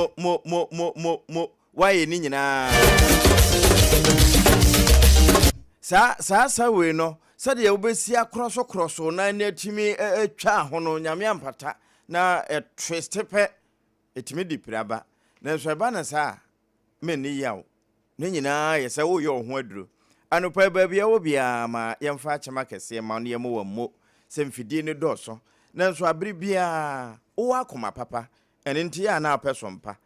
Mo, mo, mo, mo, mo, mo, woayɛ ne nyinaa. Saa, saa sa wei no, sɛdeɛ wobɛsi akorɔsokorɔso na ne atumi atwa ho no, Nyame ampata na ɛtwiste pɛ, ɛtumi de pira ba. Nanso ɛba no saa a, menni yaw. Ne nyinaa yɛ sɛ woreyɛ wo ho aduro. Anɔpa yi, baabi a wɔ biara, ma yɛmfa akyɛm akɛseɛ mma wo na yɛmmɔ wo ammo sɛ mfidie no dɔɔso. Nanso abere biara, wowɔ akoma papa, ɛno nti yɛ a na wopɛ som pa.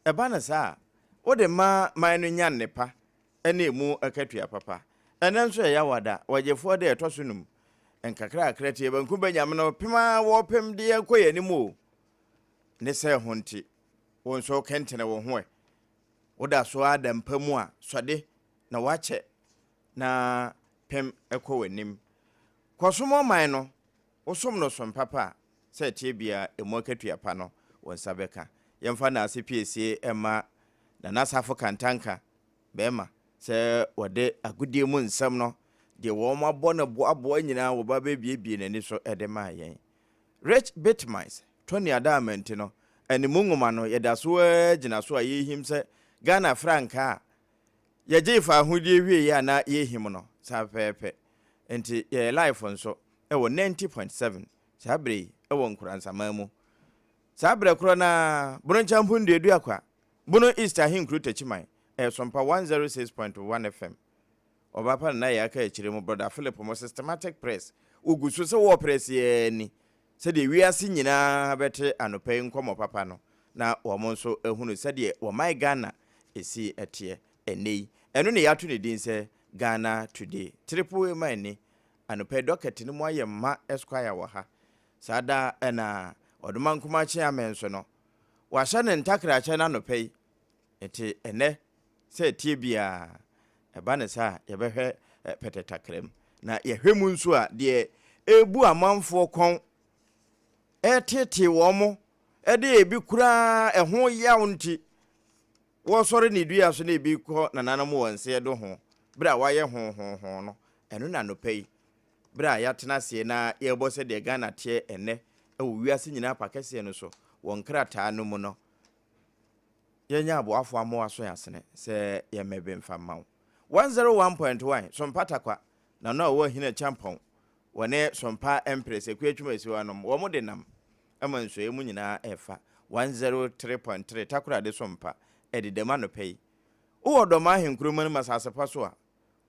Ɛba no saa a, wode ma man no nya nnepa ne ɛmu akatua papa. Ɛnnɛ nso yɛ Yawada, Ɔgyefoɔ da a ɛtɔ so num. Nkakrakra tie banku bɛnyam no, pem ara wɔrepem de yɛn kɔ yɛn anim o. Ne sɛ ho nti, wo nso kɛntene wo ho ɛ. Woda so ara da mpa mu a, sɔ de, na woakyɛ, na pem kɔ w'anim. Kɔsom ɔman no, wosom no som papa a, sɛ ɛteɛ biara, emu akatua pa no, wo nsa bɛka. Yɛmfa nnaase piesie mma Nana Safo Kantanka, barima, sɛ wɔde agodie mu nsɛm no, deɛ wɔabɔ no boaboa nyinaa wɔba bɛbiebie n'ani so de maa yɛn. Rich Bitmines, Tony Adama nti no, animu nwoma no yɛda so ara gyina so a yɛrehim sɛ Ghana frankaa a yɛgyee faahodie wieeɛ a na yɛrehim no saa pɛpɛɛpɛ. Nti yɛyɛ live nso wɔ 90.7 saa berɛ yi wɔ Nkoranzaman mu. Saa berɛ korɔ no ara, Bono Nkyɛmpo Nduaduakwa, Bono East Ahenkuro Takyiman, ɛyɛ Sompa 106.1 FM. Ɔba pa na na yɛaka akyire mu Brɔda Philip mo systematic press wogu so sɛ wɔ press yi ara ni sɛdeɛ wiase nyinaa bɛte anɔpa yi nkɔmmɔ papa no na wɔn nso ahunu sɛdeɛ wɔman Ghana ɛsi teɛ ɛnnɛ yi. Ɛno na yɛato ne din sɛ Ghana Today. Triple A man ni. Anɔpa yi dɔkɛte no mu ayɛ ma Esquire wɔ ha. Saa da na Ɔdomankoma Kyeame nso no wahyɛ ne ntakrakyɛ no anɔpa yi. Enti ɛnnɛ, sɛ ɛteɛ biara, ɛba no saa a, yɛbɛhwɛ pɛtɛ takra mu. Na yɛhwɛ mu nso a, deɛ ɛrebu amanfoɔ kɔn, ɛreteetee wɔn, ɛde ebi koraa ɛho yaw nti, wɔsɔre ne dua so na ebi kɔ nananom wɔn nseɛ do ho, berɛ a wɔayɛ ho ho ho no, ɛno na anɔpa yi, berɛ a yɛatena aseɛ na yɛrebɔ sɛdeɛ Ghana teɛ ɛnnɛ wɔ wiase nyinaa pa kɛseɛ no so wɔ nkrataa no mu no, Yɛnyɛ aboafo amoa so asene sɛ yɛmmɛbe mfa mma wo. 101.1 Sompa Takwa na no a ɔwɔ Ahina Kyampɔn wɔne Sompa Empress Akua Twum Asiwa nom wɔn de nam ma nsuoɛ mu nyinaa ɛfa 103.3 Takoradi Sompa ɛdedam anɔpa yi. Wowɔ Dɔmaa Ahenkuro mu anim asase pa so a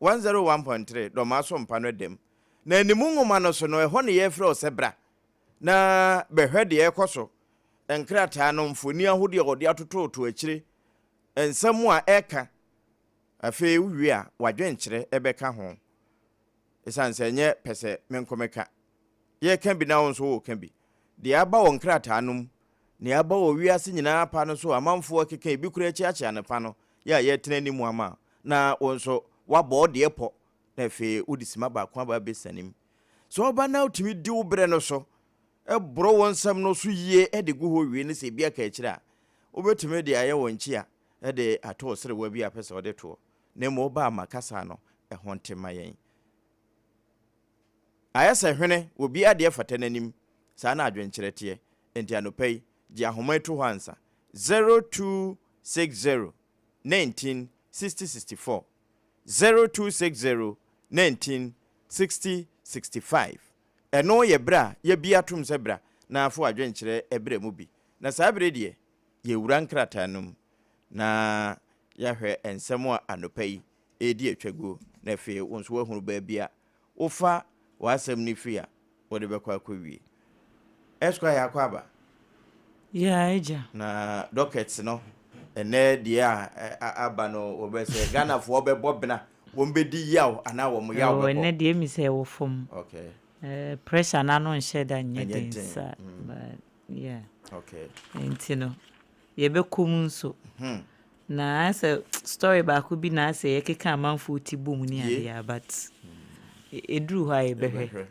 101.3 Dɔmaa Sompa no ɛdam. Na animu nwoma no so no ɛhɔ ne yɛfrɛ wo sɛ bra na bɛhwɛ deɛ ɛrekɔ so, nkrataa no, mfoni ahodoɔ a wɔde atototo akyire, nsɛm a ɛreka. Afei wowie a, w'adwenkyerɛ bɛka ho. Ɛsiane sɛ ɛnyɛ pɛ sɛ me nko meka. Yɛreka bi na wo nso woreka bi. Deɛ aba wɔ nkrataa no mu, nea aba wɔ wiase nyinaa pa no so a amanfoɔ rekeka ebi koraa akyiakyia no pa no, yɛ a yɛretena anim ama wo, na wo nso woabɔ wo deɛ pɔ, na afei wode simma baako aba abɛsiane mu. Sɛ ɔba na wotumi di wo berɛ no so, boro wo nsɛm no so yie de gu hɔ wie no sɛ ebi aka akyire a, wobɛtumi de ayɛ wo nkyea de ato wo serewa bi a pɛ sɛ wode toɔ. Na mmom woba a ma kasa no ɛho nte ma yɛn. Ayɛ sɛ hwene, obiara deɛ fata n'anim. Saa na adwenkyerɛ teɛ. Enti anɔpa yi, gye ahoma yi to hɔ ansa. 0260 19 60 64 0260 19 60 65. Ɛno yɛ berɛ a yɛabue atom sɛ bra na fa w'adwenkyerɛ brɛ mu bi. Na saa berɛ yi deɛ, yɛrewura nkrataa no mu na yɛahwɛ nsɛm a anɔpa yi ɛredi atwaguo na afei wo nso woahunu baabi a wofa w'asɛm no firi a wode bɛkɔ akɔwie. Esquire Akwaaba. Yeah, agya. Na dockets no, ɛnɛ deɛ a aba no wɔbɛ sɛ Ghanafoɔ bɛbɔ bena, wɔn bɛdi yaw anaa wɔn yaw bɛkɔ. Ɛnɛ deɛ emi sɛ ɛwɔ fam. Okay. Pressure n'ano nhyɛ da nyɛ den sa, but yeah. Okay. Nti no, yɛbɛkɔ mu nso. Na ayɛ sɛ story baako bi na asɛ yɛkeka amanfoɔ ti bom ne adeɛ a, but ɛduru hɔ a yɛbɛhwɛ.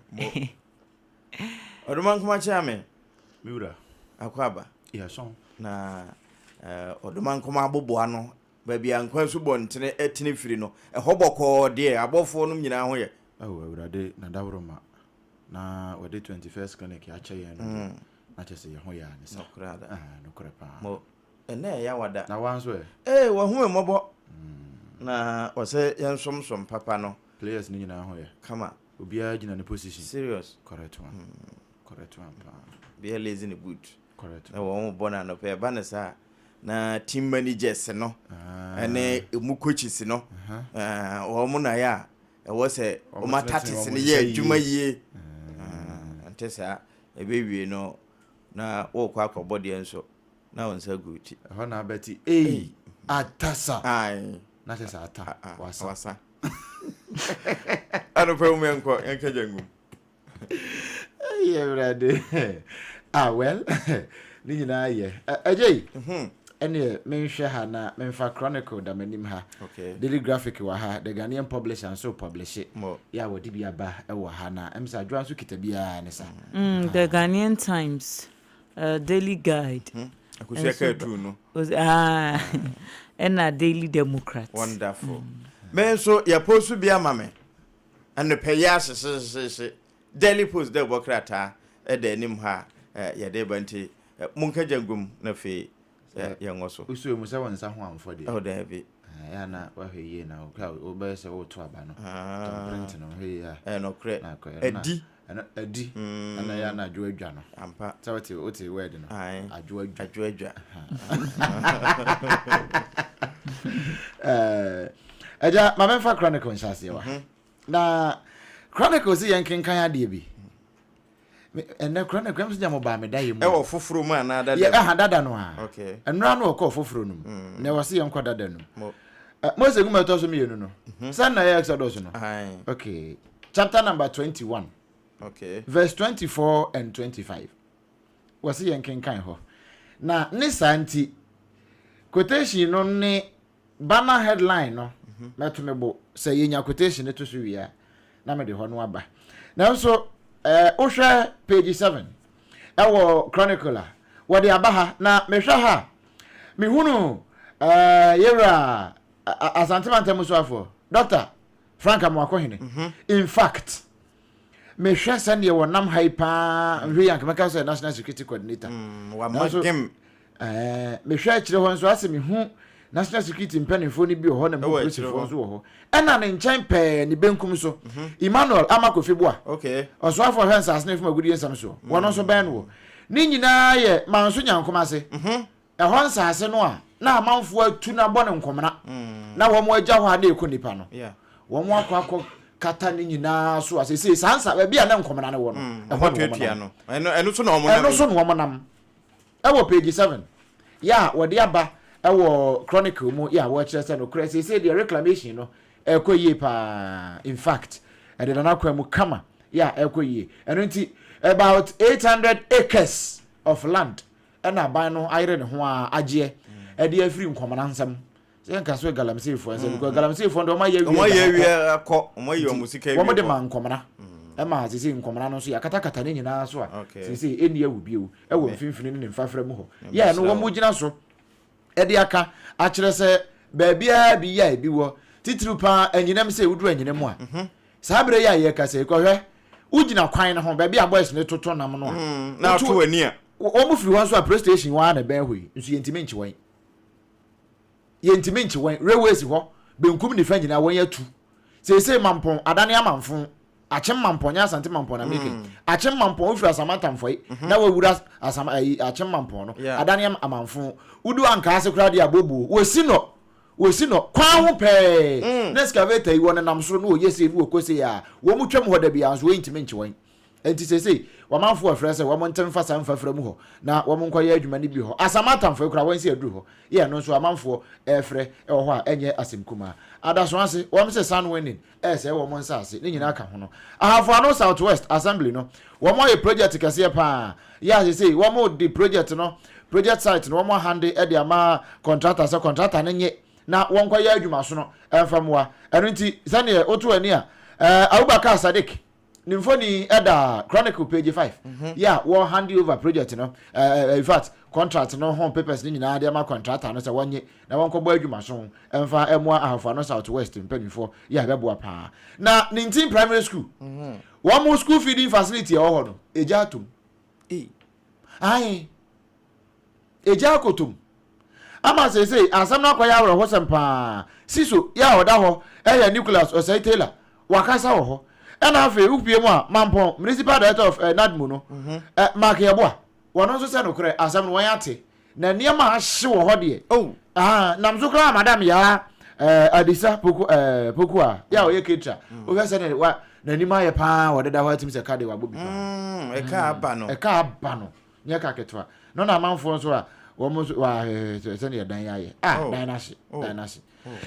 Ɔdoma nkoma kyea me. Me wura. Akwaaba. Yɛsɔn. Na ɔdoma nkoma aboboa no baabi a nkwa asubɔntene tene firi no, ɛhɔ bɔkɔɔ deɛ, abɔfoɔ nom nyinaa ho yɛ. Ao Awurade n'adaworoma na wɔde 21st clinic akyɛ yɛn no deɛ, na kyerɛ sɛ yɛn ho yɛ a ne sa. Nokorɛ ada. Ah, nokorɛ paa. Mo. Ɛnnɛ yɛ Yawada. Na woa nso ɛ? Ee, wahu me mmɔbɔ. Na ɔsɛ yɛnsomsom papa no. Players no nyinaa ho yɛ. Kama. Obiara gyina ne position. Serious. Correct one. Correct one paa. Obiara lazy ne boot. Correct. Na wɔn bɔ no anɔpa ɛba no saa na team managers no ɛne emu coaches no wɔn na yɛ a ɛwɔ sɛ wɔn atatese no yɛ adwuma yie. Nte saa ɛbɛwie no na wɔrekɔ akɔbɔ deɛ nso na wo nsa gu ti. Ɛhɔ na abɛte ei atasa. Ae. Na kyerɛ sɛ ata wasa. Wasa. Anɔpa mu yɛnkɔ yɛnka gya ngum. Ɛyɛ awurade. Ah well ne nyinaa yɛ. Ɛgye yi. Mhm. Ɛneɛ menhwɛ ha na memfa Chronicle da m'anim ha. Okay. Daily Graphic wɔ ha, The Ghanaian Publisher nso publishe. Yɛ a wɔde bi aba wɔ ha na ɛm sɛ Adwoa nso kita biara ne sa. The Ghanaian Times. Daily Guide. Akosua kaa tuu no. Ɛna Daily Democrat. Wonderful. Me nso yɛ post bi ama me. Anɔpa yi ahyehyehyehyehye. Daily Post dɛ bɔ krataa ɛda anim ha a yɛde ba nti monka gya ngum na afei yɛngɔ so. Wosua mu sɛ wo nsa ho amfɔ deɛ. Oh daabi. Ɛyɛ a na wahwɛ yie na wobɛyɛ sɛ woreto aba no. Print no hwɛ yie a. Ɛyɛ nokorɛ. Adi. Ɛno adi. Ɛna ɛyɛ na adwo adwa no. Ampa. Sɛ wote wote word no. Aye. Adwo adwa. Adwo adwa. Ɛgya ma memfa Chronicle nhyɛ aseɛ wa. Na Chronicle sɛ yɛn kenkan adeɛ bi. Ɛnɛ Chronicle ɛm sɛ gyama ɔbaa me da yɛ mu. Ɛwɔ foforɔ mu anaa dada mu? Ɛha dada no a. Okay. Ɛnora no ɔkɔɔ foforɔ no mu. Na ɛwɔ sɛ yɛnkɔ dada no mu. Mose nwoma ɛtɔ so mmienu no. Sɛn na ɛyɛ Exodus no? Aye. Okay. Chapter number 21. Okay. Verse 24 and 25. Wɔsi yɛn kenkan hɔ. Na ne saa nti, quotation no ne banner headline no, mɛto me bo sɛ yɛnya quotation no to so wie a, na mede hɔ no aba. Nanso, wohwɛ page 7 ɛwɔ Chronicle a, wɔde aba ha, na mehwɛ ha a, mehunu yɛwura Asante Mantam Musuafoɔ, Dr. Frank Amoakohene. In fact, mehwɛ sɛdeɛ wɔnam ha yi paa, nhwɛ yi anka mɛka sɛ National Security Coordinator. Nanso, mehwɛ akyire hɔ nso asɛ mehu National Security mpanimfoɔ no bi wɔ hɔ na mehu polisifoɔ nso wɔ hɔ. Ɛna ne nkyɛn pɛɛ ne benkum so, Emmanuel Ama Kofi Boa, ɔsoafoɔ ɔhwɛ nsaase ne fam agudie nsɛm soɔ, wɔn nso bɛn no wɔ. Ne nyinaa yɛ Manso Nyankom ase. Ɛhɔ nsaase no a na amanfoɔ atu no abɔ no nkɔmena na wɔn agya hɔ a na ɛkɔ nnipa no, wɔn akɔ akɔ kata ne nyinaa so a seesei saa nsa baabi a na nkɔmena no wɔ no, ɛhɔ na wɔn nam. Ɛno so na wɔn nam. Ɛno so na wɔn nam. Ɛwɔ page 7 yɛ a wɔde aba ɛwɔ Chronicle mu yɛ a wɔkyerɛ sɛ nokorɛ seesei deɛ reclamation no ɛrekɔ yie paa, in fact ɛdeda n'akwan mu kama yɛ a ɛrekɔ yie. Ɛno nti about 800 acres of land ɛna aban no ayere ne ho a agyeɛ ɛde afiri nkɔmena nsam. Sɛ yɛnka so galamseyfoɔ nsam because galamseyfoɔ no deɛ wɔn ayɛ awie dada awie akɔ, wɔn ayi wɔn sika awie wɔn de ma nkɔmena ɛma sese nkɔmena no nso yɛakatakata ne nyinaa so a sese ɛnni awu bio ɛwɔ mfimfini ne ne mfafra mu hɔ. Yɛ no wɔn gyina so ɛde aka akyerɛ sɛ baabiara bi yɛ a ebi wɔ titiriw paa anyinam sɛ woduru anyinam a Saa berɛ yi a yɛrekasa yi, kɔhwɛ, wogyina kwan no ho, baabi a boys no toto nam no a, na ato w'ani a. Wɔn firi hɔ nso a, police station hɔ ara na ɛbɛn hɔ yi, nso yɛntumi nkye wɔn. Yɛntumi nkye wɔn. Railways hɔ, benkum nifa nyinaa wɔn atu. Seesei Mampɔn adane amanfo. Akyem Mampɔn, nyɛ Asante Mampɔn na meka yi. Akyem Mampɔn, wofiri Asamata Mfɔe na wawura Asam, ayi, Akyem Mampɔn no, adane amanfo. Wodu Ankaase koraa deɛ abooboo. Wɔsi nɔ. Wɔsi no kwan ho pɛɛ na excavator yi wɔnenam soro na wɔyɛ sei na wɔkɔ sei a, wɔn twam hɔ da biara nso wɔntumi nkye wɔn. Enti seesei wɔmanfoɔ refrɛ sɛ wɔn nte mfa saa mfafra mu hɔ na wɔn nkɔyɛ adwuma no bi hɔ. Asamatamfoɔ yi koraa wɔn nsi aduru hɔ. Yɛ ɛno nso amanfoɔ refrɛ wɔ hɔ a ɛnyɛ asɛm kumaa. Adaso ase, wɔn se sand winning ɛresɛe wɔn nsaase, ne nyinaa ka ho no. Ahafo Ano South West Assembly no, wɔn ayɛ project kɛseɛ paa. Yɛ a seesei wɔn de project no, project site no wɔn ahande de ama contractor sɛ contractor no nye na wɔnkɔyɛ adwumasono mfa mmoa. Ɛno nti sɛdeɛ woto ani a, eh, Abubakar Sadiq ne mfoni da Chronicle page 5 yɛ a wɔ hand over project no, eh, in fact contract no ho papers no nyinaa de ama contractor no sɛ wɔnye na wɔnkɔbɔ adwumaso mfa mmoa Ahafo Ano South West mpanimfoɔ yɛ a ɛbɛboa paa. Na Nintin Primary School, wɔn mo school feeding facility ɛwɔ hɔ no, egya atom. Ae, egya akɔtom. Ama seesei asɛm no akɔyɛ awerɛhosɛm paa. Siso yi a ɔda hɔ yɛ Nicholas Osei Taylor, wakasa wɔ hɔ. Ɛna afei wopue mu a, Mampɔn Municipal Director of eh, NADMO no, eh, Mark Yeboah, wɔno nso sɛ nokorɛ asɛm no wɔn ate. Na nneɛma a ahye wɔ hɔ deɛ, Oh. ah, nam so koraa Madam Yaa eh, Adisa Poku, eh, Poku a, yɛ a ɔyɛ ketra, wohwɛ sɛ ne, wa, n'anim ayɛ paa wɔdeda hɔ atim sɛ ka de wabɔ bi paa. Ɛka aba no. Ɛka aba no. Nyɛ ka ketewa. No na amanfoɔ nso a wɔn nso wa sɛdeɛ dan ayɛ. Ah, Oh. dan no ahye, Oh. dan no ahye.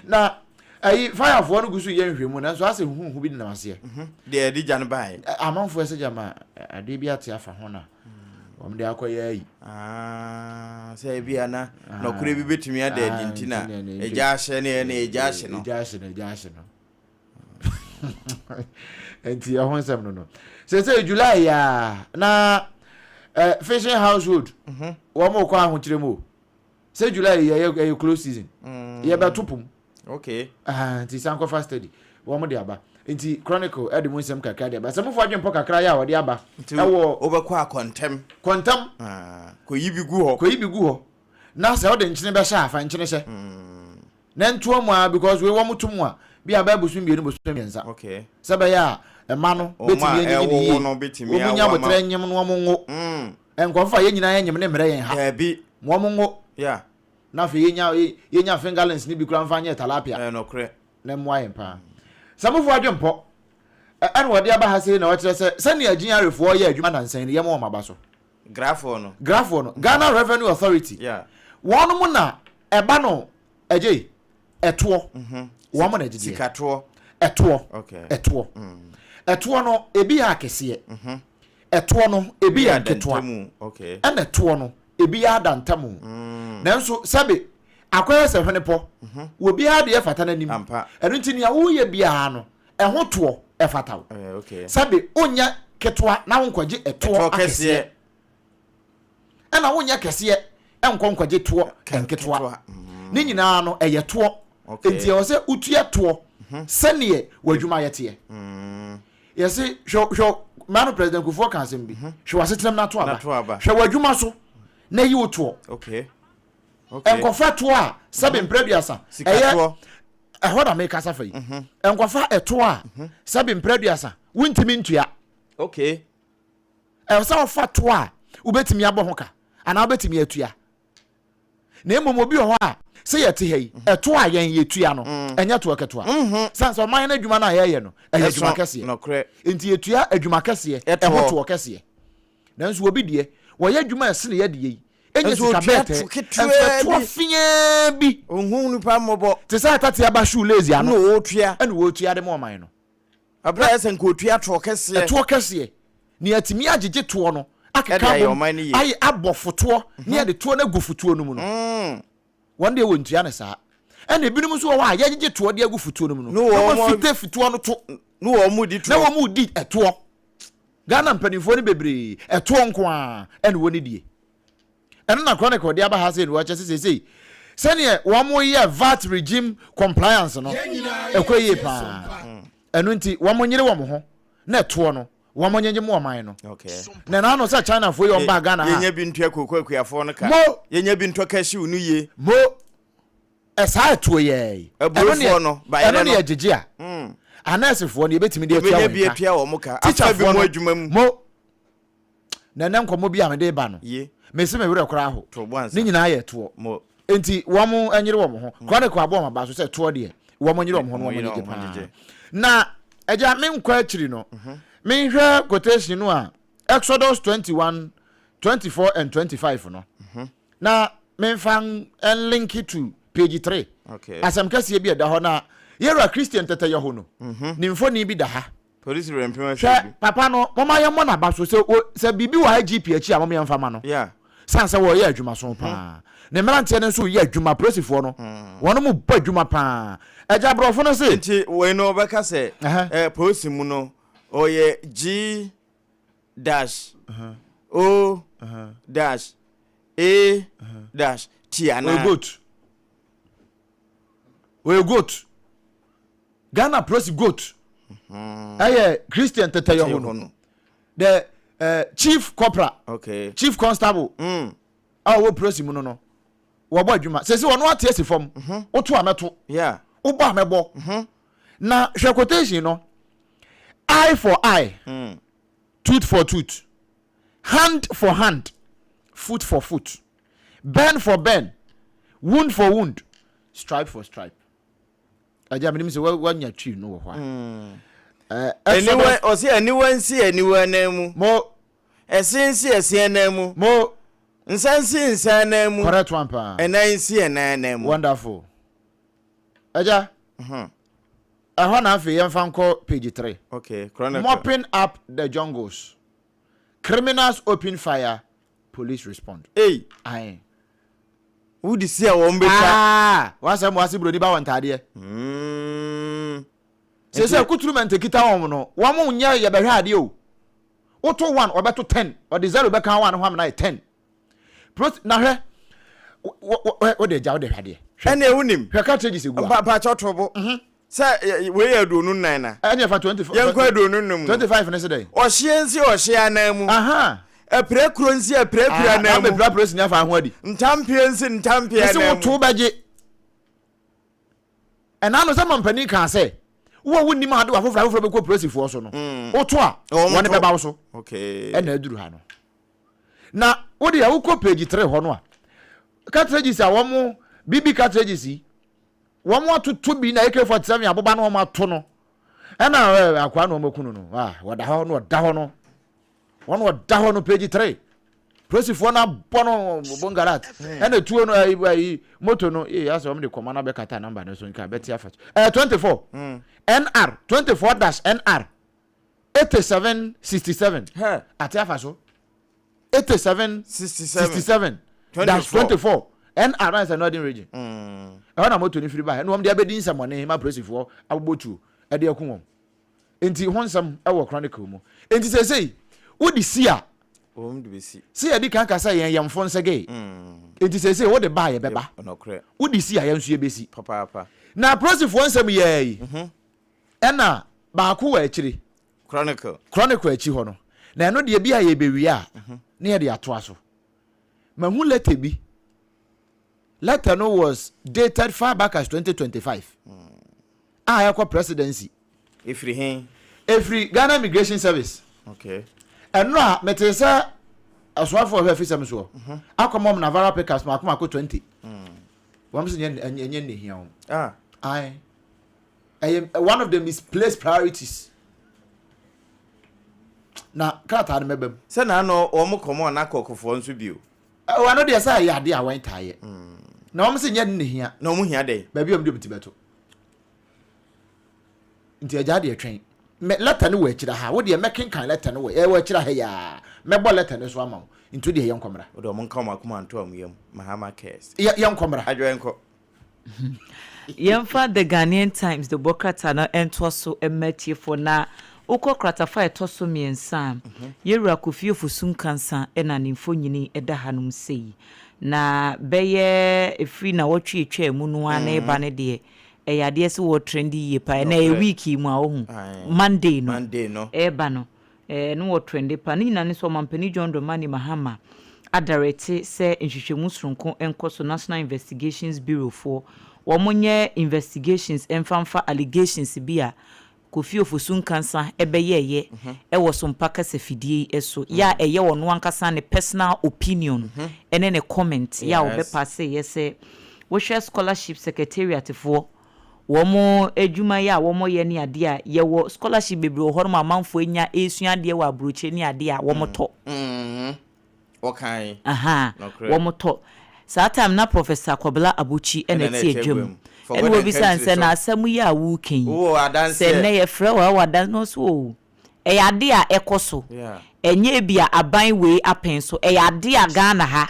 Na ayi firefoɔ no gu so yɛ nhwɛmu nanso asɛ huhuhu bi nenam aseɛ. Deɛ ɛde gya no baeɛ. Amanfoɔ sɛ gyama adeɛ bi ate afa ho na wɔn de akɔyɛ ayi. Ah, sɛ ebi a na nɔkorɛ bi bɛtumi ada adi nti na ɛgya ahyɛ ne ɛne ɛgya ahye no. Ɛgya ahye no, ɛgya ahye no. Nti ɛho nsɛm no no. Sɛ July ya na fishing household wɔn kɔ ahokyerɛ mu o. Sɛ July yɛ yɛ close season. Yɛbɛto pom. Okay. Ah, nti sankɔfa steady wɔn de aba. Nti Chronicle ɛde mu nsɛm kakra de aba. Sɛ mofo adwempɔ kakra yɛ a wɔde aba. Nti Ɛwɔ wobɛkɔ akɔntɛm. kɔntɛm. Ah, kɔyi bi gu hɔ. Kɔyi bi gu hɔ. Na sɛ wode nkyene bɛhyɛ a fa nkyene hyɛ. Na ntoa mu a because wei wɔn to mu a bi a bɛyɛ bosom mmienu bosom mmiɛnsa. Okay. Sɛ bɛyɛ a ɛma no Wɔn a bɛtumi anyinyi ne ɛwowo yie. no bɛtumi Wɔn nya awo ama. abotrɛ nyem no wɔn nwo. Nkɔmfa yɛn nyinaa yɛnyem ne mmerɛ yɛn ha. Daabi. Wɔn nwo. Yeah. Na afei yɛnya yɛnya fingerlings ne bi koraa mfa nyɛ tilapia. Ɛyɛ nokorɛ. Na mmoa yɛn paa. Samufo adwempɔ ɛna wɔde aba ha sei na wɔkyerɛ sɛ sɛnea GRAfoɔ yɛ adwuma nansa yi no yɛma wɔn aba so. GRAfoɔ no. GRAfoɔ no, Ghana Revenue Authority, Yeah. wɔn na ɛba no ɛgye ɛtoɔ. Wɔn na ɛgyegyeɛ. Sikatoɔ. Ɛtoɔ. Okay. Ɛtoɔ. Ɛtoɔ no ebi yɛ akɛseɛ. Ɛtoɔ no ebi yɛ nketewa. Adantamu. Okay. Ɛna ɛtoɔ no ebi yɛ adantamu. Nanso sɛbe akɔyɛ sɛ hwene pɔ. Obiara deɛ fata n'anim. Ampa. Ɛno nti nea woyɛ biara no ɛho toɔ ɛfata wo. Okay. Sɛbe wonyɛ ketewa na wonkɔgye ɛtoɔ Ɛtoɔ akɛseɛ. kɛseɛ. Ɛna wonyɛ kɛseɛ ɛnkɔ nkɔgye toɔ nketewa. Ketewa. Ne nyinaa no ɛyɛ toɔ. Okay. Nti ɛwɔ sɛ wotua toɔ sɛneɛ w'adwuma yɛ teɛ. Yɛse hwɛ hwɛ maa no President Kufuor ka asɛm bi. Hwɛ w'asetenam na to aba. Na to aba. Hwɛ w'adwuma so na yi wo toɔ. Okay. Okay. Nkɔfa toɔ a sɛbe mprɛ aduasa. Sika Ɛyɛ toɔ. ɛhɔ na mekasa fa yi. Nkɔfa ɛtoɔ a sɛbe mprɛ aduasa wontumi ntua. Okay. Ɛwɔ sɛ wofa toɔ a wobɛtumi abɔ ho ka anaa wobɛtumi atua. Na mmom obi wɔ hɔ a sɛ yɛte ha yi ɛtoɔ a yɛn yɛtua no ɛnyɛ toɔ ketewa. Sane sɛ ɔman no adwuma no a yɛyɛ no ɛyɛ adwuma Ɛso kɛseɛ. nokorɛ. Nti yɛtua adwuma kɛseɛ Ɛtoɔ. ɛho toɔ kɛseɛ. Nanso obi deɛ wɔyɛ adwuma a ɛsene yɛ deɛ yi ɛnyɛ Nso sika otua bɛɛtɛ to ketewa nso ɛtoɔ bi. feaa bi. Ohun nipa mmɔbɔ. Te sɛ atate aba shoe lace ano. Na ɔretua. Ɛna wɔretua de ma ɔman no. Abere a ɛsɛ nka otua toɔ kɛseɛ. Ɛtoɔ kɛseɛ. Na yɛatumi agyegye toɔ no akeka Ɛde ayɛ abom ɔman no yie. ayɛ abɔ fotoɔ ne yɛde toɔ no agu fotoɔ no mu no. Wɔn deɛ wɔntua no saa. Ɛna ebinom nso wɔ hɔ a yɛgyegye toɔ de agu fotoɔ no mu no. Ne Na wɔn wɔafite fotoɔ no to. Ne wɔn mu di Na toɔ. wɔn mu di ɛtoɔ. Ghana mpanimfoɔ no bebree ɛtoɔ nko ara ɛna wɔn die. Ɛno na Chronicle de aba ha sei na wɔkyɛ sɛ seesei sɛdeɛ wɔn yɛ VAT regime compliance no ɛkɔ yie paa. Ɛno nti wɔn nyere wɔn ho na ɛtoɔ no wɔn nyegye mo ɔman no. Okay. Na ɛna ano sɛ Chinafoɔ yi wɔn baa Ghana ha. Yɛnya bi ntua koko akuafoɔ no ka. Mo. Yɛnya bi ntɔ cashew no yie. Mo ɛsaa ɛtoɔ yɛɛ yi. Aburofoɔ no, bayerɛ Ɛno ne no. yɛgyegye a. Anɛɛsefoɔ no yɛbɛtumi de atua Yɛbɛnya wɔn bi ka. atua wɔn ka. Afa bi Teacherfoɔ mu no adwuma mu. mo na ɛnɛ nkɔmmɔ bi a mede ba no Ye. mese me werɛ koraa ho To bo ansa. ne nyinaa yɛ toɔ Mo. nti wɔn nyere wɔn ho Chronicle abɔ wɔn aba so sɛ toɔ deɛ wɔn nyere wɔn ho na Wɔn wɔn nyere gyegye wɔn ho paa gyegye. na agya menkɔ akyiri no menhwɛ quotation no a Exodus 21 24 and 25 no na memfa nlinki to page 3 Okay. asɛm kɛseɛ bi a ɛda hɔ na yɛwura Christian tɛtɛyɛ hɔ no ne mfoni bi da ha. Polisi wura mpem ahyɛ Hwɛ bi. papa no moma yɛmmɔ n'aba so sɛ sɛ biribi wɔ IGP akyi a moma yɛmfa ma no. Yeah. San sɛ wɔyɛ adwuma so paa. Ne mmeranteɛ no nso yɛ adwuma polisifoɔ no. Wɔn mo bɔ adwuma paa. Agya aborɔfo no se. Nti wei no ɔbɛka sɛ polisi mu no ɔyɛ G dash O dash A dash T anaa. Ɔyɛ goat. Ɔyɛ goat. Ghana polisi goat. Ɛyɛ Christian tɛtɛyɛ ho no. The chief corporal. Okay. Chief constable. A ɔwɔ polisi mu no no. Wɔbɔ adwuma. Sɛsi wɔn ate asi fam. Woto a mɛto. Wobɔ a mɛbɔ. Na hwɛ quotation no. Eye for eye. Tooth for tooth. Hand for hand. Foot for foot. Burn for burn. Wound for wound. Stripe for stripe. Agya menim sɛ wanya twi no wɔ hɔ a. Aniwa ɔsi aniwa nsi aniwa nan mu. Mo. Ɛse nsi ɛse nan mu. Mo. Nsa nsi nsa nan mu. Correct one paa. Ɛnan nsi ɛnan nan mu. Wonderful. Agya. Ɛhɔ na afei yɛmfa nkɔ page 3. Okay, chronicle. Mopping up the jungles. Criminals open fire, police respond. Ei. Aye. Wodi si a wɔn bɛtwa. Ah, wasɛm wase buroni ba wɔ ntaadeɛ. Sɛ sɛ kuturu mɛnte kita wɔn no, wɔn nyɛ yɛbɛhwɛ adeɛ o. Woto 1, ɔbɛto 10. Ɔde 0 bɛka 1 ho amena yɛ 10. Pros na hwɛ wode agya wode hwɛ adeɛ. Ɛne wonim. Hwɛ cartridges egu a. Mpakyɛ to bo. Sɛ wei yɛ 24 na. Ɛne ɛfa 25. Yɛnkɔ 25. 25 ne se dɛn? Ɔhyeɛ nsi ɔhyeɛ anan mu. Aha. Apirakuro nsi apirakuro anan mu. Na bɛpira polisi ni afa ho adi. Ntampeɛ nsi ntampeɛ anan mu. Ɛsɛ woto bɛgye. Ɛna no sɛ mampanin kaa sɛ wo a wonnim ade wɔ afoforɔ afoforɔ bɛkɔ polisifoɔ so no. Woto a wɔne bɛba wo so. Ɛna aduru ha no. Na wo deɛ wokɔ page 3 hɔ no a cartridges a wɔn BB cartridges yi wɔn atoto bi na AK-47 aboba na wɔn ato no ɛna akoa na wɔn akunu no ah wɔda hɔ na wɔda hɔ no wɔn wɔda hɔ no page 3 polisifoɔ no abɔ no bongarat ɛna tuo no ayi ayi moto no ee asɛ wɔn de kɔma no abɛkata namba no so nka bɛte afa so 24 NR 24 dash NR 87 67 ate afa so 87 67 dash 24 NR na sɛ Northern Region ɛhɔ na moto no firi ba ɛna wɔn de abɛdi nsɛmɔne ma polisifoɔ abobɔ tuo ɛde aku wɔn nti ho nsɛm ɛwɔ Chronicle mu nti sɛsɛyi wode si a sɛ yɛde kan kasa yɛn yɛn mfo nsɛgɛ nti sɛsɛyi wode ba a yɛbɛba wode si a yɛn nso yɛbɛsi na polisifoɔ nsɛm yɛɛ yi ɛna baako wɔ akyire Chronicle Chronicle akyi hɔ no na ɛno deɛ bi a yɛbɛwie a na yɛde atoa so mahu letter bi. Letter no was dated far back as 2025 a ɛkɔ presidency. Ɛfiri he? Ɛfiri Ghana Immigration Service. Okay. Ɛno a mete sɛ ɔsoafoɔ ɔhwɛ afisɛm soɔ akɔmɔ Navara pickups mako mako 20. Wɔn sɛ nyɛ nyɛ ne hia wɔn. Ah. Aye. Ɛyɛ one of the misplaced priorities. Na krataa no mɛba mu. Sɛ na ano wɔn kɔmɔ na akɔkofoɔ nso bio. Ɛwɔ ano deɛ sɛ ɛyɛ adeɛ a wɔn taa yɛ. Na wɔn sɛ nyɛ ne hia. Na wɔn hia dɛ. Baabi a wɔn de wɔn ti bɛto. Nti agya deɛ twɛn. Mɛ lɛta no wɔ akyire ha. Wo deɛ mɛkenkan lɛta no wɔ ɛwɔ akyire ha yaa. Mɛbɔ lɛta no so ama wo. Nti wo deɛ yɛn nkɔmra. Wo deɛ wɔn nka wɔn akoma nto wɔn yam. Mahama cares. Yɛ yɛn nkɔmra. Adwo yɛn kɔ. Yɛmfa The Ghanaian Times de bɔ krataa no ntoa so mma atiefoɔ na wokɔ kratafa a ɛtɔ so mmiɛnsa a, Yɛwura Kofi Ofosu Nkansah na ne mfonini da hanom sei. Na bɛyɛ ɛfiri nnawɔtwe a ɛtwaa mu no ara na ɛreba no deɛ, ɛyɛ adeɛ sɛ wɔretrɛnde yie paa. Ɛnɛ ɛyɛ week yi mu a wohu, Monday no ɛreba no, Ɛno wɔ trɛnde pa. Ne nyinaa ne sɛ Ɔmampanin John Dramani Mahama adarɛte sɛ nhwehwɛmu soronko nkɔ so National Investigations Bureau foɔ wɔn nyɛ investigations mfa mfa allegations bi a Kofi Ofosu Nkansah bɛyɛɛyɛ wɔ Sompa kasafidie yi so yɛ a ɛyɛ ɔno ankasa ne personal opinion ne ne comment yɛ a ɔbɛpaseeɛ sɛ wohwɛ scholarship secretariat foɔ Wɔn adwuma yi a wɔyɛ ne adeɛ a, yɛwɔ scholarship bebree wɔ hɔnom a amanfoɔ anya resua adeɛ wɔ aburokyire ne adeɛ a wɔtɔ. Wɔkan. Ahaa, Nokorɛ. wɔtɔ. Saa time na Professor Kɔbla Abokyi na Ɛna na ɛte ɛte adwa mu. agua mu. For Ɛna God and wɔbisaa no country sɛ, so. na asɛm yi a woreka yi, Wowɔ sɛ adanseɛ? nnɛ yɛfrɛ wo a wowɔ adanseɛ? Na ɔse oo, ɛyɛ adeɛ a ɛkɔ so. Ɛnyɛ ebia aban wei apɛn so. Ɛyɛ adeɛ a Ghana ha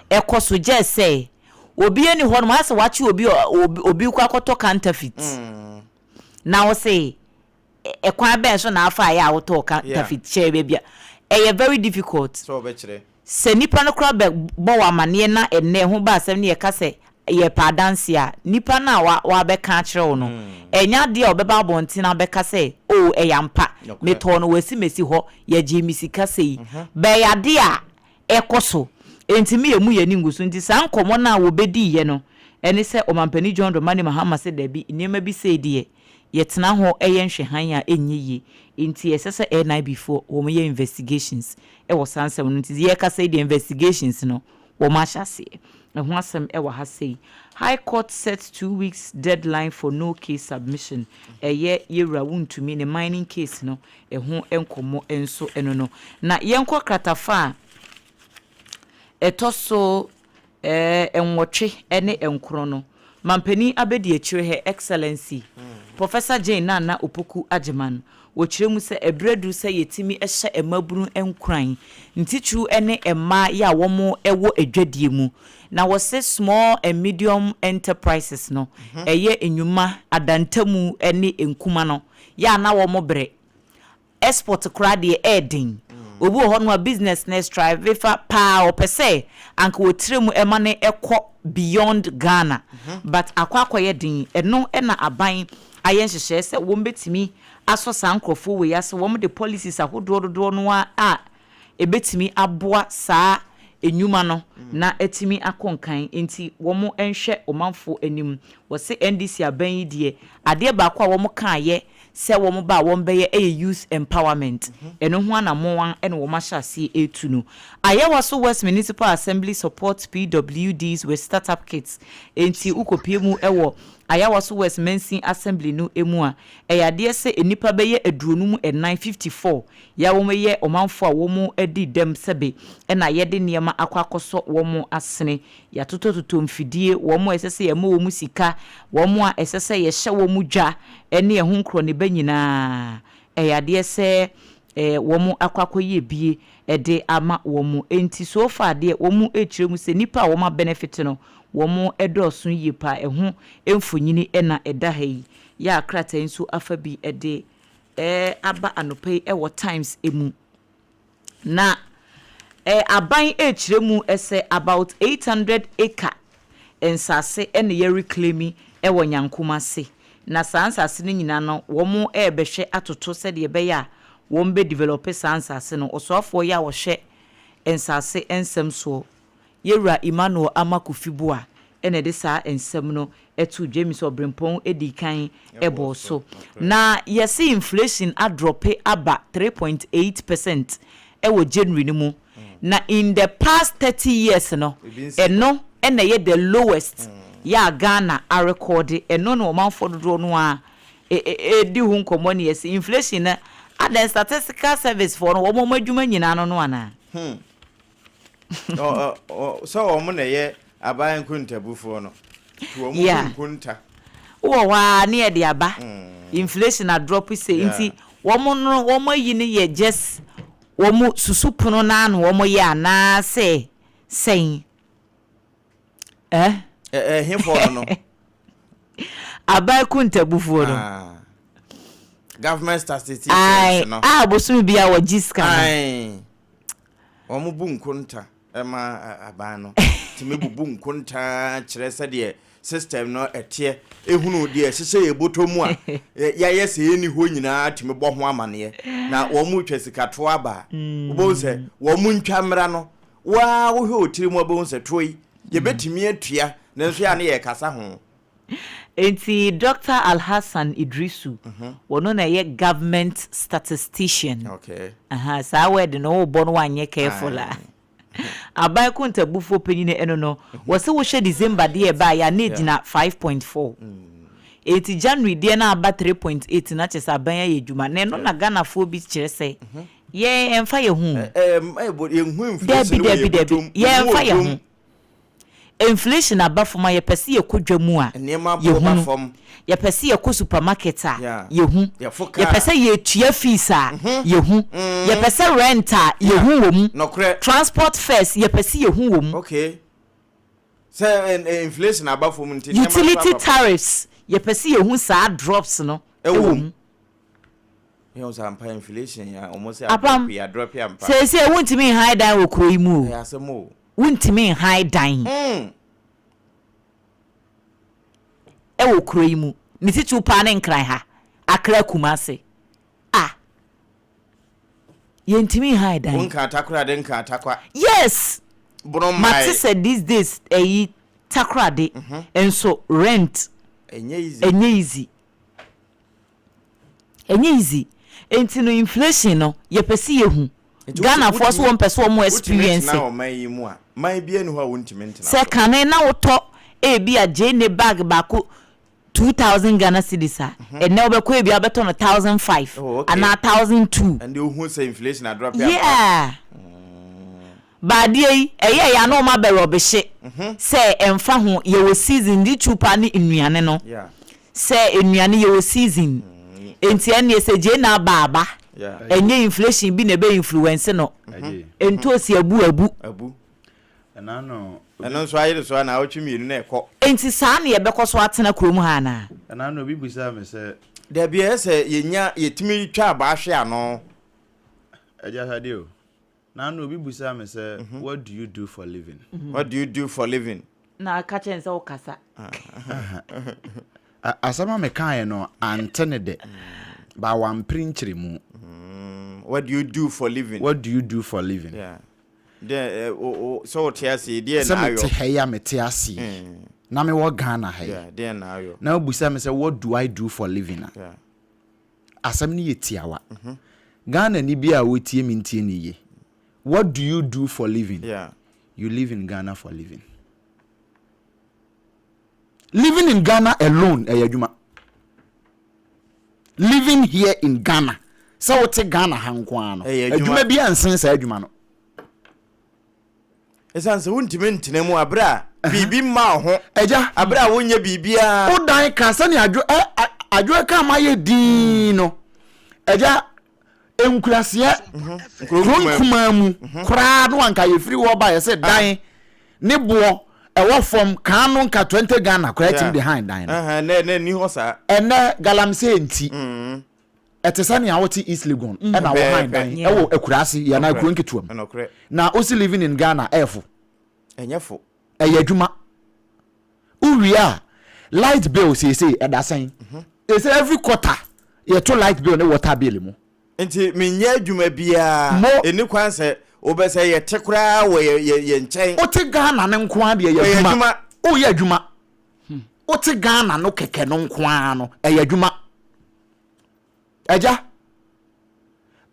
ɛkɔ so gyɛɛ sɛ obi ɛni hɔ nom ayɛ sɛ wakye obi obi kɔ akɔtɔ counterfeit na wo se ɛkwan bɛn so na afa ayɛ a wotɔɔ counterfeit kyerɛ baabi a ɛyɛ very difficult sɛ nipa no koraa bɛ bɔ wo amaneɛ na ɛnɛ ɛho ba asɛm ne yɛka sɛ yɛpɛ adanseɛ a nipa no a wabɛka akyerɛ wo no ɛnyɛ adeɛ a ɔbɛba abɔnten abɛka sɛ oh ɛyɛ ampa metɔɔ no wɔ asimesi hɔ yɛgyee me sika sei but ɛyɛ adeɛ a ɛkɔ so. Enti me yɛmmu yɛn ani ngu so. Nti saa nkɔmmɔ no a wɔbɛdiiɛ no, ɛne sɛ Ɔmampanin John Dramani Mahama sɛ dabi, nneɛma bi sei deɛ, yɛtena hɔ yɛ nhwɛhan a ɛnyɛ yie. Nti ɛsɛ sɛ NIB foɔ wɔyɛ investigations wɔ saa nsɛm no. Nti yɛrekasa yi deɛ investigations no wɔahyɛ aseɛ. Ɛho asɛm wɔ ha sei. High Court sets 2 weeks deadline for no case submission. Ɛyɛ Yɛwura Wontumi ne mining case no ɛho nkɔmmɔ nso ɛno no. Na yɛnkɔ kratafa a ɛtɔ so 89 no. Mampanin abɛdi akyire Her Excellency Professor Jane Nana Opoku Agyeman wɔkyerɛ mu sɛ ɛberɛ duru sɛ yɛtumi hyɛ mmabunu nkuran, ntitiriw ne mmaa yi a wɔn wɔ adwadie mu. Na wɔse small and medium enterprises no, ɛyɛ nnwuma adantamu ne nkuma no, yɛ a na wɔn brɛ. Export koraa deɛ ɛɛden. Obi wɔ hɔ no a business no strive fa paa, ɔpɛ sɛ anka wɔtire mu ɛma no ɛkɔ beyond Ghana, but akɔ akɔyɛ den. Ɛno ɛna aban ayɛ nhyehyɛe sɛ wɔn bɛtumi asɔ saa nkurɔfoɔ wei ase. Wɔn de policies ahodoɔ dodoɔ no a a ɛbɛtumi aboa saa nnwuma no na atumi akɔ nkan. Nti wɔn nhwɛ ɔmanfoɔ anim. Wɔse NDC aban yi deɛ, adeɛ baako a wɔn kaayɛ sɛ wɔn ba a wɔn bɛyɛ ɛyɛ youth empowerment. Ɛno ho anammɔn ɛna wɔn ahyɛ aseɛ ɛretu no. Ayawaso West Municipal Assembly support PWDs with startup kits. Nti wokɔpie mu ɛwɔ Ayawaso West Mansin Assembly no mu a, ɛyɛ adeɛ sɛ nnipa bɛyɛ 54, 54 yɛ a wɔn yɛ ɔmanfoɔ a wɔn adi dɛm sɛbe ɛna yɛde nneɛma akɔ akɔsɔ wɔn asene. Yɛatotɔtotɔ mfidie, wɔn a ɛsɛ sɛ yɛma wɔn sika, wɔn a ɛsɛ sɛ yɛhyɛ wɔn dwa ɛne ɛho nkorɔneba nyinaa, ɛyɛ adeɛ sɛ wɔn akɔ akɔyɛ bie ɛde ama wɔn. Nti so far deɛ, wɔn rekyerɛ mu sɛ nnipa a wɔn abenefit no, wɔn dɔɔso yie paa. Ɛho mfonyini ɛna ɛda ha yi yɛ a krataa yi nso afa bi ɛde aba anɔpa yi ɛwɔ Times emu. Na aban rekyerɛ mu sɛ about 800 acre nsase na yɛreclaim wɔ Nyankomase. Na saa nsase no nyinaa no, wɔn rebɛhwɛ atoto sɛdeɛ ɛbɛyɛ a wɔn bɛ develop saa nsase no. Ɔsoafoɔ yi a wɔhwɛ nsase nsɛm soɔ, Yɛwura Emmanuel Armah-Kofi Buah, ɛna ɛde saa nsɛm no ɛto dwa mi sɛ ɔbrempɔn di kan ɛbɔɔ so. Na yɛse inflation adrop aba 3.8% ɛwɔ January no mu. Na in the past 30 years no, ɛno ɛna ɛyɛ the lowest yɛ a Ghana arekɔɔde. Ɛno na ɔmanfoɔ dodoɔ no a ɛdi ho nkɔmmɔ ne yɛse inflation no adan Statistical Service foɔ no wɔn adwuma nyinaa no anaa? Sɛ wɔn na ɛyɛ aban nkontabufoɔ no, nti wɔn bu nkonta. Wowɔ hɔ a ne yɛde aba inflation adrop sɛ nti wɔn no wɔn ayi no yɛ just wɔn susu pono n'ano wɔn yɛ anaasɛ sɛn ɛ? Ɛhefoɔ no? Aban kuntabufoɔ no. Ah. Government statistics no. A bosomi bi a wɔgye sika no. Wɔn bu nkonta ma aban no. Tumi bubu nkonta kyerɛ sɛdeɛ system no ɛteɛ. Ehunu deɛ ɛhyehyɛ yɛ bɔtɔ mu a yɛayɛ sɛ yɛnni hɔ nyinaa tumi bɔ ho amaneɛ. Na wɔn mu twa sikatoɔ aba a, wobɛhu sɛ wɔn mu ntwa mmra no, waa wohwɛ otiri mu abɛhu sɛ toɔ yi yɛbɛtumi atua, nanso yɛ a ne yɛrekasa ho. Nti Dr. Alhassan Idrisu, wɔno na ɛyɛ government statistician. Aha, saa word no wobɔ no wanyɛ careful a. Aban kontabufoɔ panyin ɛno no, wɔsɛ wohwɛ December deɛ ɛbaeɛ a na ɛgyina 5.4. Enti January deɛ no aba 3.8 na kyerɛ sɛ aban ayɛ adwuma. Na ɛno na Ghanafoɔ bi kyerɛ sɛ yɛn ɛmfa yɛn ho. Yɛnhu inflation Dabi dabi dabi, yɛmfa yɛn ho. Inflation aba fam a, yɛpɛ sɛ yɛkɔ dwa mu a, Nneɛma boɔ ba yɛhunu. fam. Yɛpɛ sɛ yɛkɔ supermarket a, yɛhu. Yɛfo kaa. Yɛpɛ sɛ yɛtua fees a, yɛhu. Yɛpɛ sɛ rent a, yɛhu wɔ mu. Transport fares, yɛpɛ sɛ yɛhu wɔ mu. Okay, sɛ inflation aba fam nti nneɛma nso Utility aba fam. tariffs, yɛpɛ sɛ yɛhu saa drops no ɛwɔ ɛwɔ mu. mu. Yɛn sɛ ampa inflation a wɔn sɛ Apam. adrop adrop ampa. Seesei wontumi nhan dan wɔ kuro yi mu o. Ɛyɛ asɛm o. Wontumi nhan dan ɛwɔ kuro yi mu. Ne titiriw paa ne Nkran ha, Accra, Kumase. A yɛntumi nhan dan. Wo nka atakora de nka atakwa. Yes. Bono Mate mmae. sɛ these days ɛyi Takoradi nso rent Ɛnyɛ easy. ɛnyɛ easy. Ɛnyɛ easy. Enti no inflation no yɛpɛ sɛ yɛhu. Nti Ghanafoɔ so wotumi wɔn pɛ sɛ wɔn wotumi experience. tena ɔman yi mu a, man biara nni hɔ a wontumi ntena Sɛ so. kane na wotɔ ebi a gyeene bag baako 2000 Ghana cedis a, ɛnnɛ wobɛkɔ ebi a wobɛtɔ no 1005 Oh, okay. anaa 1002. Ɛnde wohu sɛ inflation adrɔpe ampa. Yeah. Ba adeɛ yi, ɛyɛɛyɛ a na wɔn abɛ rɔbehye sɛ ɛmfa ho, yɛwɔ season, de tu paa ne nnuane no. Yeah. Sɛ nnuane yɛwɔ season, nti ɛnneɛ sɛ gyeene aba a aba, Yeah. ɛnyɛ inflation bi na ɛbɛ influence no. Agye. Ntoosi abu abu. Abu. Ɛna no obi Ɛno nso ayere so a naawɔtwe mmienu na ɛkɔ. Nti saa na yɛbɛkɔ so atena kurom ha anaa? Ɛna no obi bisaa me sɛ. Dabi ɛyɛ sɛ yɛnya yɛtumi twa abaa hwe ano. Agya hwɛ adeɛ o. Na ano obi bisaa me sɛ what do you do for living? What do you do for living? Na ka kyerɛ no sɛ wokasa. Asɛm a mekaeɛ no ante ne dɛ, but wampere nkyerɛmu. What do you do for living? What do you do for living? Yeah. Deɛ ɛ wo wo sɛ wote ase yi deɛ Sɛ na mete ayɔ. ha yi a mete ase yi, na mewɔ Ghana ha yi, Yeah, deɛ na ayɔ. na wobisa me sɛ what do I do for living a, Yeah. asɛm no yɛ tiawa. Ghanani bi a wotie me ntie no yie. What do you do for living? Yeah. You live in Ghana for living. Living in Ghana alone ɛyɛ adwuma. Living here in Ghana sɛ wote Ghana ha nko ara no Ɛyɛ adwuma. adwuma bi ansen saa adwuma no. Ɛsiane sɛ wontumi ntena mu abere a biribi mma wo ho. Agya. Abere a wonyɛ biribiara. Wodan ka sɛnea adwo ɛ adwo ka ma yɛ dinn no. Agya nkuraseɛ Nkuro kuro nkumaa mu. nkumaa mu koraa no anka yɛfiri hɔ ba yɛsɛ dan ne boɔ ɛwɔ fam kan no nka 20 Ghana koraa tumi de han dan no. Ɛnɛ ɛnɛ ni hɔ saa. Ɛnɛ galamsey nti ɛte sɛ nea wote East Legon ɛna wo han dan ɛwɔ akuraase yɛ anaa kuro nketewa mu na wosi living in Ghana ɛyɛ fo. Ɛnyɛ fo. Ɛyɛ adwuma. Wowie a light bill seesei ɛda sɛn? Seesei every quarter yɛto light bill ne water bill mu. Nti menyɛ adwuma biara. Mo. Ɛni kwan sɛ wobɛ sɛ yɛte koraa wɔ yɛ yɛ yɛ nkyɛn. Wote Ghana no nko ara deɛ ɛyɛ Ɛyɛ adwuma. adwuma. Woyɛ adwuma. Wote Ghana no kɛkɛ no nko ara no ɛyɛ adwuma. Agya,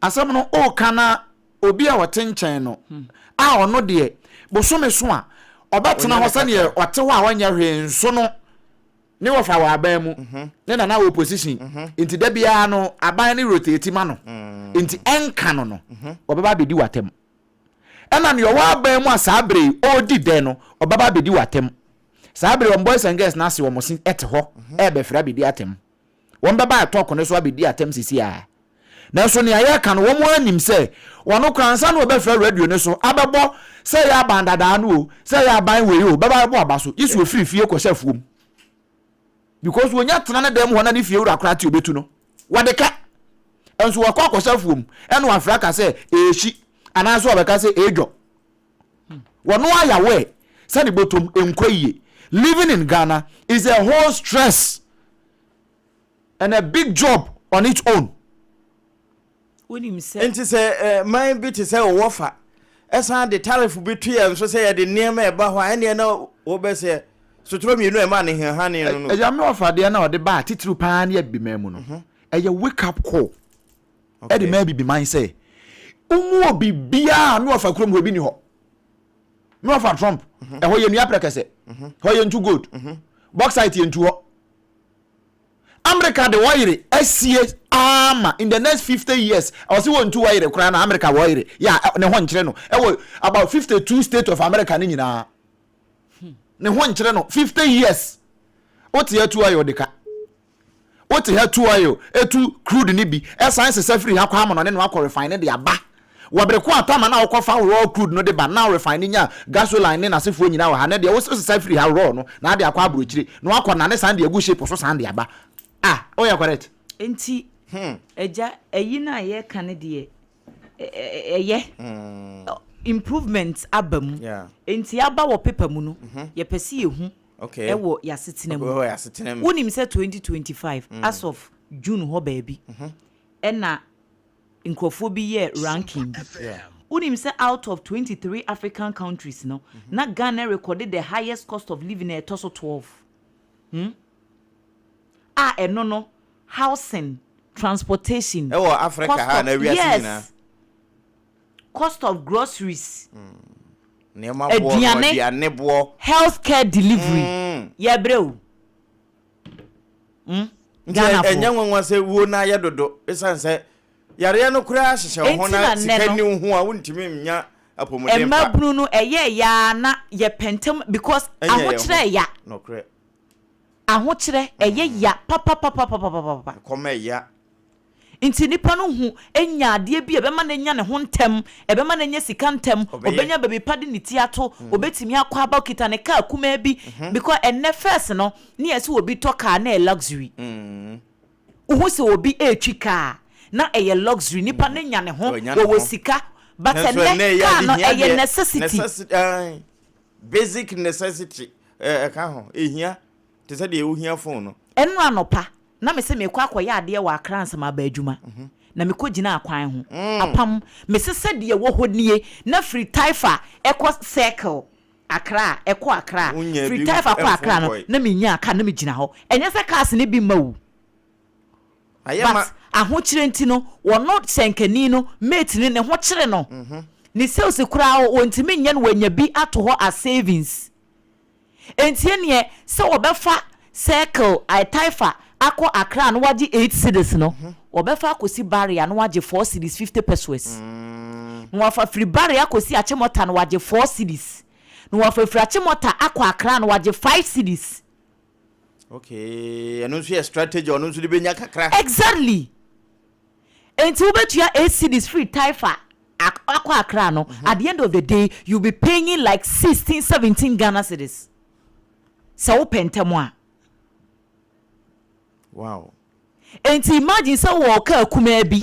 asɛm no woka na obi a ɔte nkyɛn no a ɔno deɛ bosome so a ɔbɛtena hɔ sɛdeɛ ɔte hɔ a ɔnyɛ hwee nso no ne wɔfa wɔ aban mu ne nana wɔ opposition nti da biara no aban no rotate ma no nti ɛnka no no ɔbɛba abɛdi w'atɛm. Ɛna nea ɔwɔ aban mu a saa bere yi ɔredi dɛ no ɔbɛba abɛdi w'atɛm. Saa bere yi wɔn boys and girls no ase wɔn se te hɔ ɛrebɛfrɛ abɛdi atɛm. Wɔn bɛba ɛtɔk no so abɛdi atɛm sisi a. Nanso nea yɛreka no wɔn ara nim sɛ wɔn koraa ansa na wɔbɛfrɛ radio no so abɛbɔ sɛ ɛyɛ aban dadaa no o, sɛ ɛyɛ aban wei o, bɛba abɛbɔ aba so gye sɛ wɔfiri fie kɔhyɛ afuom. Because wɔnya tena ne dan mu hɔ na ne fie wura koraa te ɔbɛtu no. Wɔde ka. Nso wɔkɔ akɔhyɛ afuom ɛna wɔafrɛ aka sɛ ɛɛhyi anaasɛ wɔbɛka sɛ ɛɛdwɔ. Wɔno ayɛ aware sɛ ne bɔtɔm nkɔ yie. Living in Ghana is a whole stress and a big job on its own. Wonim sɛ. Enti sɛ man bi te sɛ ɔwɔ fa san de tariff bi to yɛn so sɛ yɛde nneɛma a ɛba hɔ a, ɛnneɛ na wɔbɛsɛ sotorɔ mmienu a ɛma ne hane no no. Ɛyɛ me ɔfa deɛ na ɔde baa titiriw paa ne Abibiman mu no, ɛyɛ wake up call ɛde ma Abibiman sɛ womu obibiara a me ɔfa kurom hɔ ebi ni hɔ. Me ɔfa Trump, ɛhɔ yɛ nua prɛkɛsɛ, hɔ yɛ ntu gold, bauxite yɛ ntu hɔ. America de wɔyere asie ama in the next 50 years ɔse wɔntu wɔyere koraa na America wɔyere yɛ a ne ho nkyere no ɛwɔ about 52 state of America ne nyinaa ne ho nkyere no 50 years wote atu ayɛ ɔde ka wote ha tu oil etu crude ne bi ɛsan sesa firi ha kɔ amano ne no akɔ refine ne de aba wɔ bere ko atama na wokɔfa raw crude no de ba na refine ne nya gasoline ne n'asefoɔ nyinaa wɔ ha ne deɛ wosesa firi ha raw no na ade akɔ aburokyire na wakɔ nane san de agu ship so san de aba ah woyɛ correct. Nti agya ayi no a yɛka no deɛ ɛyɛ improvement aba mu nti aba wɔ paper mu no yɛpɛ sɛ yɛhu ɛwɔ yɛasetena mu. Wonim sɛ 2025 as of June hɔ baabi ɛna nkurɔfoɔ bi yɛɛ ranking bi. Wonim sɛ out of 23 African countries no, na Ghana rekɔde the highest cost of living a ɛtɔ so 12. A ɛno no, housing, transportation, Ɛwɔ Africa cost ha of, anaa wiase nyinaa? yes, cost of groceries, Nneɛma boɔ no, aduane, aduane boɔ. Health care delivery. Yɛbrɛ o. Nti ɛ- Ghanafoɔ. ɛnyɛ nwanwa sɛ wuo no ayɛ dodo ɛsiane sɛ yareɛ no koraa hyehyɛ wo ho Enti na na nnɛ sika no, nni wo ho a wontumi nnya apɔmuden pa. Mmabunu no ɛyɛ yaa na yɛpɛ ntɛm because Ɛnyɛ yɛn ho. ahokyerɛ ɛya. Nokorɛ. Ahokyerɛ ɛyɛ ya papapapapapapa. Ɛkɔm ɛya. Nti nipa no hu enya adeɛ bi a ɛbɛma no anya ne ho ntɛm, ɛbɛma no anya sika ntɛm, Ɔbɛyɛ. ɔbɛnya baabi pa de ne ti ato, ɔbɛtumi akɔ aba, okita ne kaa kumaa bi. Because ɛnnɛ first no, ne yɛ sɛ obi tɔ kaa na ɛyɛ luxury. Wohu sɛ obi ɛretwi kaa na ɛyɛ luxury, nipa no nya ne ho, Ɔnya ne wɔwɔ ho. sika. But Nanso ɛnnɛ ɛnnɛ ɛyɛ kaa no adehia ɛyɛ deɛ. necessity. Necessity, ae. Basic necessity ɛka ho, ɛhia te sɛ deɛ wohia phone no. Ɛno anɔpa na me sɛ mekɔ akɔyɛ adeɛ wɔ Accra ansa maba adwuma. Na mekɔ gyinaa kwan ho. Apam, mese sɛdeɛ wɔ hɔ nie, na firi Taifa ɛkɔ Circle, Accra, ɛkɔ Accra. Wonya Firi bi Taifa kɔ mfom Accra no, kɔe. na menyaa car na megyina hɔ. Ɛnyɛ sɛ cars no bi mma o. Ayɛ ma. But ahokyerɛ nti no, wɔno hyɛnkani no, mate no, ne ho kyere no. Ne sales koraa wɔntumi nyɛ no, wanya bi ato hɔ as savings. Enti ɛneɛ sɛ wɔbɛfa Circle, Taifa akɔ Accra na wagye 8 cedis no, wɔbɛfa akɔsi Barrier na wagye 4 cedis 50 pesewas. Na wafa firi Barrier akɔsi Achimota na wagye 4 cedis. Na wafa firi Achimota akɔ Accra na wagye 5 cedis. Okay, ɛno nso yɛ strategy, ɔno nso de bɛnya kakra. Exactly. Enti wobɛtua 8 cedis firi Taifa akɔ Accra no, at the end of the day, you'll be paying like 16, 17 Ghana cedis. Sɛ wopɛ ntɛm a. Enti imagine sɛ wowɔ kaa kumaa bi,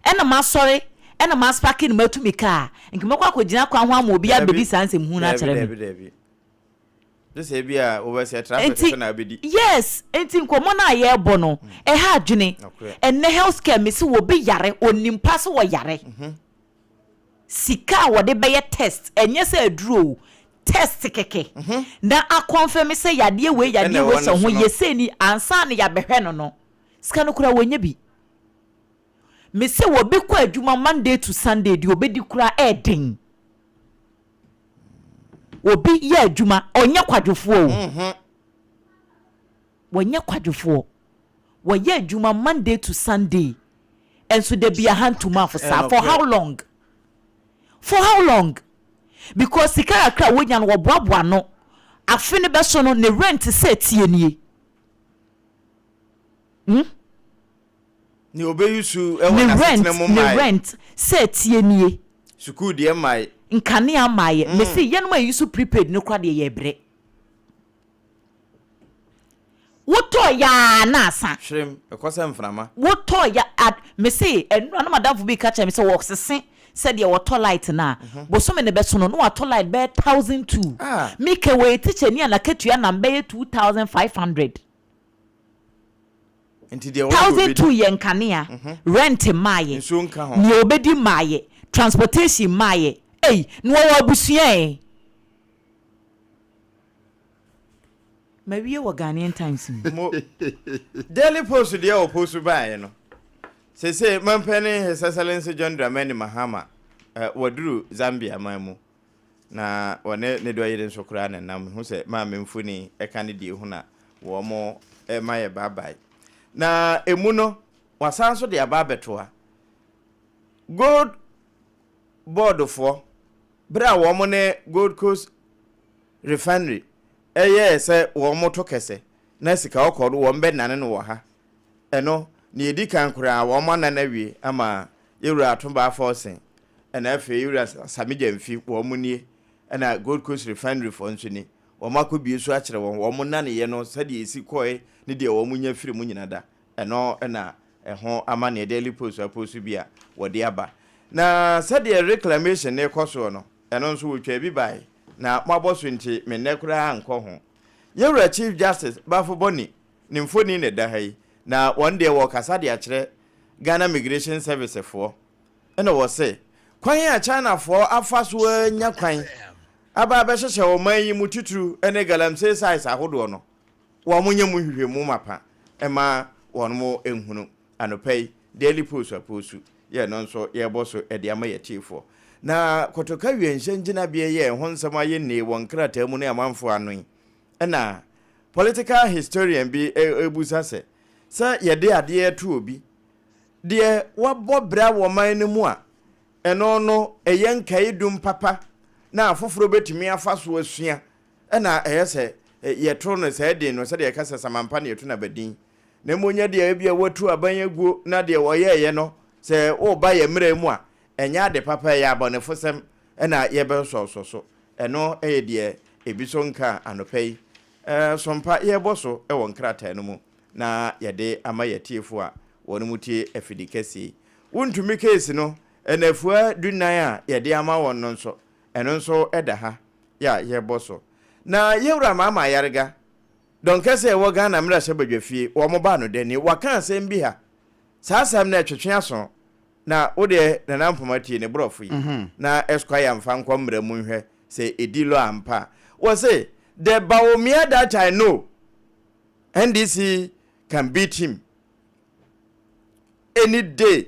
ɛna masɔre, ɛna masparke no matu me kaa, nka mɛkɔ akɔgyina kwan ho ama obi abɛdi saa nsɛmhunu no akyerɛ me. Dabi, dabi. Gye sɛ ebi a wobɛsɛ traffic Enti so na abɛdi. yes, enti nkɔmmɔ no a yɛrebɔ no, ɛha adwene. Nokorɛ. Ɛnnɛ healthcare mese obi yare, onim pa sɛ wɔyare. Sika a wɔde bɛyɛ test, ɛnyɛ sɛ aduro o, test kɛkɛ. Na akɔnfɛm sɛ yadeɛ wei, yadeɛ Ɛna wei ɛwɔ sɛ ne ho so no. yɛ sei ni ansa na yɛabɛhwɛ no no. Sika no koraa wɔnyɛ bi. Mese obi kɔ adwuma Monday to Sunday deɛ obɛdi koraa ɛɛden. Obi yɛ adwuma, ɔnyɛ kwadwofoɔ o. Wɔnyɛ kwadwofoɔ. Wɔyɛ adwuma Monday to Sunday. Ɛnso da bi aha ntoma afo saa. For how long? For how long? Because sika kakra a wonya no wɔboaboa no. Afe no bɛso no ne rent sɛ tie nie. Ne obeyi su ɛwɔ Ne rent, n'asetena mu ne mmae. rent sɛ tie nie. Sukuu deɛ mmae. Nkanea mmaeɛ. Mese yɛnom a yɛyi so prepaid no koraa deɛ yɛbrɛ. Wotɔ yaa na asa. Hwerem, ɛkɔ sɛ mframa. Wotɔ ya ad mese ɛnura na madamfo bi ka kyerɛ me sɛ wɔsese sɛdeɛ wɔtɔ light no a, bosome ne bɛso no na watɔ light bɛyɛ 1,200. Mike wɔyɛ teacher ni a n'akatua nam bɛyɛ 2500. Nti deɛ wɔde 1,200 obɛdi. Yɛ nkanea, rent mmaayɛ, Nsuo nka ho. Nea obɛdi mmaayɛ, transportation mmaayɛ. Ei, na wɔwɔ abusua ɛ. Mawie wɔ Ghanaian Times mu. Mo Daily Post deɛ wɔ post baeɛ no. Sese mampanin His Excellency John Dramani Mahama waduru Zambia man mu. Na wɔne ne dɔ yere nso koraa na nam hu sɛ maame mfoni ɛka ne deɛ hu na wɔn ɛma yɛ baabae. Na emu no wasan nso de aba abɛtoa. Gold boardfoɔ bere a wɔn ne Gold Coast Refinery ɛyɛɛ sɛ wɔn to kɛsɛ na sika ɔkɔ no wɔn bɛnane no wɔ ha. Ɛno nea edi kan koraa wɔn anan awie ama yɛwura Ato Baah Forson ɛna afei yɛwura Sammy Gyamfi wɔn nie, ɛna Gold Coast Refinery foɔ nso ni. Wɔn akɔbie so akyerɛ wɔn wɔn naneyɛ no sɛdeɛ esi kɔɛ ne deɛ wɔn nya firi mu nyina da. Ɛno ɛna ɛho ama nea Daily Post apost bi a wɔde aba. Na sɛdeɛ reclamation ne kɔ soɔ no, ɛno nso wɔtwa bi bae na moabɔ so nti me nnɛ koraa nkɔ ho. Yɛwura Chief Justice Baffoe-Bonnie ne mfoni na ɛda ha yi, na wɔn deɛ wɔkasa de akyerɛ Ghana Migration Service foɔ. Ɛna wɔse Kwan a Chinafoɔ afa so anya kwan aba abɛhyehyɛ ɔman yi mu titiriw ne galamsey sites ahodoɔ no, wɔnyɛ mu nhwehwɛmu mapa mma wɔn nhunu. Anɔpa yi, Daily Post apostu yɛ no nso yɛrebɔ so de ama yɛn atiefoɔ. Na Kotoka wienhyɛn gyinabea yi a ɛho nsɛm ayɛ nnee wɔ nkrataa mu ne amanfoɔ ano yi na political historian bi rebisa sɛ, sɛ yɛde adeɛ reto obi deɛ wabɔ bra wɔ man no mu a, ɛno no ɛyɛ nkaedum papa na afoforɔ bɛtumi afa so asua na ɛyɛ sɛ yɛto no saa din no sɛdeɛ yɛka sɛ samampa na yɛto no abadin na mmom nyɛ deɛ ebia watu aban aguo na deɛ wɔyɛeɛ no sɛ woba yɛn mmerɛ mu a ɛnyɛ ade papa ɛyɛ abɔnefosɛm na yɛbɛsɔsɔ so ɛno yɛ deɛ ebi so nka anɔpa yi sompa yɛbɔ so wɔ nkrataa no mu na yɛde ama yɛn atiefo a wɔn tie afidi kɛseɛ yi. Wontumi case no nnafua dunnan a yɛde ama wɔn no nso, ɛno nso da ha yɛ a yɛrebɔ so. Na Yɛwura Maama Ayariga, dɔnkɛse a ɛwɔ Ghana mmarahyɛbadwafie, wɔn baa no dɛn ni? Waka asɛm bi ha. Saa asɛm no ɛtwetwe aso. Na wo deɛ Nana Mpoma tie ne borɔfo yi na Esquire mfa nkɔ mmara mu nhwɛ sɛ ɛdi law ampa a. Wɔse, The Bawumia that I know NDC can beat him any day.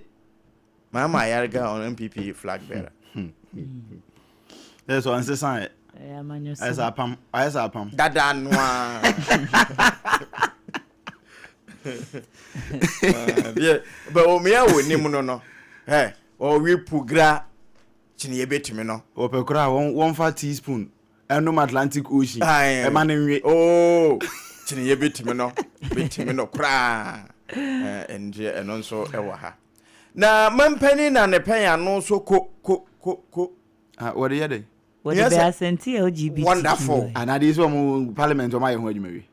Mahama Ayariga on NPP flag bearer. Ẹ sọ nsesa ẹ. Ayɛ sɛ apam. Ayɛ sɛ apam. Dada noa. Deɛ bɛ omia wɔ nim no no. Ɛ ɔwe pugra kyene yɛbɛtumi no. Wɔpɛ koraa wɔmfa teaspoon ɛnom Atlantic Ocean ɛma no nwe. Oh, kyiniiɛ bɛtumi no bɛtumi no koraa ɛnti ɛno nso ɛwɔ ha na mampanin na ne pɛn ano nso ko ko ko ko. Ah, wɔde yɛ dɛ. Wɔde bɛ asɛnti LGBT. Wonderful. Anadeɛ sɛ wɔn parliament wɔn ayɛ ho adwuma wie.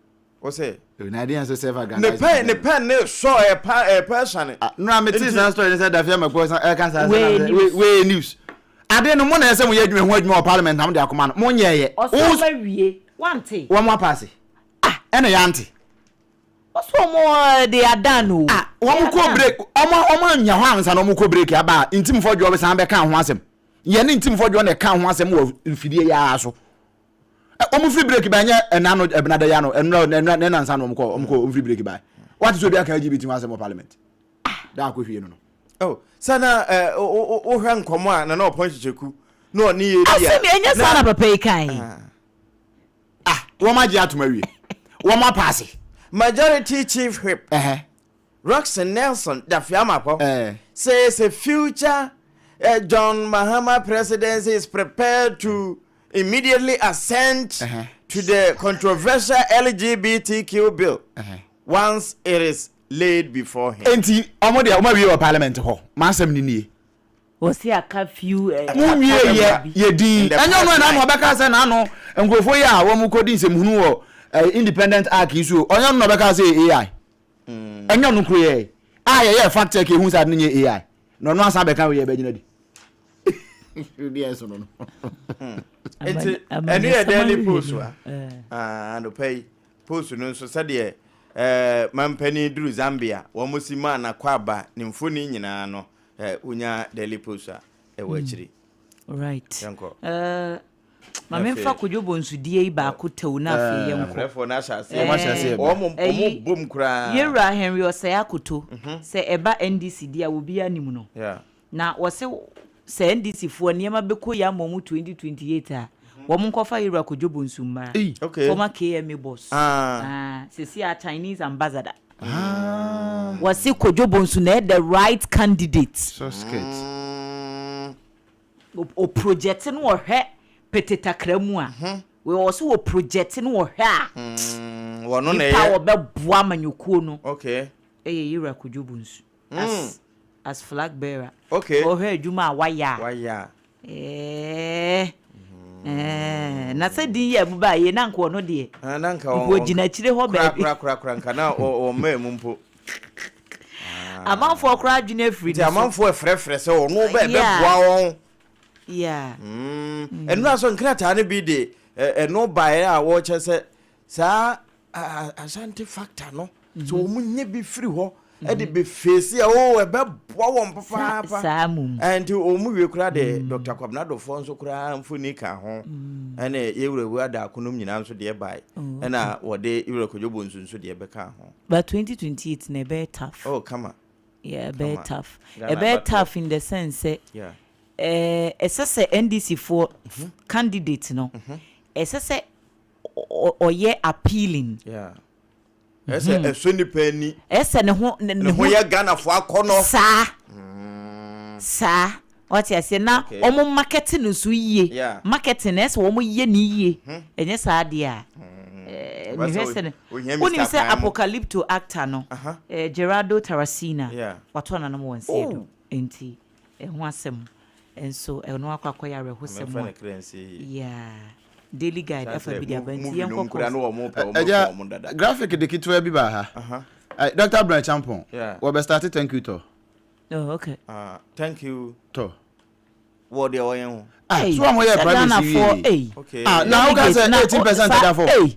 Ɔsɛ. Na adeɛ nso sɛ aggrandizement. Ne pɛn ne pɛn ne sɔ ɛpa ɛpa ɛsane. Ah, nura mi ti san story ne sɛ dafi ama kɔ ɛka saa sɛ wei news. Ade no mo na ɛsɛ mo yɛ adwuma ho adwuma wɔ parliament na mo de akoma no mo nyɛ yɛ. Ɔsɛ ɔma wie wante. Wɔn mo apaase. Ah ɛna yɛ ante. Ɔsɛ ɔmo de adan o. Ah wɔn kɔ break ɔmo ɔmo anya hɔ ansa na ɔmo kɔ break aba a ntimfo dwoɔ san bɛka ho asɛm. Yɛne ntimfo dwoɔ na ɛka ho asɛm wɔ mfidie yi ara so. Wɔn firi break ba nyɛ ɛna no ɛbena da ya no ɛnura ɛnura ne nansa na wɔn kɔ wɔn kɔ wɔn firi break ba. Wate sɛ obi aka LGBT ho asɛm wɔ parliament. Da akɔ hwie no no. Oh, sɛ na ɛ wohwɛ nkɔmɔ a na na ɔpɔn kyekyeku na ɔne yɛ di a. Asɛm ɛnyɛ saa na papa yi kan. Ah, wɔn agye atom awie. Wɔn apaase. Majority Chief Whip. Uh -huh. Rockson Nelson Dafeamekpor Eh. says a future uh, John Mahama presidency is prepared to immediately assent Uh-huh. to the controversial LGBTQ bill Uh-huh. once it is laid before him. Enti ɔmo deɛ ɔmo awie wɔ parliament hɔ. M'asɛm ni nie. Wɔsi aka few. Eh, Mo nwie yɛ yɛ din. In the Ɛnyɛ ɔno ɛna ano pipeline. ɔbɛka sɛ n'ano nkurɔfoɔ yi a wɔn kɔ di nsɛmhunu wɔ eh, independent arc yi so. Ɔnyɛ ɔno na ɔbɛka sɛ ɛyɛ AI. Ɛnyɛ ɔno koro yɛ a yɛyɛ fact check ehu sɛ ade no nyɛ AI. Na ɔno asan bɛka wei yɛ bɛgyina di. Deɛ ɛso no no. Nti ɛno yɛ Daily Post a ah, anɔpa yi post no nso sɛdeɛ eh, mampanin duru Zambia wɔn si maa n'akwaaba ne mfoni nyinaa no eh, wonya Daily Post a ɛwɔ akyiri. Right. Yɛnkɔ. Uh, ma memfa Kojo Bonsudie yi baako tɛw na afei yɛnkɔ. Afrɛfoɔ no ahyɛ aseɛ. Wɔn ahyɛ aseɛ ba. Wɔn wɔn bom koraa. Yɛwura Henry Osei Akoto sɛ ɛba NDC deɛ a obiara nim no. Yeah. Na wɔse sɛ NDC foɔ nneɛma bɛkɔ yie ama wɔn 2028 a, wɔn nkɔfa Yɛwura Kojo Bonsu mmra. Okay. Former KMA boss. Ah. Ah, seesei a Chinese ambassador. Wɔse Kojo Bonsu na ɛyɛ the right candidate. Short skirt. O project no ɔhwɛ pete takra mu a, wei wɔ so wɔ project no ɔhwɛ a, Wɔno na nipa a ɛyɛ. wɔbɛboa amanyɔkuo no Okay. ɛyɛ Yewura Kojo Bonsu as as flag bearer. Okay. Ɔhwɛ adwuma a wayɛ a. Wayɛ a. Ɛɛɛ ɛɛ na sɛ din yɛ ɛbuba yie na nka ɔno deɛ. Ah, na nka Nka ɔgyina akyire hɔ baabi. Kora kora kora nka na ɔmmaa mu mpo. Amanfoɔ koraa adwene afiri Nti ne so. amanfoɔ ɛfrɛfrɛ sɛ ɔno bɛ Yeah. ɛbɛboa wɔn. Yeah. Ɛnura so nkrataa no bi de ɛno baeɛ a wɔkyɛ sɛ saa Ashanti factor no sɛ wɔn nyɛ bi firi hɔ. de bɛ face a oo ɛbɛboa wɔn papaapa. Saa mmom. Nti wɔn wie koraa de Doctor Kwabena Dofoɔ nso koraa mfoni ka ho ɛne Yewura Awuah Darko nom nyinaa nso deɛ bae ɛna wɔde Yewura Kwadwo Bonsu nso deɛ bɛkaa ho. But 2028 no ɛbɛyɛ tough. Oh kama. Yeah ɛbɛyɛ tough. Ɛbɛyɛ tough in the sense sɛ ɛɛ ɛsɛ sɛ NDC foɔ candidate no ɛsɛ sɛ ɔyɛ appealing. Yeah. Ɛsɛ mhm. ɛsɔ nipa ani. Ɛsɛ ne ho ne ho yɛ Ghanafoɔ akɔnɔ. Saa saa wate aseɛ na wɔn marketing no nso yie marketing na ɛsɛ wɔn yɛ ne yie mhm. ɛnyɛ saa deɛ a mhm. eh, mehwɛ sɛ no wonim sɛ apocalypto actor no eh, Gerardo Taracina watɔ nanom wɔn nseɛ do oh. nti ɛho asɛm nso ɛno akɔ akɔyɛ awerɛhosɛm a yeah. Daily Guide afa bi de aba nti yɛnkɔ course. Ɛgya graphic de ketewa bi baa ha. Doctor Brian Champon, wɔbɛ start thank you tour. Oh, okay. Uh, thank you tour. Wɔ deɛ wɔyɛ ho. Ah, so wɔn yɛ private wie. Okay. Ah, na woka sɛ 18% da fam.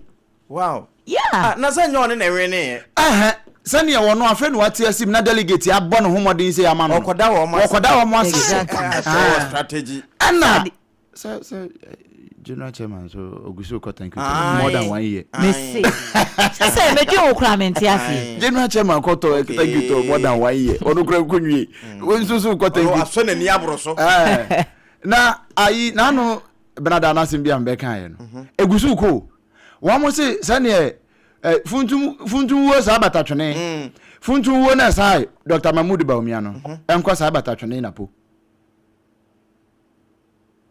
Wow. Yeah. Ah, na sɛ nyɛ ɔne na ɛwene yɛ. Ɛhɛn, sɛdeɛ wɔn afei na wate asim na delegate abɔ ne ho mmɔden sɛ ama no. Ɔkɔda wɔn ase. Wɔkɔda wɔn ase. Exactly. Strategy. Ɛna Sɛ sɛ general chairman so ogu so kɔ thank you to more than one year. Mese sɛ sɛ medwen wo koraa mente aseɛ. General chairman kɔ tɔ thank you to more than one year ɔno koraa nkɔ nwie wɔn nso so kɔ thank you. Asɔ n'ani aboro so. Na ayi n'ano benada n'asɛm bi a mbɛka yɛ no egu so kɔ wɔn mo se sɛdeɛ funtum funtum wuo saa batatwene funtum wuo na ɛsaa Dr. Mahmood Bawumia no ɛnkɔ saa batatwene na po.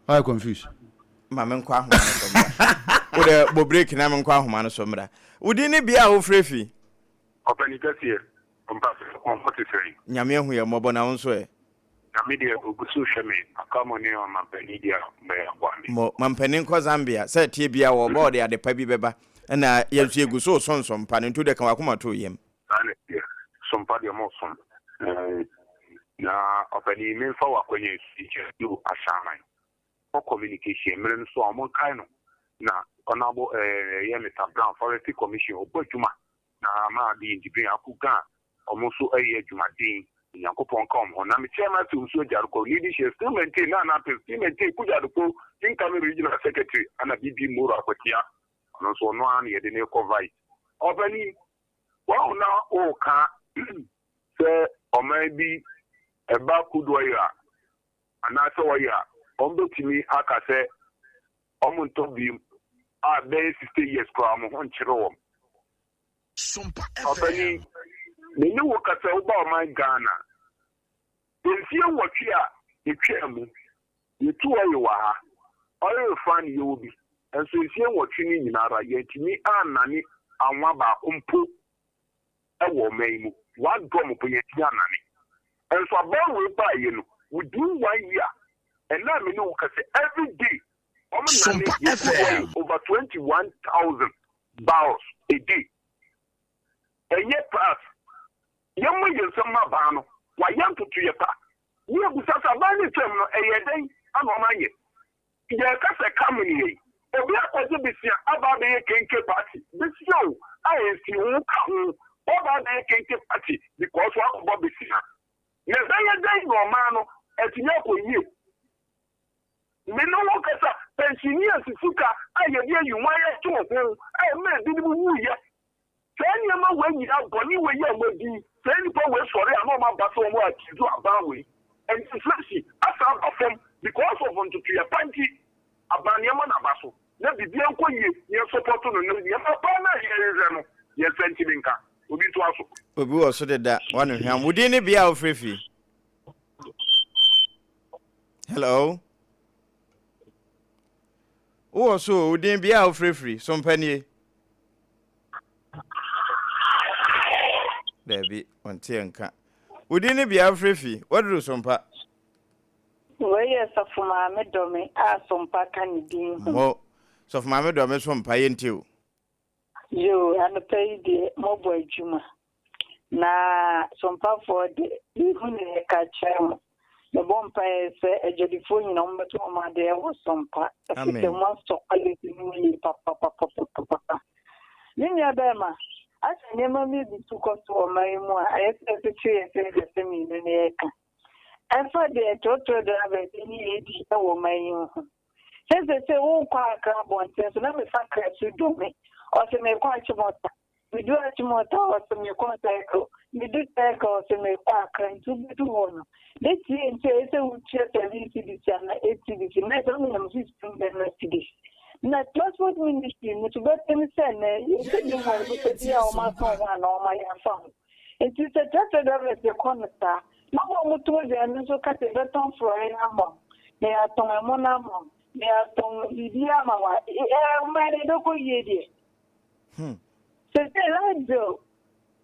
Why confused? Ma me nkɔ ahoma no so mmra. Wo dɛ bɔ break na me nkɔ ahoma no so mmra. Wo din ne bea a wofrɛ fi? Ɔpɛni kɛseɛ, mpakyɛ wo ho te sɛn? Nyame ahu yɛn mmɔbɔ na wo nso ɛ? Nyame deɛ ogu so hwɛ me, aka mo ne ɔmanpanin deɛ a ɔbɛyɛ aboa me. Mo mampanin kɔ Zambia sɛ ɛteɛ biara wɔɔba ɔde adepa bi bɛba ɛna yɛn nso yɛgu so reso nsɔmpa no nti wo deɛ ka w'akoma to wo yam. Saa na ɛteɛ, sompa deɛ mosom. Ɛɛ, na ɔpanin memfa w'akwanya yi so nkyerɛ Joe Ahyɛaman for communication mmerɛ no so a wɔnkae no na Honourable ɛɛ ɛyɛ Mister Brown Forestry Commission ɔbɔ adwuma na ama ade Njibrin Aku Gah wɔn nso ɛyɛ adwumaden Onyankopɔn nka wɔn ho na me chairman Matthew nso Agyarko leadership still maintain na Anapɛ still maintain Kujadupo incoming regional secretary ana BB Moro Akwatia ɔno nso ɔno ara na yɛde no rekɔ vice ɔpanin Wahu na woka sɛ ɔman bi ɛba kodoɔ yera anaasɛ ɔyera wɔn bɛtumi aka sɛ wɔn ntɔ biom a bɛyɛ 60 years koraa wɔn ho nkyere wɔn. Ɔpanin, me ne wo kasa woba ɔman Ghana mfie nwɔtwe a ɛtwaa mu yɛtu oil wɔ ha, oil refinery yɛwɔ bi nso mfie nwɔtwe no nyina ara yɛantumi annane anwa baako mpo wɔ ɔman yi mu, one drum mpo yɛantumi annane. Nso aban wei baeɛ no within one year, ɛnnɛ a me ne wo kasa yi every day wɔn nane yɛtu oil over 21,000 barrels a day. Ɛnyɛ pass. Yɛmmɔ yɛn nsam mma aban no. Wayɛ ntotoeɛ pa. Ne yɛbisa sɛ aban no retwam no ɛyɛɛ dɛn na wɔn anyɛ? Yɛreka sɛ coming yei obi akɔgye besia aba abɛyɛ kenke party. Besia o a nsi ho ka ho waba abɛyɛ kenke party because wakɔbɔ besia. Na ɛbɛyɛ dɛn na ɔman no atumi akɔ yie? Me ne wo kasa, pensioners sika a yɛde ayi hwan ato ho a ɛma ebinom wuiɛ. Saa nneɛma wei nyinaa, bɔne wei a wɔadi yi, saa nnipa wei sɔre a na wɔn aba sɛ wɔn accuse aban wei. And inflation asan aba fam because of ntotoeɛ pa nti. Aban nneɛma na aba so na biribiara nkɔ yie na yɛn support no na nneɛma pa no a yɛrehwehwɛ no yɛn nsa ntumi nka. Obi ntoa so. Obi wɔ so deda, wano hwam. Wo din ne bea a wofrɛ fi? Hello. Wowɔ so o, wo din bea a wofrɛ firi, so mpa nie? Daabi, ɔnte nka. Wo din ne bea a wofrɛ fi, waduru so mpa. Wei yɛ Sɔfo Maame Dɔme a Sompa ka ne din ho. Mo, Sɔfo Maame Dɔme so mpa yɛntie o. Yoo, anɔpa yi deɛ mobɔ adwuma. Na sompafoɔ de, yɛhu na yɛka kyerɛ mo. Mebɔ mpaeɛ sɛ adwadifoɔ nyina wɔbɛto wɔn adeɛ wɔ sompa. Ɛfiri sɛ moasɔ quality no mu yie papapapapapa. Me nua bɛrima, Asɛ nneɛma bi bi so kɔ so wɔ ɔman yi mu a, ayɛ sɛ ɛkyekyere yɛn sɛ yɛpɛ sɛ mmienu no yɛka. Ɛmfa deɛ trɔtrɔ drivers ne yɛdi wɔ ɔman yi ho. Sɛ sese wokɔ Accra abɔnten so na mefa kra su dome, ɔse mekɔ Achimota. Medu Achimota a ɔse mekɔ Circle, medu Circle a ɔse mekɔ Accra nti wobɛdu hɔ no ne tie nti ɛyɛ sɛ wotua 7 cedis anaa 8 cedis na ɛsɛ wonam 15 Ghana cedis. Na Transport Ministry no so bɛpem sɛ nɛ yɛsɛ bi wɔ nipa bi a wɔn asɔn ho anaa wɔn ayɛ afa ho. Nti sɛ trɔtrɔ drivers kɔ no saa na wɔn a wɔtɔn aduane no nso ka sɛ yɛbɛtɔn forɔeɛ no ama wo, na yɛatɔn ɛmo no ama wo, na yɛatɔn biribi ama wo a, ɛɛ ɔman no ɛbɛkɔ yie deɛ. Sese light bill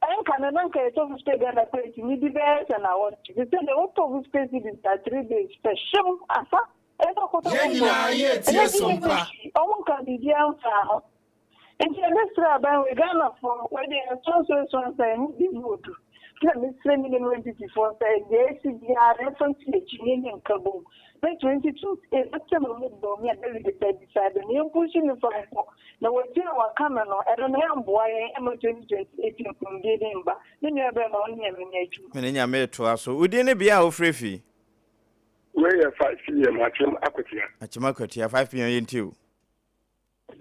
ɛnka no na nka yɛtɔ 50 Ghana plate ni bi bɛyɛ sɛ na wɔtwe. Sese deɛ wotɔ 50 cedis a 3 days pɛ hyem asa ɛsɛ ɔkɔtɔ Yɛn foforɔ. nyinaa yɛretie Ɛnyɛ bi Sompa. ɔmo nka biribiara mfa ho. Nti ɛbɛsrɛ aban wei Ghanafoɔ wɔde ɛsonsoeson sɛ ɛho bi mu odu. Na mesrɛ me ne NPP foɔ sɛ deɛ ɛsi biara ɛmfa nsi akyi ne ne nka bom. Na 2028 ɛsɛ ma mu bɔ mi a delegate decide no yɛmpush ne fa nkɔ. Na wɔti a waka no no ɛno no ɛmboa yɛn ɛma 2028 nkonimdie ne mba. Me nua bɛrima wo ne Nyame nyɛ adwuma. Mene Nyame toa so. Wodin ne bea a wofrɛ fi? Wei yɛ 5 pm, Akyem Akwatia. Akyem Akwatia, 5 pm, yɛnti o.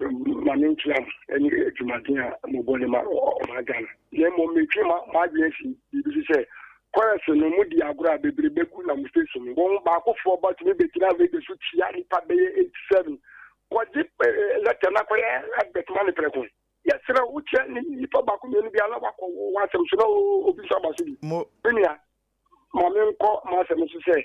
Ma menkyia mo ɛne adwumaden a mobɔ ne ma ɔma Ghana, na mmom metwe ma m'adwene si biribi so sɛ chorus no mudi agorɔ a bebrebe gu na mo station no wɔn baakofoɔ ba tumi bɛgyina radio so tia nipa bɛyɛ 87 kɔgye letter na kɔyɛ advert ma ne prɛko. Yɛsrɛ wokyɛ nipa baako mmienu bi ala wakɔ w'asɛm so na obi nso aba so bi. Mo. Me nua, ma menkɔ m'asɛm so sɛ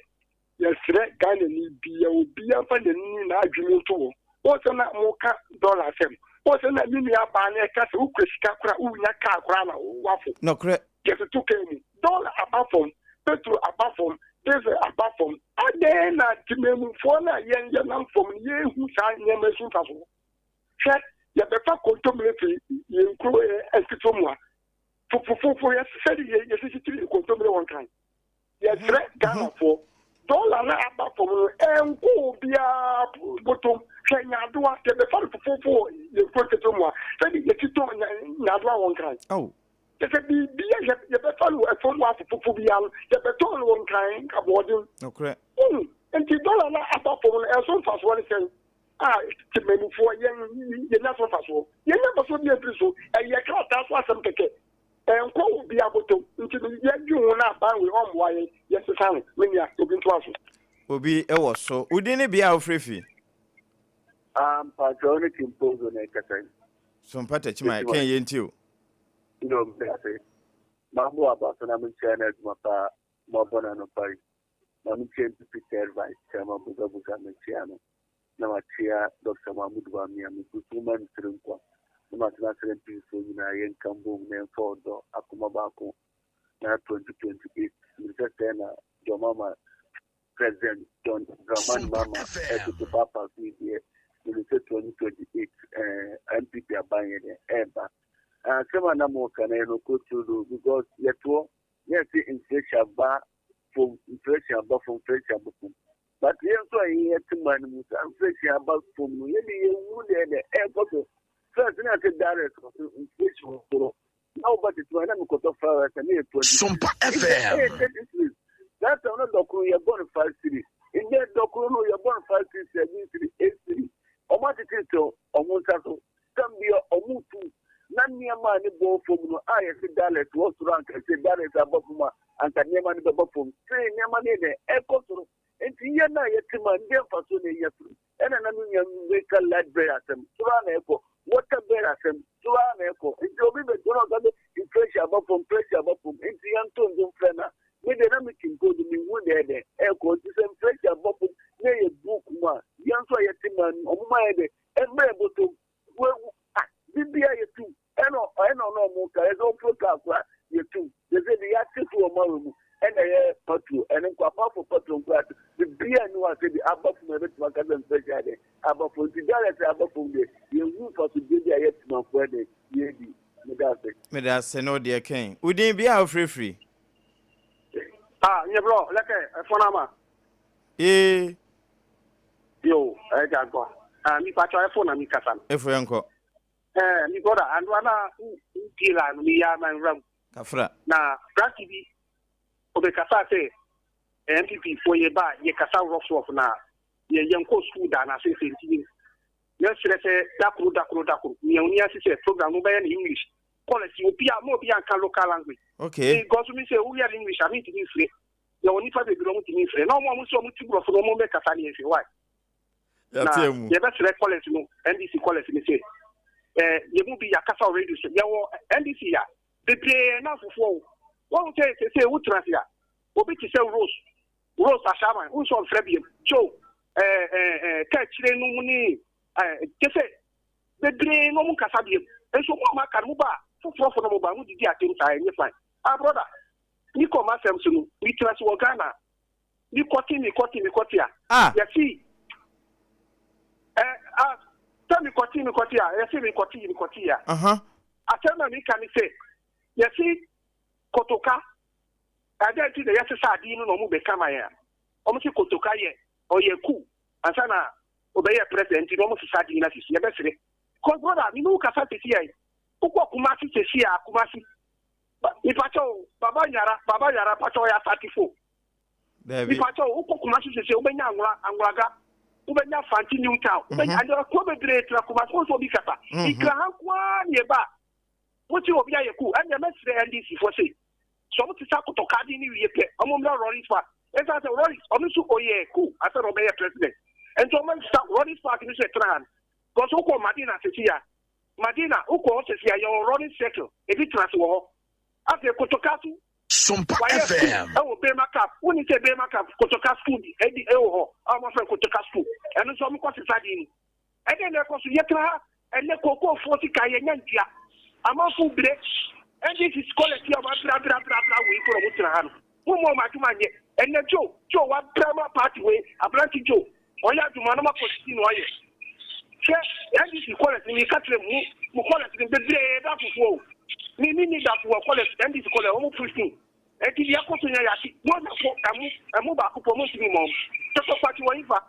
yɛsrɛ Ghana ni bia obia mfa n'ani na adwene nto wɔ wɔn sɛ na moka dɔla asɛm wɔn sɛ na me nua baa no ɛka sɛ wokura sika kora wonya kaa koraa na wafo. Nɔkorɛ. Yɛtoto kaa mu, dɔla aba fam, petrol aba fam, diesel aba fam, adɛn na temamufoɔ no a yɛn yɛnam fam no yɛhu saa nneɛma so mfa so? Hwɛ, yɛbɛfa kontommire firi yɛn kuro nketewa mu a fofofofo yɛsɛ de yɛsisi tiri kontommire wɔn kan. Yɛsrɛ Ghanafoɔ, dɔla no aba fam no ɛnkɔ obiara bɔtɔm. Hwɛ, nyaadoa yɛbɛfa no fofofo wɔ yɛn kuro nketewa mu a sɛde yɛsi tɔn nyaadoa wɔn kan kyɛ sɛ biribia yɛbɛfa no wɔ ɛfam wɔ afofofo biara no yɛbɛtɔn no wɔ Nkran aboɔden. Nɔkorɛ. Nti dɔla no aba fam no ɛso mfasoɔ ne sɛn a temamufoɔ yɛn yɛnya so mfasoɔ? Yɛnya mfasoɔ bi afiri so. Ɛyɛ krataa so asɛm kɛkɛ, ɛnkɔ obi abotom. Nti no yɛdwe ho no aban wei ɔmmoa yɛn, yɛsesa no. Me nua, obi ntoa so. Obi ɛwɔ so. Wodin ne bea a wofrɛ fi? Mpakyɛw, ne Kimpozo na ɛkasa yi. So mpata kyima kɛn yɛnti o. Yo, mede ase. Mambo aba so na menkyerɛ no adwuma paa mabɔ no anɔpa yi. Ma menkyerɛ NPP third vice chairman Bugabuga, menkyea no. Na makyea Dr. Mahmoud Bawumia, megu so ma no tiri nkwa. Na matena srɛ MPPfoɔ nyinaa yɛnka mbom na yɛmfa ɔdɔ akoma baako na 2028 meresɛ sɛ na John Mahama, President John Dramani Mahama ɛtoto paapa so yi deɛ, menim sɛ 2028 NPP aban yɛ deɛ ɛɛba. Asɛm a na moka no yɛ nokorɛ turodoo because yɛtoɔ na yɛte inflation aba fam, inflation aba fam, inflation aba fam, but yɛn nso a yɛyɛ te man no mu saa inflation aba fam no yɛde yɛwu deɛ deɛ ɛrekɔ so. First na yɛte direct wɔ so inflation wɔ soro na woba tete ma na mekɔtɔ fried rice na yɛ 20 Sompa ɛyɛ FM. 30 cedis. That time no dɔkono yɛbɔ no 5 cedis, ndɛ dɔkono no yɛbɔ no 5 cedis, 7 cedis, 8 cedis. Ɔmo atete sɛ ɔmo nsa so tam bia ɔmo tu na nneɛma a ne bɔ fam no a yɛsɛ dollars wɔ soro anka sɛ dollars aba fam a anka nneɛma no bɛba fam sɛ nneɛma no yɛ dɛ ɛkɔ soro. Nti yɛn a yɛte ma ndɛ mfa so na ɛnya firi ɛna na me nua meka light bill asɛm soro a na ɛkɔ, water bill asɛm soro a na ɛkɔ. Nti obi bɛ tɔn ɔka bɛ inflation aba fam, inflation aba fam, nti yɛnto nso mfrɛ na me de na me ti mpo de me hu deɛ dɛ ɛkɔ. Nti sɛ inflation aba fam na yɛ book mu a yɛn nso a yɛte ma no ɔmo ma yɛ dɛ ɛmbrɛ bɔtɔm wewu ah bibia yɛtum ɛna ɔno ɔmo ka ɛsɛ ɔfuro kaa kora yɛtum yɛsɛ de yɛate so wɔ mawɔ mu ɛna ɛyɛ petrol ɛne nkɔ apart from petrol nkɔ ate bibia ni hɔ a sɛ bi aba fam a ɛbɛtumi aka sɛ inflation ayɛ aba fam. Nti direct aba fam deɛ yɛhu mfasodeɛ bi a yɛ temanfoɔ ɛde yɛdi. Meda ase. Mede ase ne wodeɛ kɛn. Wodin bea a wofrɛfiri? Ah, nyɛ lɛkɛ ɛfɔn ama. Ee. Yo, ɛgya gbɔ. Ah, mi patro ɛfɔ na mi kasa no. Ɛfo, yɛnkɔ. Eh, me brother, ano ana wo la no me ya man ram. Kafra. Na brati bi obekasa sɛ NPP fo ye ba ye kasa rough rough na ye yɛnkɔ school da na sɛ sɛ nti yɛsrɛ sɛ dakoro dakoro dakoro nea oni ase sɛ program no bɛyɛ no English policy obi a ma obi anka local language. Okay. Because mi sɛ woyɛ English a mentumi mfire. Yɛwɔ nipa bebree ɔmo tumi mfire na ɔmo a ɔmo sɛ ɔmo ti borɔfo no ɔmo bɛkasa ne yɛhwɛ why. Na yɛbɛsrɛ college no NDC college no sɛ ɛɛ yɛn mu bi yɛakasa already so yɛwɔ NDC a bebree na afofoɔ o wɔn sɛ sɛ wotena ase a obi te sɛ Rose Rose Ahyɛaman wo nso ɔmfrɛ biam Joe ɛɛ ɛɛ kaakyire no mu ne ɛɛ kyɛ sɛ bebree na ɔmo nkasa biam nso mo a mo aka no mo ba foforɔfo no mo ba mo didi atem saa ɛnyɛ fine. Ah brother mi kɔ ma asɛm so no mi tena ase wɔ Ghana mi kɔte mi kɔte mi kɔte a ah yɛsi ɛ ah sɛ mi kɔte mi kɔte a yɛsi mi kɔte mi kɔte a asɛm na mi ka ne sɛ yɛsi kotoka ɛdɛ nti na yɛsesa adi no na ɔmo bɛka ma yɛn a ɔmo si kotoka yɛ ɔyɛ ku ansa na ɔbɛyɛ president nti na ɔmo sesa adi na sisi yɛbɛsere cause brother mi n'o kasa sisi yɛ wokɔ Kumasi sisi a Kumasi mipakyɛw Baba Yara Baba Yara pakyɛw ɔyɛ Asantefo. Dabi. Mipakyɛw wokɔ Kumasi sisi wobɛnya Anwora Anworaga wobɛnya Fanti New Town wobɛnya ade kuro bebree tena Kumasi wɔn nso obi kasa Nkran ha nkoa ne eba mo ti obi ayɛ ku ɛnna mɛsrɛ NDC fo se sɛ ɔmo te sɛ akotɔkadi ne wie pɛ ɔmo mmra Rawlings Park ɛsan sɛ Rawlings ɔno nso ɔyɛ ku asɛ na ɔbɛyɛ president nti ɔmo nsa Rawlings Park no so ɛtena ha no because wokɔ Madina sisi a Madina wokɔ hɔ sisi a yɛwɔ Rawlings Circle ebi tena ase wɔ hɔ afei Kotoka so Sompa wayɛ school FM. ɛwɔ Bema Cup woni sɛ Bema Cup Kotoka school bi ɛdi ɛwɔ hɔ a wɔn afrɛ Kotoka school ɛno nso ɔmo kɔ sisa di mu ɛdɛn na ɛkɔ so yɛtena ha ɛnɛ kookoofoɔ sika yɛnya ntua amanfo bere NDC scholars yi a wɔn abira abira abira abira wei koro ɔmo tena ha no mo mu ɔmo adwuma nyɛ ɛnɛ Joe Joe wabira ma party wei aberante Joe ɔyɛ adwuma no ma kɔsisi na ɔyɛ hwɛ NDC scholars ni mi ka kyerɛ mu mu scholars ni bebree da fufuo o mi mi ni da fufuo scholars NDC scholars wɔn 15 ɛti deɛ ɛkɔ so nyɛ yate wɔn na fo ɛmu ɛmu baako pɔ mo ntumi mɔ tɔtɔ pati wɔn yifa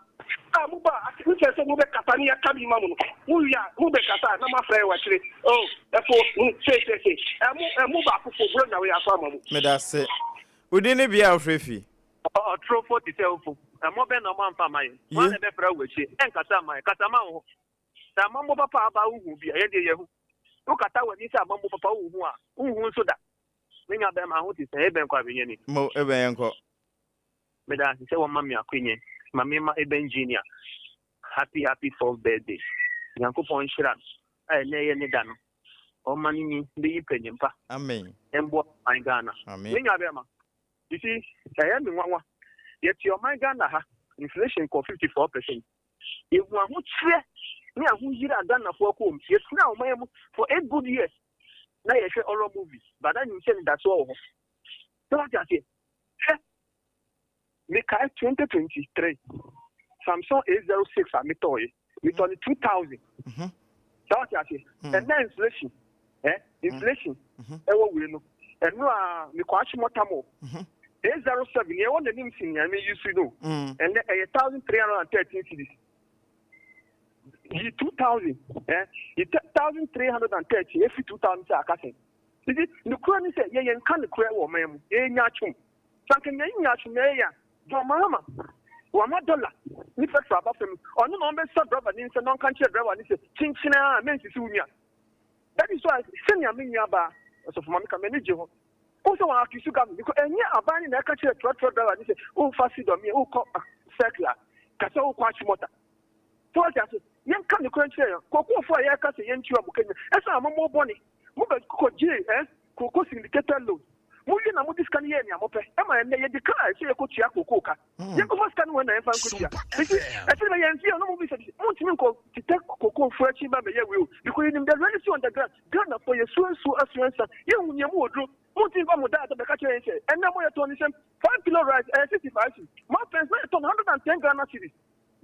a mo ba n sɛ sɛ mo bɛ kasa ne yɛ ka bi ma mo no mo wia mo bɛ kasa na mo afrɛ wɔ akyire o ɛfo n se se se ɛmu ɛmu baako fo buro nyawe aso ama mo. Meda se. Wodi ne bia a wofrɛ fi? Ɔtorofo te sɛ ofo. Ɛmmɔ bɛn na ɔmo amfa amma yɛn? Hwan Ye. na ɛbɛfrɛ wo akyire? Ɛnkasa mma yɛn. Kasa ma wo ho. Sɛ amammɔ papa aba a wunhu bi a, yɛn deɛ yɛahu. Wokata w'ani sɛ amammɔ papa wunhu a, wunhu nso da. Me nua bɛrima, ho te sɛn? Ebɛn kɔ abɛnya ni? Mo ebɛn yɛnkɔ. Meda ase sɛ wɔma me akwanya ma mema Eben Junior happy happy fourth birthday. Nyankopɔn nhyira no a ɛnɛ ɛyɛ ne da no. Ɔmma no nyi bɛyi panyimpa Amen. mboa ɔman Ghana. Amen. Me nua bɛrima, you see, ɛyɛ me nwanwa. Yɛte ɔman Ghana ha, inflation kɔ 54%. Yɛhu ahokyerɛ ne ahoyere a Ghanafoɔ akɔ mu. Yɛtena ɔman mu for 8 good years na yɛhwɛ horror movie. Bada nim sɛ nidasoɔ wɔ hɔ. Sɛ wate aseɛ, hwɛ, mekae 2023 Samsung A06 a metɔɔyɛ, metɔ ne 2000. Sɛ wate aseɛ, ɛnɛ inflation, inflation ɛwɔ wei no, ɛno a mekɔ Achimota Mall, A07 nea ɛwɔ n'anim si nea me use no, ɛnɛ ɛyɛ 1313 cedis. Yi 2000, yi 1313 efi 2000 sɛ aka sɛn? Nti nukura ni sɛ yɛyɛ nka nukura wɔ ɔman mu, yɛyɛ nya atwom sanka nyɛ nya atwom na yɛyɛ a John Mahama wama dollar ne petrol aba fam, ɔno na ɔmbɛsa driver ne nsa na ɔnka nkyerɛ driver ne sɛ kyenkyena a mensisi wo nua. That is why sɛnea me nua baa ɔsɔfo ma meka m'ani gye ho wo sɛ wɔn accuse government because ɛnyɛ aban ne na ɛka kyerɛ trɔtrɔ driver ne sɛ womfa sidɔmeɛ wokɔ circle a ka sɛ wokɔ Achimota. Sɛ wɔte ase, yɛnka ne kora nkyerɛ yɛn kookoofoɔ a yɛka sɛ yɛntua mo kanya ɛsɛ amamɔ bɔne mobɛ kɔgyee cocoa syndicated loan mowie na mode sika no yɛɛ nea mopɛ ɛma ɛnnɛ yɛde kaa ɛsɛ yɛkɔtua kookoo ka yɛnkɔfa sika no wɔ na yɛmfa nkɔtua. Nti ɛsɛ bɛ yɛn fie no mo bi sɛ montumi nkɔ tetɛ kookoofoɔ akyi ba bɛyɛ wei o, because yɛnim the reality on the ground. Ghanafoɔ yɛsua nsuo asua nsa yɛhu nea mu wɔ duro. Montumi fa mo daata bɛka kyerɛ yɛn sɛ ɛnnɛ mo yɛtɔn ne sɛm 5 kilo rice ɛyɛ 65 cedis, mo afɛn sɛ yɛtɔn 110 Ghana cedis.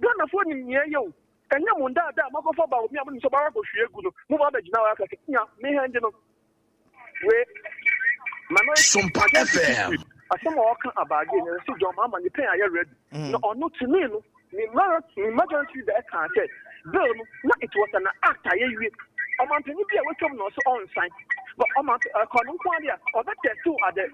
Ghanafoɔ nim nea ɛyɛ o. Ɛnyɛ mo ndaadaa makɔfa ba omi a monim sɛ ɔbɛwa kɔhwie gu no mo ba bɛgyina hɔ aka sɛ nya mehɛnde no wei minority Sompa majority FM. whip asɛm a ɔka abaagye no ɛsɛ John Mahama ne pɛn ayɛ ready na ɔno to me no ne majority leader ɛka sɛ bill no na it was an act a yɛwie. Ɔmanpanyin bi a watwam na ɔsɛ ɔnsan. But ɔman ɛkɔ no nko ara a ɔbɛ test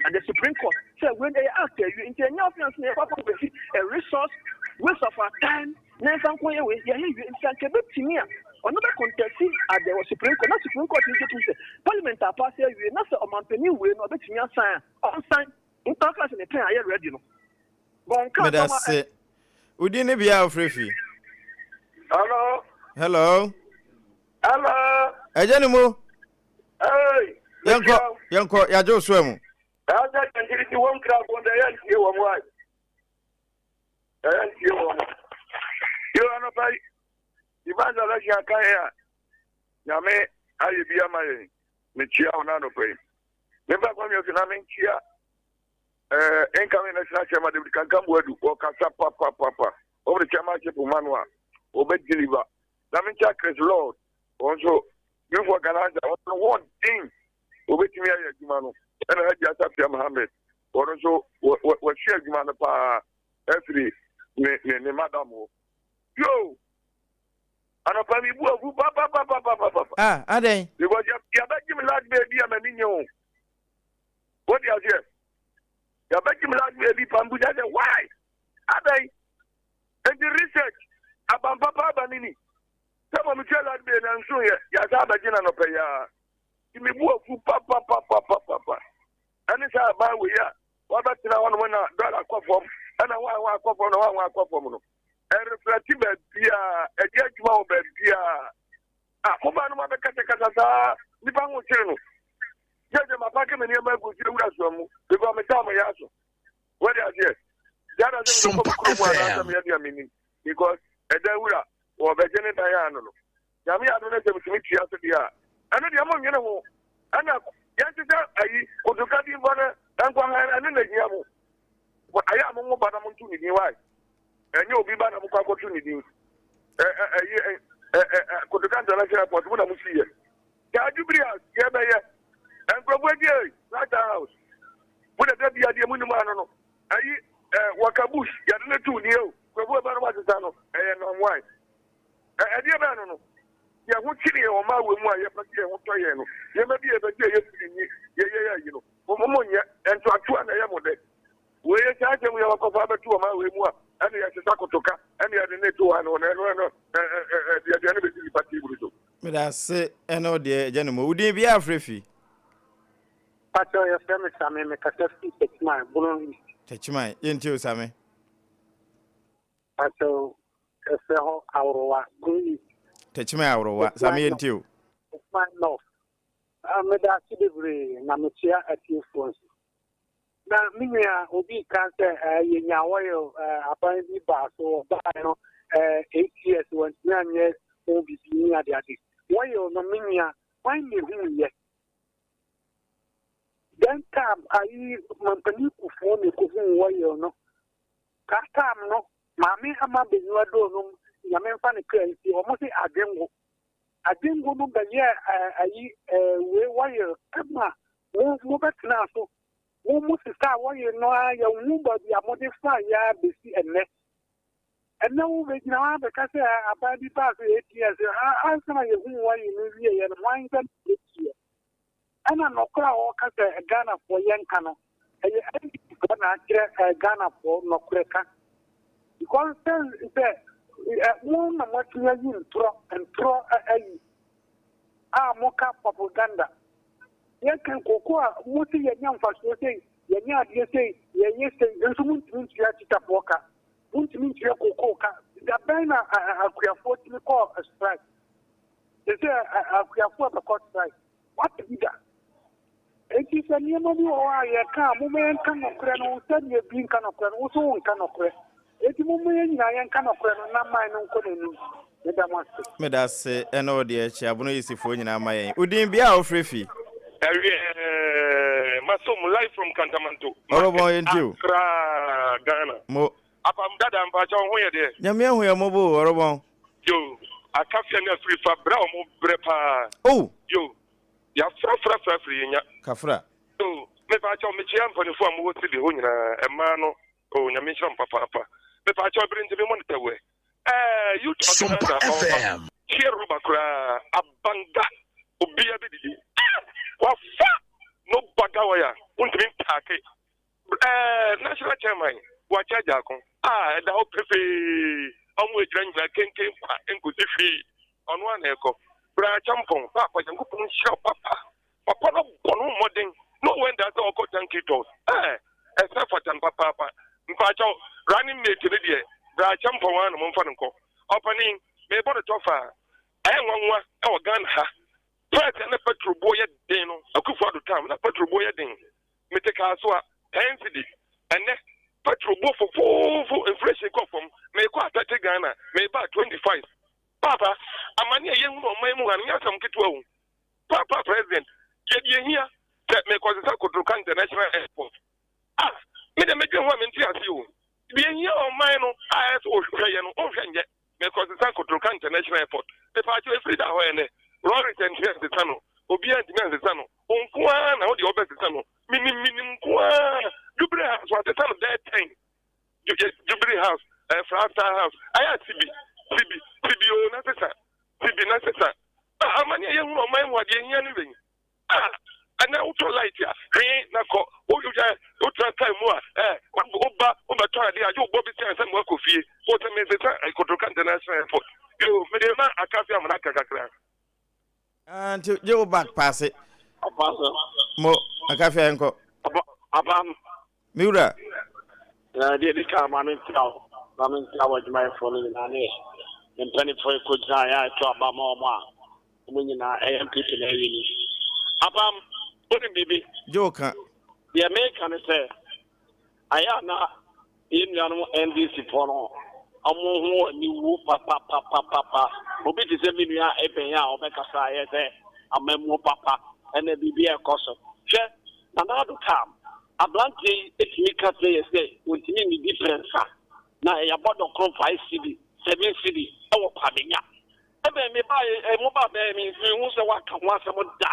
at the Supreme Court sɛ wei ɛyɛ act awie nti ɛnyɛ afei nso na yɛkɔ akɔ waste a resource, waste of our time na yɛmfa nko yɛ wei yɛyɛ wie nti anka ebetumi a ɔno bɛ contest at the Supreme Court na Supreme Court no gye tom sɛ parliament apaase awie na sɛ ɔmanpanyin wei no ɔbɛtumi asan a ɔnsan. Nka ɔka sɛ ne pɛn ayɛ ready no. Bɔ nka Meda se. Wo din ne bea a wofrɛ fi? Hello. Hello. Hello. Ɛgya ne mu. Hey. Yɛnkɔ yɛnkɔ yɛagye wo soa mu. Ɛsɛ kyɛnkyiri ti wɔn kura bɔn dɛ yɛn tie wɔn wa. Yɛn tie wɔn. Yɛ anɔpa yi. Ivan Zalasi aka yɛ a. Nyame ayɛ bi ama yɛn. Mekyia wɔn anɔpa yi. Memfa kwan mi so na menkyia eh, incoming national chairman David Kankan Boadu, wɔkasa papapapa. Wɔn de chairmanship ma no a, wɔbɛ deliver. Na menkyia Chris Lord, wɔn nso youth organizer, wɔn no wɔn den, wɔbɛtumi ayɛ adwuma no. Ɛna Hajji Asafia Mohammed, wɔn nso wɔasua adwuma no paa afiri ne ne ne madam hɔ. Yo! Anɔpa mi bu afu papapapapapa. Ah, adɛn? Because yɛbɛgye me last baby a m'ani nye ho. Wode aseɛ? Yɛbɛgye me last baby pa mbusa sɛ why? Adɛn? Enti research abampapa aba ne ni. Sɛ ma metua last baby na nso yɛ yɛasa abɛgye no anɔpa yi ara. Nti me bu afu papapapapapa. Ɛne sɛ aban wei a wabɛtena hɔnom na dɔla kɔ fam ɛna hwan hwan akɔ fam na hwan hwan akɔ fam no. Ɛreflɛte baabiara, ɛyɛ adwuma wɔ baabiara. Ah, mo ba no ma bɛkasakasa saa, nipa ho kyere no. Gyegye ma pake me nneɛma agu fie wura soa mu, because me taa mo yɛ aso. Wode aseɛ? Gyada sɛ mekɔ me kurom anaasɛ meyɛ deɛ menim, because ɛdan wura wɔbɛgye ne dan ano no. Nyame yɛ adom na sɛ metumi tua so deɛ a, ɛno deɛ monnwene ho. Ɛna yɛnhyehyɛ ayi, kotoka din fa no nkɔ han, ɛno na ɛhia mo. Ayɛ a monwo ba na monto ne din, why? Ɛnyɛ obi ba na mokɔ akɔto ne din. Ɛyi Kotoka International Airport mo na mo si yɛ. Saa Jubilee House yɛbɛyɛ. Nkurɔfoɔ adi ei, Plaza House. Mo dada bi adeɛ mo nim ano no. Ɛyi Walker Bush yɛde ne too nie o. Nkurɔfoɔ ba no asesa no ɛyɛ nam why? Ɛdeɛ bɛn no no. Yɛn ho kyere yɛn ɔmaa wɔ mu a yɛpɛ sɛ yɛn ho tɔ yɛn no. Nneɛma bi a yɛpɛ sɛ yɛyɛ firi ni yɛyɛ yɛ ayi no. Mo mo nyɛ ntoatoa na ɛyɛ mo dɛ. Wei yɛ saa asɛm yi a wɔkɔfa abɛto ɔman wei mu a ɛne yɛsesa kotoka ɛne yɛde ne to hɔ ano no ɛno ɛno ɛde aduane bɛsi nipa table so. Meda ase ɛne wo deɛ agya no mu. Wo din biara frɛ fi? Pakyɛw yɛfrɛ me Same mekasa firi Techiman, Bono East. Techiman, yɛntie wo Same. Pakyɛw yɛfrɛ hɔ Aworowa, Bono East. Techiman Aworowa, Same yɛntie wo. Techiman North. Ah, meda ase bebree na mekyea atiefoɔ nso. Na me nua obi ka sɛ eh, yɛnya oil eh, aban bi baa so ɔbaa no eh, 8 years wantumi anyɛ ho biribi ne adeade. Oil no me nua hwan na ehu yɛ? Then time ayi mampanin kufuo na ekohu oil no. Saa time no maame ama benyiwa doo nom nyame mfa ne kra nsi wɔn se adwengo. Adwengo no bɛyɛɛ ayi wei wɔyere ma mo mobɛtenaa so. Mo mo sesaa wɔyere no ara yɛnhu baabi a mode faeɛ ara bɛsi ɛnnɛ. Ɛnnɛ wo bɛgyina hɔ abɛka sɛ aban bi baa so ATS ansa na yɛhuu wɔyere no wieɛ no hwan nsa na ɛbɛtuiɛ? Ɛna nɔkorɛ a wɔka sɛ Ghanafoɔ yɛnka no, ɛyɛ NDC foɔ na akyerɛ Ghanafoɔ nɔkorɛ ka. Because sɛ sɛ mo na moatumi ayi ntorɔ, ntorɔ ayi a moka propaganda. Yɛka koko a mo se yɛnya mfasoɔ sei, yɛnya adeɛ sei, yɛyɛ sei, nso montumi ntua tikyafoɔ ka, montumi ntua koko ka. Da bɛn na akuafoɔ tumi kɔɔ strike? Te sɛ akuafoɔ a bɛkɔ strike. Woate bi da? Enti sɛ nneɛma bi wɔ hɔ a yɛka a, momma yɛnka nokorɛ no, sɛdeɛ bi nka nokorɛ no, wo nso wonka nokorɛ. Enti momma yɛn nyinaa yɛnka nokorɛ no na man no nkɔ n'anim. Meda mo ase. Meda ase ɛne wo deɛ kyɛ abono yisifoɔ nyinaa ma yɛn. Wo din bea a wofrɛ fi? Ɛwiɛɛ masom live from Kantamanto Ɔrɔbɔn market yɛntie o. Accra Ghana. Mo. Apam dada mpakyɛw wo ho yɛ deɛ? Nyame ahu yɛn mmɔbɔ o ɔrɔbɔn. Yo, akafia ne afiri fa brɛ a ɔmo brɛ paa. Oh! Yo, yafra fra fra firi yenya. Kafra. Yo, mepaakyɛw mekyea mpaninfoɔ a mowɔ CD hɔ nyinaa, ɛmaa no oh Nyame nhyira mo papaapa. Mepaakyɛw bere nti me mmɔ no tɛwɛ. Ɛɛ youth Sompa organizer ɔɔ FM. hyeɛ rɔba koraa, abanga. Obiara bɛdidi. Ah! Wafa no baga wire. Wontumi mpaake. Ɛɛ national chairman Boakye Agyarko a ɛda hɔ pefee. Ɔmo agyina nyina kenken kwa nkosi hwee. Ɔno ara na ɛkɔ. Bra Acheampong, Paapa Nyankopɔn nhyira wo papa. Papa no bɔ ne ho mmɔden na ɔwɔ ndaa sɛ ɔkɔ Yankee Tours. Ɛɛ ɛsɛ fata no papaapa. Mpaakyɛw running mate no deɛ Bra Acheampong ara na momfa no nkɔ. Ɔpanin, merebɔ no tɔfa a, ɛyɛ nwanwa wɔ Ghana ha. Price a na petrol boɔ yɛ den no, Akufo Addo time na petrol boɔ yɛ den. Mete kaa so a, 10 cedi. Ɛnnɛ, petrol boɔ fofoofo, inflation kɔ fam. Merekɔ a 30 Ghana, mereba a 25. Paapa, amane a yɛhunu ɔman mu ha no nyɛ asɛm ketewa o. Paapa President, yɛ deɛ ehia sɛ mekɔsesa Kotoka International Airport. Ah, me deɛ medwen ho a mente ase o. Deɛ ehia ɔman no a ɛyɛ sɛ ɔhwɛ yɛ no, ɔnhwɛ nyɛ. Mekɔsesa Kotoka International Airport. Mepaakyɛw, efiri da hɔ ɛnɛ, lorries antumi ansesa no, obiara antumi ansesa no. Wo nko ara na wo deɛ wobɛsesa no. Menim, menim nko ara. Jubilee House, wɔasesa no bɛyɛ tɛn. Jubilee House, eh, Flagstaff House, ayɛ a sibi, sibi, sibi o na sesa, sibi na sesa. Ah, amane a yɛhunu ɔman mu adeɛ hia ne wei. Ah, ɛnɛ wotɔ light a, hwee na kɔ, wotra kaa mu a, eh, woba, wobɛtɔ adeɛ a, gye wobɔ bi sɛ ansa na woakɔ fie. Wo sɛ mesesa eh, Kotoka International Airport. Yo, mede ma Akafi Amana kakra. Ah, nti gye wo back paase. Mo, Akafi ayɛnkɔ. Apam. Me wura. Na deɛ ɛdi kan ma menkyia wo, na menkyia w'adwumayɛfoɔ no nyinaa ne me mpanimfoɔ yi kɔgyinaeɛ a ɛto aba ma wɔn a wɔn nyinaa ɛyɛ NPP na ɛyɛ ni. Apam, wonim biribi? Gye wo ka. Deɛ meka ne sɛ, ayɛ a na yɛn nuanom NDC foɔ no wɔn ho aniwu papapapapa. Obi te sɛ me nua Eben a ɔbɛkasa ayɛ sɛ amammuo papa ɛna biribi a ɛkɔ so. Hwɛ, Nana Addo Tam, Aberanteɛ yi tumi ka kyerɛ yɛn sɛ ɔntumi nnidi prɛnsa, na yɛabɔ dɔkono five cedi, seven cedi wɔ Kwabenya. Ebɛn me baa eh, mo baa bɛɛ me menhu sɛ woaka ho asɛm da.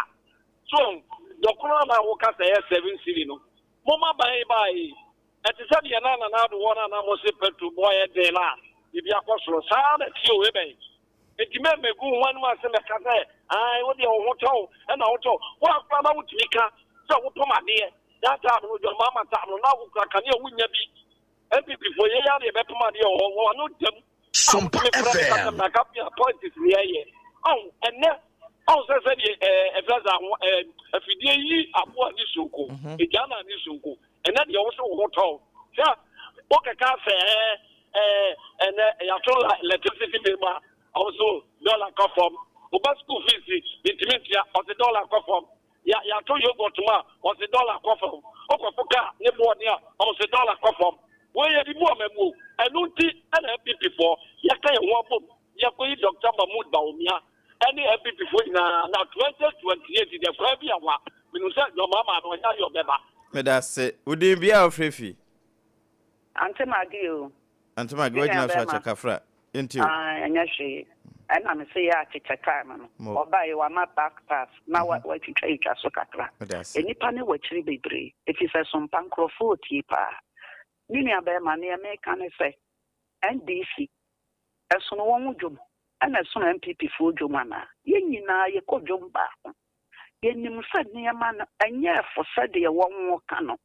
So wahu? Dɔkono a na woka sɛ ɛyɛ seven cedi no, mo ma ban yi baa yi, ɛte sɛ deɛ na Nana Addo wɔ no a na mo se petrol boɔ yɛ den no a biribi akɔ soro. Saa ara na ɛteɛ o, ebɛn. Enti memmegu wo ho anim ase mmɛka sɛ, Ae, wo deɛ wo ho tɔ wo, ɛna wotɔ. Wo ara koraa na wotumi ka sɛ wopam adeɛ. That time no, John Mahama time no, na wokura kanea a wonnya bi. NPP foɔ, yɛn ara na yɛbɛpam adeɛ wɔ hɔ. Wɔn ano da mu a wotumi frɛ me ka sɛ mmra ka politics na yɛyɛ. Ɔho, ɛnnɛ, ɔho sɛ sɛdeɛ ɛɛ ɛfrɛ sɛ aho ɛɛ afidie yi aboa ne sonko, egya na ne sonko. Ɛnnɛ deɛ wo so wo ho tɔ wo. Hwɛ, wokeka sɛ ɛɛ Ɛɛ, ɛnɛ yɛato electricity bill ma ɔmo so dɔla kɔ fam. Wo ba school fees ntumi ntua, ɔse dɔla kɔ fam. Ya yɛato yogurt mu a, ɔse dɔla kɔ fam. Wokɔfo kaa ne boɔ den a, ɔmo se dɔla kɔ fam. Wei yɛde bu ɔman mu o. Ɛno nti na NPP foɔ yɛka yɛn ho abom yɛkɔyi Doctor Mahmood Bawumia ɛne NPP foɔ nyinaa na 2028 deɛ kwan bi awa. Menim sɛ John Mahama no ɔnyɛ adeɛ ɔbɛba. Medase. Wo din bia a wofrɛ fi? Ante Maggie o. Ante Maggie, woagyina so akyɛ kafra. Yɛntie o. Ah, ɛnyɛ hwee. Ɛna me se yɛ akyekyɛ time no. Mo. Ɔbae wama back pass na watwitwatwitwa so kakra. Meda ase. Nnipa no wɔ akyiri bebree efisɛ sompa nkurɔfoɔ retie paa. Me nua barima, neɛ meka ne sɛ NDC ɛsono wɔn dwom ɛna ɛsono NPP foɔ dwom anaa? Yɛn nyinaa yɛkɔ dwom baako. Yɛnim sɛ nneɛma no ɛnyɛɛ fo sɛdeɛ wɔn reka no.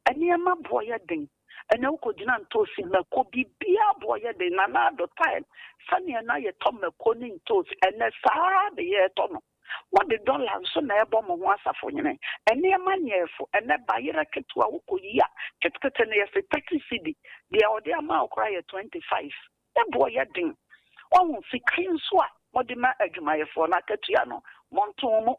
Nneɛma boɔ yɛ den. Ɛnɛ wokɔgyina ntoosi, mako, biribiara boɔ yɛ den. Nana Addo time, sɛdeɛ na yɛtɔ mako ne ntoosi, ɛnɛ saa ara na yɛretɔ no. Mode dɔla nso na ɛrebɔ mo ho asafohene. Nneɛma nyɛɛ fo. Ɛnɛ bayerɛ ketewa wokɔyi a, ketekete no yɛse 30 cedi. Deɛ wɔde ama wo koraa yɛ 25. Ne boɔ yɛ den. Wahu? Sika yi nso a mode ma adwumayɛfoɔ no, akatua no, montoo mu.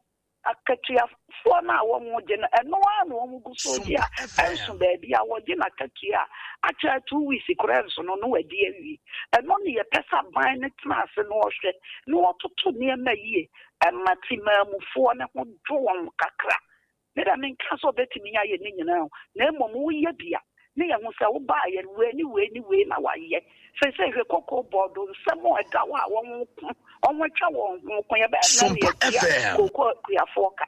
Akatuafoɔ no a wɔgye no, ɛno ara na wɔgu so regye a ɛnso baabi a wɔgye n'akatua a akyɛ 2 weeks koraa ɛnso no na wadi awie. Ɛno ne yɛpɛ sɛ aban no tena ase na ɔhwɛ na wɔtoto nneɛma yie ɛma temaamufoɔ no ho dwo wɔn kakra. Me deɛ menka sɛ ɔbɛtumi ayɛ ne nyinaa o, na mmom woyɛ bi a ne yɛhu sɛ wobaeɛ no wei ne wei ne wei na wayɛ. Seesei hwɛ cocoa board nsɛm a ɛda hɔ a wɔko, wɔatwa wɔn ho ko, yɛbɛyɛ dɛn na Sompa yɛatua FM. cocoa akuafoɔ ka?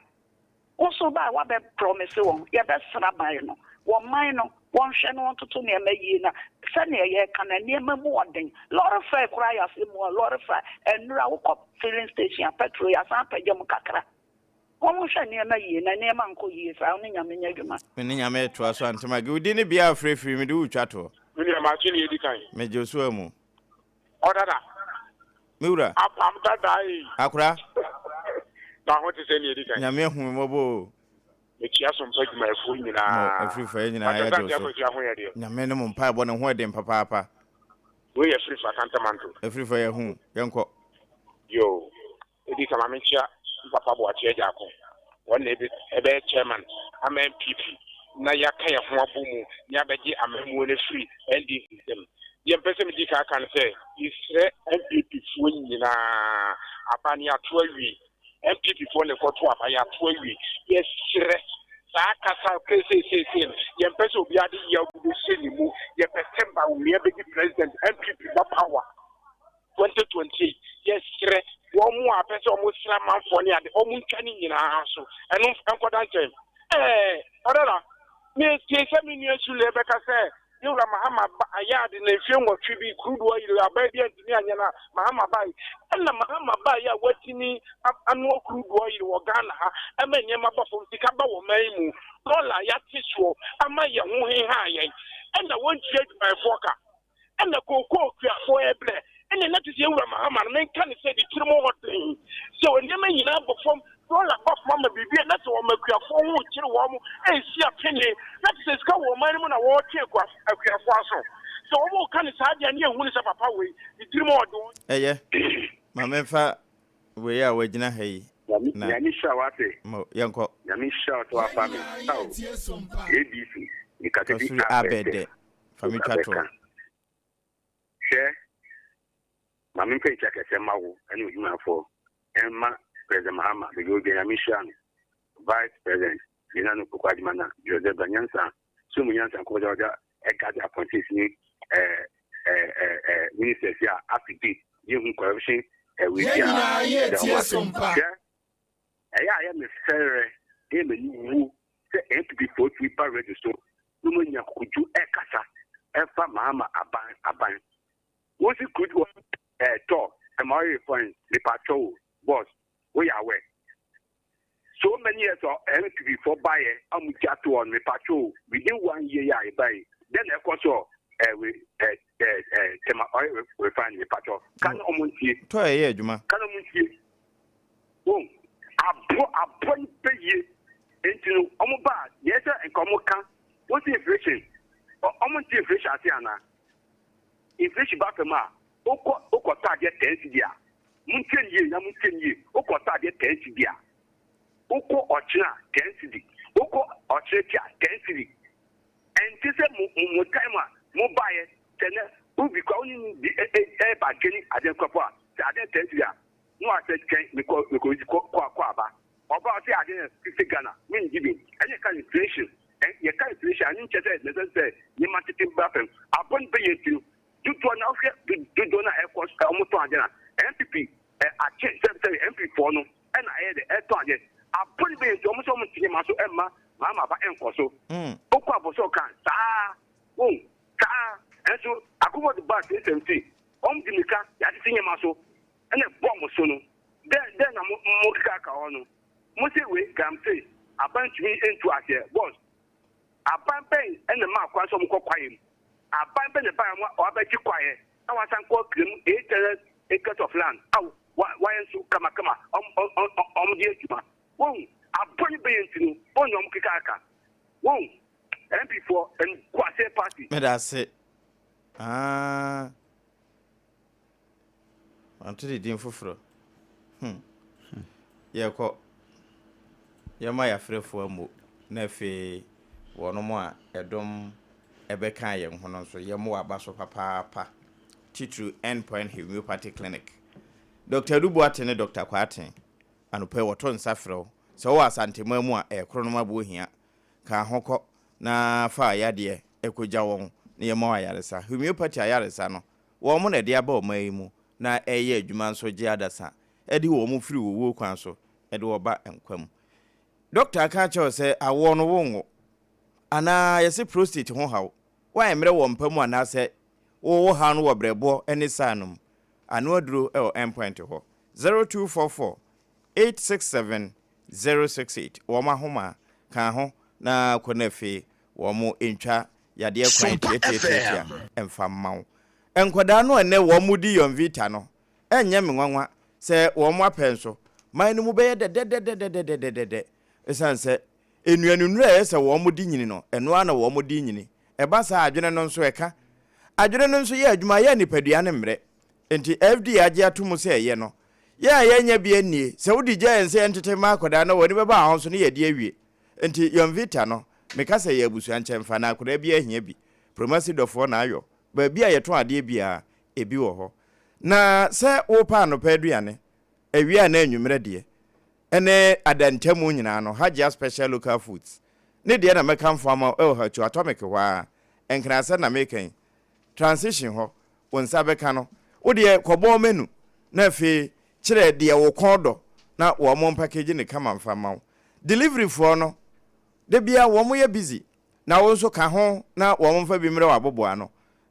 Wo nso wobaeɛ woabɛ promise wɔn, yɛbɛsra ban no, wɔn man no wɔnhwɛ na wɔntoto nneɛma yie na sɛdeɛ yɛreka no nneɛma mu ɔden. Lɔre fare koraa yɛ asɛm mu a, lɔre fare, nnora wokɔ filling station a petrol yɛasan apagya mu kakra. Wɔnhwɛ nneɛma yie na nneɛma nkɔ yie saa. Wo ne Nyame nyɛ adwuma. Me ne Nyame retoa so Antemage wo din ne bea a wofrɛ firi mede wo retwa toɔ. Me nua makye nea edi kan. Megye wo so amu. Ɔdada. Me wura. Apam dada ei. Akora. Na ho te sɛ nea edi kan. Nyame ahu me mmɔbɔ o. Mekyia sompa adwumayɛfoɔ nyinaa. Mo afirifa yɛn nyinaa yɛgye wo so. Ho yɛ deɛ. Nyame ne mo mpaebɔ ne ho ɛden papaapa. Wei yɛ Afirifa Kantamanto. Afirifa yɛhu. Yɛnkɔ. Yoo. Edi kan ma menkyia me papa Boakye Agyarko, wɔn na ɛbɛyɛ chairman ama NPP na yɛaka yɛn ho abɔ mu na yɛabɛgye amammuo no afiri NDC nsam. Deɛ mpɛ sɛ medi kan ka ne sɛ, mesrɛ NPP foɔ nyinaa, aba no yɛato awie, NPP foɔ na ɛkɔto aba, yɛato awie, yɛsrɛ saa kasa seeseesei no, yɛmpɛ sɛ obiara de yaw bi bɛhyɛ ne mu, yɛpɛ sɛ Bawumia bɛdi president, NPP ba power. 2028 yɛsrɛ wɔn a pɛ sɛ wɔn sra manfoɔ ne ade wɔn ntwa ne nyinaa so ɛno nkɔda nkyɛn ɛɛ ɔdada metie sɛ me nua Sule bɛka sɛ yɛwura Mahama ba ayɛ ade na mfie nwɔtwe bi crude oil aban bi antumi anyɛ no a Mahama bae ɛna Mahama bae a watumi anoa crude oil wɔ Ghana ha ɛma nneɛma ba fam sika ba wɔ man mu dɔla yɛate soɔ ama yɛn ho heha yɛn ɛna wɔntua adwumayɛfoɔ ka Ɛna kookoo kuafoɔ ɛbrɛ ɛna na te sɛ yɛwura Mahama no menka ne sɛ ne tirim hɔ den sɛ nneɛma nyinaa bɔ fam dɔla ba fam ama biribi a na sɛ wɔma akuafoɔ ho kyere wɔn mo ɛnsi apene na te sɛ sika wɔ ɔman no mu na wɔretwe akuafoɔ aso sɛ wɔn ka ne saa deɛ ne yɛhu ne sɛ papa wei ne tirim hɔ den. Ɛyɛ, ma memfa wei a wagyina ha yi na. Nyame nhyira wo ate. Mo, yɛnkɔ. Nyame nhyira wo sɛ wafa me. Ao, ABC, mekasa bi Kasuri abɛdɛ. Fa me twa toɔ. Hwɛ, ma me mfa nkyia kɛseɛ mma wo ne w'adwumayɛfoɔ, mma President Mahama, baabi a ɔwɔ biara Nyame nhyira no, Vice President Nana Opoku Agyemang na Joseph Ba Nyansa, so mu nyansa nkɔmɔ sɛ ɔde ɛgade appointees ne ɛɛ ɛɛ ɛɛ ministers a up to date yɛhu corruption ɛwei biara ɛda wɔn ase. Hwɛ, Ɛyɛ a ɛyɛ me fɛrɛ, ɛyɛ me aniwuo sɛ NPP foɔ tumi ba radio so na wɔn anya akokoduro ɛkasa ɛfa Mahama aban aban. Wo si crude oil ɛɛtɔ ɛma oil refine mepakyɛw o boss wo yɛ aware? So many years a NPP foɔ baeɛ a wɔn gya to hɔ no mepakyɛw o within one year yi a yɛbaeɛ yi dɛn na ɛkɔ so ɛɛ ɛɛ ɛɛ Tema oil refine mepakyɛw ka na wɔn ntie. Tɔ ɛyɛ adwuma. Ka na wɔn ntie. Wohu? Aboa, aboa no pɛ yie. Enti no, wɔn ba a, deɛ ɛsɛ nka wɔn ka, wɔsi inflation, ɔ, wɔn nte inflation ase anaa? Inflation ba fam a, wokɔ, wokɔtɔ adeɛ ten cedi a, montie no yie na montie no yie, wokɔtɔ adeɛ ten cedi a, wokɔ ɔkyena ten cedi, wokɔ ɔkyena akyi a ten cedi. Ɛnte sɛ mo, mo, mo time a mo baeɛ, sɛ nɛ, wobi koraa wo ne no di, ɛ, ɛ, ɛɛba gani adeɛ koraa po a, sɛ adeɛ ten cedi a, Na wasɛ twɛn mekɔ mekɔ kɔ kɔ kɔ aba ɔba ɔsɛ ade no 50 Ghana me ngye bio ɛne yɛka inflation ɛ yɛka inflation ɛne nkyɛ sɛ nɛsɛ sɛ nneɛma tete ba fam abɔ no bɛyɛ nti no dodoɔ na wohwɛ dodoɔ na ɛkɔ ɔmo tɔn ade na NPP ɛ akye sɛ sɛ NPP foɔ no ɛna ɛyɛ dɛ ɛtɔn ade abɔ no bɛyɛ nti ɔmo sɛ ɔmo nte nneɛma so ɛmma maama aba ɛnkɔ so wokɔ abɔsɔ kan saa wo saa ɛnso akɔfɔ de ba 2017 ɔmo di mika yɛatete nneɛma so na ɛbɔ mo so no, dɛn dɛn na mo mo keka ka hɔ no? Mo se wei galamsey aban ntumi ntu aseɛ boss aban bɛn na ɛmaa kwan sɛ ɔmo kɔ kwaeɛ mu? Aban bɛn na ɛbaeɛ a wabɛgye kwaeɛ na wasan kɔ claim 800 acres of land a wa wayɛ nso kamakama ɔmo ɔmo ɔmo de adwuma wohu abɔne bɛyɛ nti no wɔn na ɔmo keka ka wohu MP foɔ nkuaseɛ party. Meda ase. Ah. Wanto ne din foforɔ. Hmm. Yɛkɔ. Yɛma yɛafrɛfoɔ ammo. Na afei wɔnom a ɛdom ɛbɛka yɛn ho no nso, yɛmmɔ wɔn aba so papaapa. Titiriw End Point Homeopathy Clinic. Dɔkta Adu Boateng ne Dɔkta Kwarteng, anɔpa yi wɔto nsa frɛ wo sɛ wowɔ Asanteman mu a, ɛyɛ Kronom Abohia. Ka ho kɔ na fa yadeɛ kɔgya wɔn na yɛmma wo ayaresa. Homeopathy ayaresa no, wɔn na ɛde aba ɔman yi mu na ɛreyɛ adwuma nso gye adasa de wɔn firi owuo kwan so de wɔn ba nkwa mu. Dɔkta aka akyerɛ wo sɛ awoɔ no wonwo anaa yɛse prostate ho haw, woayɛ mmerɛ wɔ mpa mu anaasɛ wo haw no wɔ brɛboɔ ne saa no mu. Ano aduro wɔ Endpoint hɔ. 0244 867 068 wɔn ahoma ka ho na kɔ na afei wɔn ntwa yadeɛ kwan Sompa tiatiatiatia FM. mfa mma wo. Nkwadaa no a ɛnnɛ wɔn di Yonvita no, ɛnyɛ me nwanwa sɛ wɔn apɛ nso man no mu bɛyɛ dɛdɛdɛdɛdɛdɛdɛdɛ ɛsiane sɛ nnuanennuro a ɛyɛ sɛ wɔn de nyini no, ɛno ara na wɔn de nyini. Ɛba saa a, adwene no nso ɛka. Adwene no nso yɛ adwuma, ɛyɛ a nipadua no mmrɛ. Enti FDA agye ato mu sɛ ɛyɛ no. Yɛn a yɛnnya bi nnie, sɛ wode gya yɛn sɛ yɛntete mma akwadaa no a, wɔn ani bɛba wɔn so na yɛadi awie. Enti Yonvita no, meka sɛ ɛyɛ abusua nkyɛmfa na akwadaa biara hia bi. Promasi dɔfoɔ na ayɔ. Baabi a yɛtɔn adeɛ biara, ebi wɔ hɔ. Na sɛ worepɛ anɔpa aduane, awia anaa anwummerɛ deɛ, ɛne adantamu nyinaa no, Hajia Special Local Foods ne deɛ na mɛkamfo ama wo wɔ Hachu Atomic hɔ ara, Nkrasɛ na meka yi, Transition hɔ, wo nsa bɛka no. Wo deɛ kɔbɔ menu na afei kyerɛ deɛ wo kɔn dɔ na wɔn mpackage no kama mfa mma wo. Delivery foɔ no, da biara wɔn yɛ busy na wo nso ka ho na wɔn mfa bi mmrɛ wo aboboano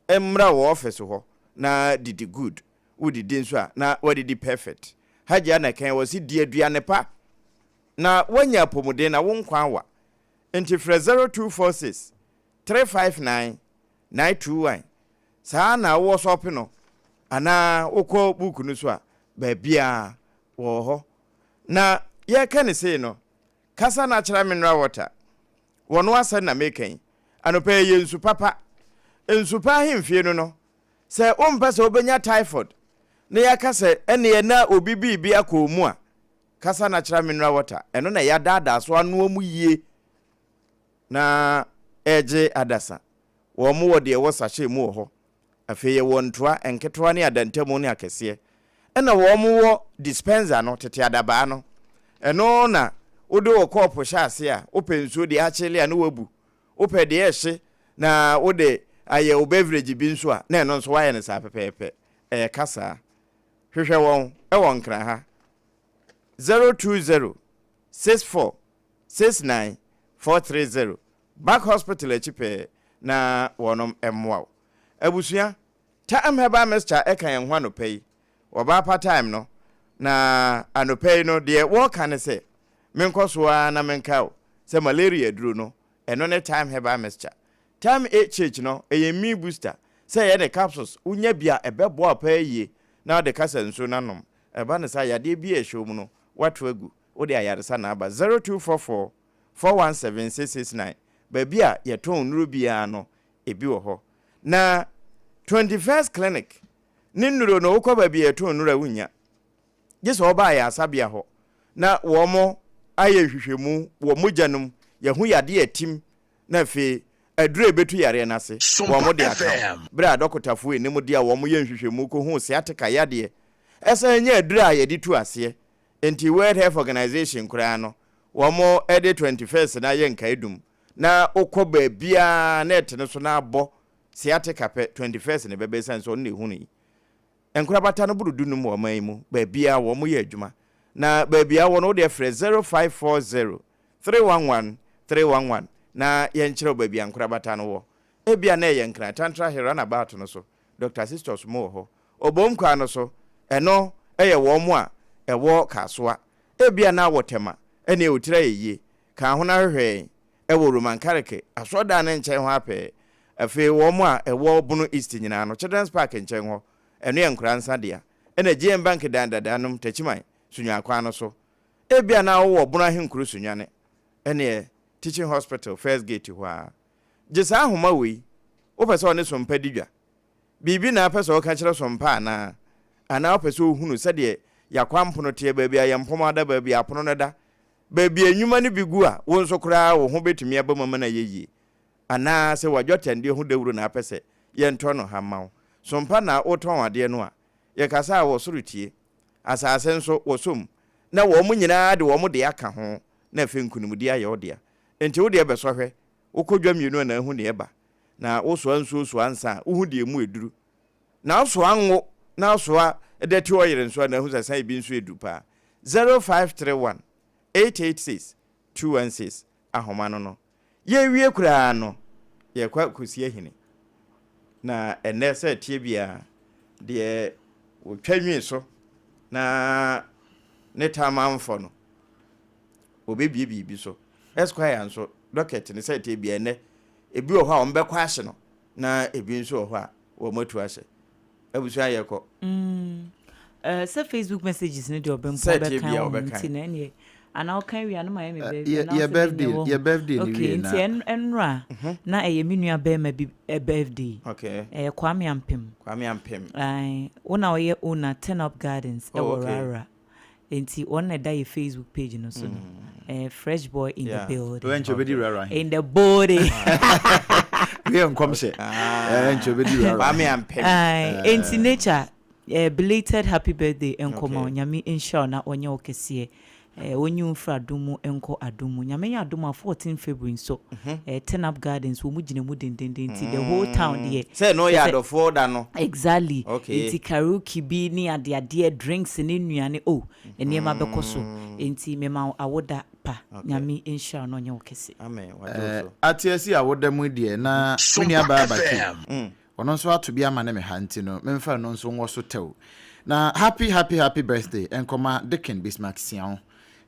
mmra wo office hɔ na didi good. Wo didi nso a na wadidi perfect. Hajia na ɛka yi wɔse di aduane pa na woanya apɔmuden na wo nkwa awa. Nti frɛ 0246 359 921 saa na wowɔ sɔpe no anaa wokɔ book no so a baabiara wɔwɔ hɔ. Na yɛreka no sei no, kasa natural mineral water, wɔno asɛm na meka yi, anɔpa yi ɛyɛ nsu papa. Nsu pa ahemfie no no, sɛ wompɛ sɛ wobɛnya typhoid na yɛaka sɛ ɛneɛ na obi biribi akɔ wo mu a, kasa natural mineral water, ɛno na yɛadaadaa so anoa mu yie na ɛregye adasa. Wɔn wɔ deɛ ɛwɔ sachet mu wɔ hɔ. Afei yɛwɔ ntoa nketewa ne adantamu ne akɛseɛ. Ɛna wɔn wɔ dispenser no, tete adabaa no. Ɛno na wode wo kɔɔpo hyɛ aseɛ a, wopɛ nsuo deɛ akyele a na wabu. Wopɛ deɛ ɛhye na wode ayɛ wo beverage bi nso a, na ɛno nso woayɛ no saa pɛpɛɛpɛ. Ɛyɛ kasaa. Hwehwɛ wɔn wɔ Nkran ha. 020 64 69 430 Back Hospital akyi pɛɛ na wɔnom mmoa wo. Abusua, Ta'am Herbal Mixture ɛka yɛn ho anɔpa yi. Wɔbaa pa time no, na anɔpa yi no deɛ wɔreka ne sɛ, menkɔ so ara na menkae wo sɛ malaria aduro no, ɛno ne Thyme Herbal Mixture. Thyme HH no, ɛyɛ immune booster, sɛ ɛyɛ ne capsules, wonya bi a ɛbɛboa wo paa yie na wode kasa nsuo no anom. Ɛba no saa a, yadeɛ biara a ɛhyɛ wo mu no, woato agu. Wode ayaresa na aba. 0244 417 669 Baabi a yɛtɔn nnuro biara no, ebi wɔ hɔ. Na 21st Clinic ne nnuro no, wokɔ baabi a yɛtɔn nnuro a wonnya. Gye sɛ wɔba ayaresabea hɔ na wɔayɛ nhwehwɛmu wɔ mogya no mu, yɛahu yadeɛ a ɛtim na afei aduro a ɛbɛtu yareɛ no ase, Sompa wɔde aka wo. FM. Berɛ a adɔkotafoɔ nnim deɛ a wɔyɛ nhwehwɛmu kɔhuu sciatica yadeɛ, ɛsan nya aduro a yɛde tu aseɛ. Enti World Health Organization koraa no, wɔde 21st no ayɛ nkaedum, na wokɔ baabiara na ɛte no so na abɔ sciatica pɛ, 21st na ɛbɛba ɛsiane sɛ ɔno na ɛhunui. Nkorabata no boro dunum wɔ ɔman yi mu baabiara wɔn yɛ adwuma. Na baabi a wɔ no wodeɛ frɛ 0540 311 311 na yɛnkyerɛ wo baabi a nkorabata no wɔ. Ebia na ɛyɛ Nkran, Tantra Hill runabout no so, Doctor Sisters mo wɔ hɔ. Obom kwan no so, ɛno yɛ wɔn a ɛwɔ Kasoa. Ebia na wɔ Tema, ɛneɛ wo tiri ayɛ yie. Ka ho na hwehwɛ yɛn wɔ Roman Kareke asɔrdan no nkyɛn hɔ ara pɛɛ. Afei wɔn a ɛwɔ Bono East nyinaa no, Children's Park nkyɛn hɔ, ɛno yɛ Nkoraa Nsa dea. Ɛna GM Bank dan dada nom, Takyiman, Sunyani kwan no so. Ebia na wowɔ Bono Ahenkuro Sunyani, ɛneɛ Teaching Hospital first gate hɔ ara. Gye saa nhoma wei, wopɛ sɛ ɔne Sompa di dwa? Biribi na apɛ sɛ ɔka kyerɛ Sompa anaa? Anaa wopɛ sɛ ohunu sɛdeɛ y'akwampono teɛ, baabi a yɛn mpoma da, baabi a apono no da, baabi a nnwuma no bi gu a wo nso koraa wo ho bɛtumi aba mu ama no ayɛ yie? Anaa sɛ w'adwatɛndeɛ ho dawuro na apɛ sɛ yɛntɔ no ha mma wo? Sompa na wotɔn adeɛ no a, yɛkasa a wɔ soro tie, asase nso wɔsɔ mu, na wɔn nyinaa de wɔn deɛ aka ho, na afei nkonimdie ayɛ wo dea. Enti wo deɛ bɛsɔ hwɛ, wokɔ dwa mmienu a na ahu deɛ ɛba, na wosoa nsuo soa nsa a, wohu deɛ emu aduru. Na wosoa ngo na wosoa dɛte ɔyere nso a, na ahu sɛ san ebi nso aduru paa. 0531 886 216 ahoma no no. Yɛrewie koraa no, yɛrekɔ akɔsi ahini. Na ɛnnɛ sɛ ɛteɛ biara, deɛ wɔtwa nwi so na ne tam amfɔ no, Wɔbɛbie biribi so. Esquire nso, docket no sɛ ɛteɛ biara ɛnnɛ, ebi wɔ hɔ a wɔbɛkɔ ahye no na ebi nso wɔ hɔ a wɔatu ahyɛ. Abusua yɛkɔ. Mm, eh, sɛ Facebook messages no deɛ ɔbɛmpo Sɛ ɛteɛ ɔbɛkan biara wɔ ho wɔbɛkan. nti na ɛneɛ anaa ɔkan wie a no ma yɛ me Eh, birthday yɛ anaa yɛ wosɛ menyɛ birthday wɔ ho. yɛ birthday no Okay, wie na. nti ɛn ɛnora na ɛyɛ me nua bɛrima bi eh, birthday. Okay. Ɛyɛ Kwame Ampem. Kwame Ampem. Ae, wo na ɔyɛ owner Turn Up Gardens Oh, ɛwɔ okay. Rara. Enti wɔn na ɛda yɛ Facebook page no so no. Eh, fresh boy in the building. Wei nkyɛ obedi rara he. In the building. Wei yɛ nkɔmhyɛ. Eh, nkyɛ obedi rara. Kwame Ampem. Aye, enti nature, eh, belated happy birthday nkɔma wo. Nyame nhyira wo na ɔnyɛ wo kɛseɛ. Eh, ɔnyi wo mfiri adom mu nkɔ adom mu. Nyame yɛ adom a 14 February nso, eh, Turn Up Gardens, wɔn gyina mu dendenden nti the whole town deɛ. Sɛ ɛno yɛ kyerɛ sɛ- adɔfoɔ da no. Exactly. Okay. Nti karaoke bi ne adeadeɛ, drinks ne nnuane, oh, nneɛma bɛkɔ so. Nti mema wo awoda pa. Nyame nhyira wo na ɔnyɛ wo kɛse. Amen. Wagye wo Eh, so. ate asi awoda mu yi deɛ na me nua Sompa baa Bake FM. ɔno nso ato bi ama ne me ha nti no memfa ɛno nso nwɔ so tɛw. Na happy happy happy birthday nkɔma Deacon Bismarck Siaw,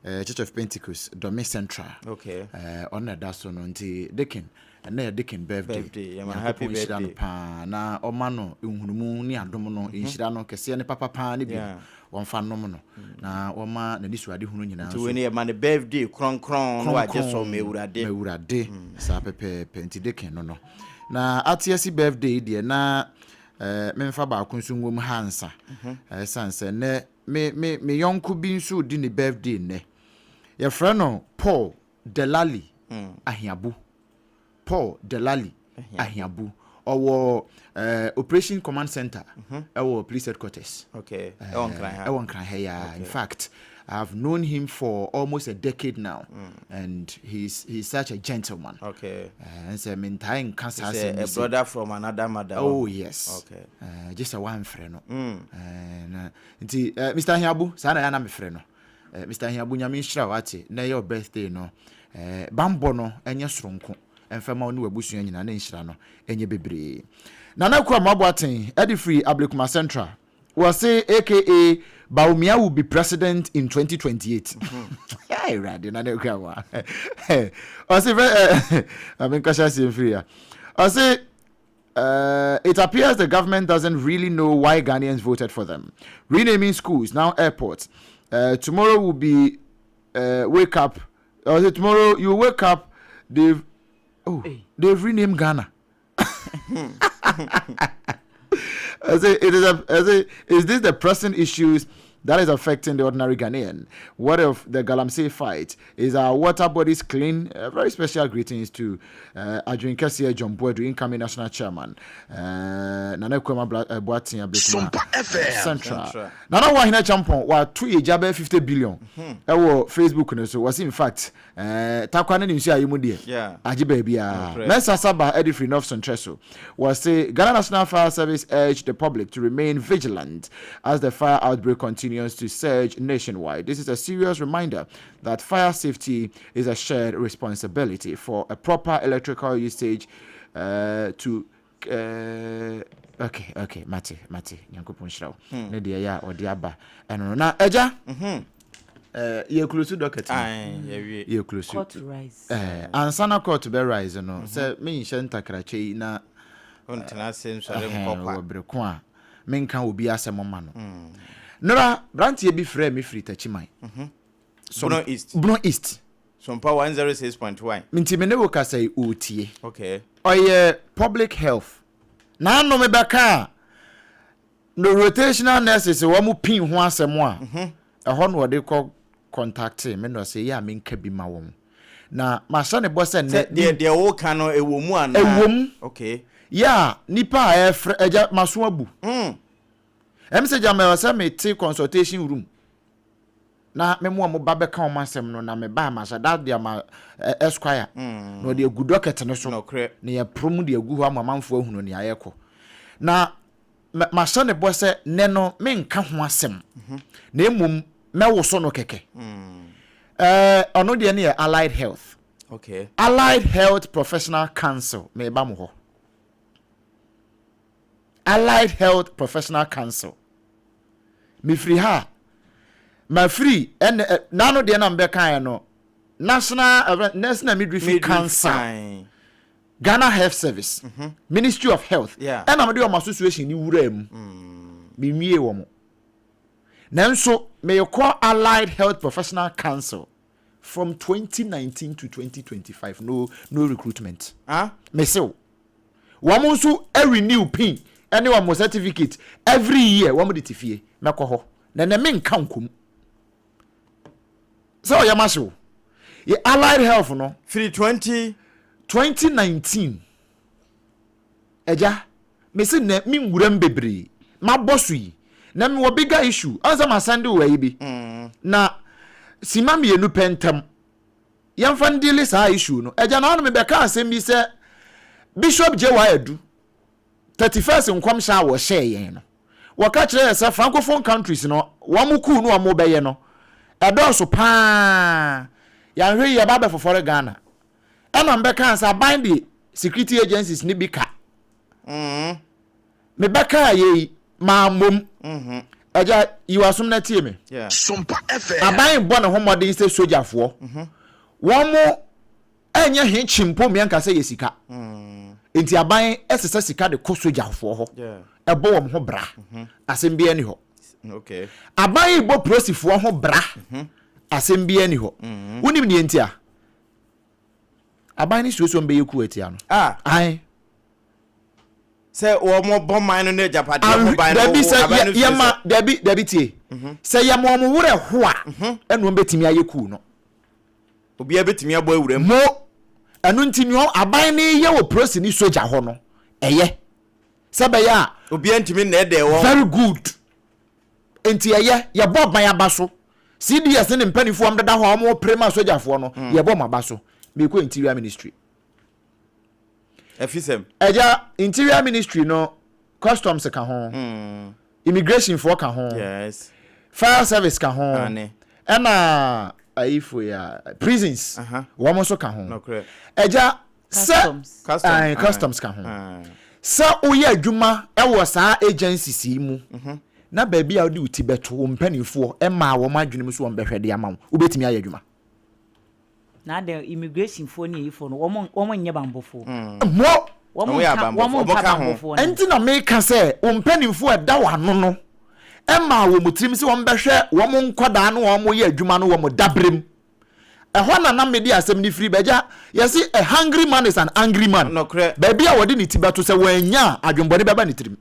eh, Church of Pentecost, Dome Central. Okay. Eh, ɔno na ɛda so no nti Deacon Ɛnnɛ yɛ Deacon birthday. Birthday, yɛma no happy Nyankopɔn nhyira no birthday. paa na ɔma no nhunumu ne adom no, nhyira no kɛseɛ ne papa paa ne bio Yeah. wɔmfa nnom no na wɔma n'anisoadehunu nyinaa Nti nso wei no yɛma no birthday kronkron na wagye so ma kronkron Awurade. ma Awurade saa pɛpɛɛpɛ nti Deacon no no. Na ate asi birthday yi deɛ na eh, memfa baako nso nwom ha ansa. Ɛsiane sɛ nnɛ me, me, me yɔnko bi nso redi ne birthday nnɛ. Yɛfrɛ no Paul Delali Ahiabu. Paul Delali Ahiabu. Ɔwɔ eh, Operation Command Center ɛwɔ Police Headquarters. Okay. Ɛwɔ Nkran ha. Ɛwɔ Nkran ha yi ara. In fact, I've known him for almost a decade now, and he's he's such a gentleman. Okay. Eh, nsɛ mentaa nka saa Sɛ asɛm yi a sɛ. brother from another mother. Oh yes. Okay. Eh, gye sɛ woamfrɛ no. Eh, na nti eh, Mr. Ahiabu, saa na ɛyɛ a na mefrɛ no. Eh, Mister Ahiabu Nyame nhyira wo ate, nɛ yɛ wo birthday no eh, banbɔ no nyɛ soronko mfa ma wo ne w'abusua nyinaa ne nhyira no nyɛ bebree. Nana Akua Mmoaboaten de firi Ablekuma Central, wɔse aka Bawumia will be president in 2028. Hey, Awurade, Nana Akua Mmoa. Ɔse, eh, ma menkɔhyɛ aseɛ mfiri ya. Ɔse, Uh, it appears the government doesn't really know why Ghanaians voted for them. Renaming schools, now airports. Uh, tomorrow will be uh, wake up. Or is it tomorrow you wake up? They've oh hey. they've renamed Ghana. I say it is a, I say, is this the pressing issues that is affecting the ordinary Ghanaian? What of the Galamsey fight? Is our water bodies clean? Uh, very special greetings to uh, Adrian Kessie John Boadu, incoming national chairman. Uh, Nana Kwema uh, Boateng Ablekuma Central. Central. Nana Wahina Champon, wa 2 bɛyɛ 50 billion. Ɛwɔ Facebook no so. Was in fact Eh, takwa ne ne nsuo a yɛ mu deɛ, agye baabiara. Mensah Saba de firi North Sontre so. Wɔse Ghana National Fire Service urged the public to remain vigilant as the fire outbreak continues to surge nationwide. This is a serious reminder that fire safety is a shared responsibility for a proper electrical usage uh, to Eh, okay okay mate mate nyankopɔn nhyira wo hmm. ne deɛ ɛyɛ a ɔde aba ɛno no na agya mhm. eh, yɛ close docket yɛ close eh, ansa na court bɛ rise no mhm. sɛ menhyɛ ntakrakyɛ yi na wɔ bere ko a menka obi asɛm ma no hmm. nora branteɛ bi frɛ me firi takyiman mhm. Bono East. Bono East. Sompa 106.1. Nti me ne wo kasa yi ɔretie. Okay. Ɔyɛ public health. N'ano me bɛka a no rotational nurses wɔn pin ho asɛm a mhm. ɛhɔ na ɔde kɔ contacte me na ɔsɛ yɛ a menka bi ma wɔn. Na mahyɛ ne bɔ sɛ nnɛ. Deɛ deɛ woka no ɛwɔ mu anaa? Ɛwɔ mu. Okay. Yɛ a nipa a ɛfrɛ agya maso abu. Mm. Ɛm sɛ gyama ɛwɔ sɛ mete consultation room. na me mo a ba bɛka wɔn asɛm no na me ba mahyɛ da de ama esquire mm. na ɔde agu dɔkɛt no so na yɛporo mu de agu hɔ ama amanfoɔ ahunu nea yɛkɔ na mahyɛ ne bɔ sɛ nɛ no menka ho asɛm mhm. na mmom mɛwoso no kɛkɛ mm. ɔno deɛ no yɛ allied health okay. allied health professional council meba mo hɔ Allied Health Professional Council. Mefiri ha a, mafiri ɛnɛ ɛ n'ano deɛ na mebɛkaeɛ no. National uh, Nursing and Midwifery Council, Ghana Health Service, mm -hmm. Ministry of Health, ɛna mede wɔn association ni wura mu. Mm. Menwie wɔn. Nanso mekɔ Allied Health Professional Council from 2019 to 2025 no no recruitment. Huh? Mesew. Wɔn nso renew pin ɛne wɔn certificate every year wɔn de te fie mɛkɔ hɔ na ɛnɛ menka nkom. Sɛ ɔyɛ ma hyew. Yɛ Allied Health no. Firi 20. 2019 Agya, mese nnɛ me nwuram bebree mabɔ so yi na mewɔ bigger issue ɔn sɛ masɛnde wo ayi bi na sima mmienu pɛ ntam yɛmfa ndili saa issue no agya na ano mebɛka asɛm bi sɛ Bishop J.Y. Adu 31st nkɔmhyɛ a wɔhyɛɛ yɛn no Wɔka kyerɛɛ yɛn sɛ Francophone countries no, wɔn coup no a wɔbɛyɛ no, ɛdɔɔso pa ara. Yɛanhwɛ yie a, ɛba abɛfofɔre Ghana. Ɛna mebɛkaa sɛ aban de security agencies no bi ka. Mebɛkaa yei, mammom. Agya, yi w'asom na tie me. Aban bɔ ne ho mmɔden sɛ sogyafoɔ, wɔn Ɛnyɛ he kye mpo mmea nka sɛ yɛ sika. Nti aban sesa sika de kɔ sogyafoɔ hɔ ɛbɔ wɔn ho bra. Asɛm biara ni hɔ. Aban bɔ polisifoɔ ho bra. Asɛm biara ni hɔ. Wonim deɛ nti a? Aban no suro sɛ wɔn bɛyɛ coup atia no. Ae. Sɛ wɔn bɔ man no ne agyapadeɛ ho ban no, Dabi sɛ aban no suro yɛma sɛ. dabi dabi tie. Sɛ yɛma wɔn werɛ ho a ɛna wɔn bɛtumi ayɛ coup no. Obiara bɛtumi abɔ awura mu. Mo, ɛno nti nea aban no reyɛ wɔ polisi ne sogya hɔ no, ɛyɛ. Sɛ ɛbɛyɛ a. Obiara ntumi nnɛɛdɛɛ wɔn. Very good. Nti ɛyɛ, yɛbɔ aban aba so. CDS ne ne mpanimfoɔ a wɔdeda hɔ a wɔrepere ma sogyafoɔ no, mm. yɛbɔ wɔn aba so. Mekɔ Interior Ministry. Ɛfisɛm. Ɛgya, Interior Ministry no, customs ka ho. Mm. Immigration foɔ ka ho. Yes. Fire service ka ho. Ane. Ɛna ayifo ya prisons. Uh -huh. Wɔn nso ka ho. Nokorɛ. Ɛgya sɛ Customs. Custom. Aye, customs ka ho. Sɛ woyɛ adwuma wɔ saa agencies yi mu mm -hmm. na baabi a wode wo ti bɛto wo mpanimfoɔ ɛmaa wɔn adwene mu so wɔn bɛhwɛ de ama wo wobɛtumi ayɛ adwuma. Na adɛn immigration foɔ ne ayifoɔ no wɔn wɔn nyɛ banbɔfoɔ. Mo. Wɔn Wɔn yɛ nka abanbɔfoɔ. wɔn Wɔn nka ka ho. banbɔfoɔ no. Ɛnti na meka sɛ wo mpanimfoɔ a ɛda w'ano no maa wɔn tirim sɛ wɔbɛhwɛ wɔn nkwadaa no a wɔyɛ adwuma no wɔn daberem. Ɛhɔ na na mede asɛm no firi ba. Agya, yɛse a hungry man is an angry man. Nokorɛ. Baabi a wɔde ne ti bɛto sɛ wannya a, adwemmɔne bɛba ne tirim.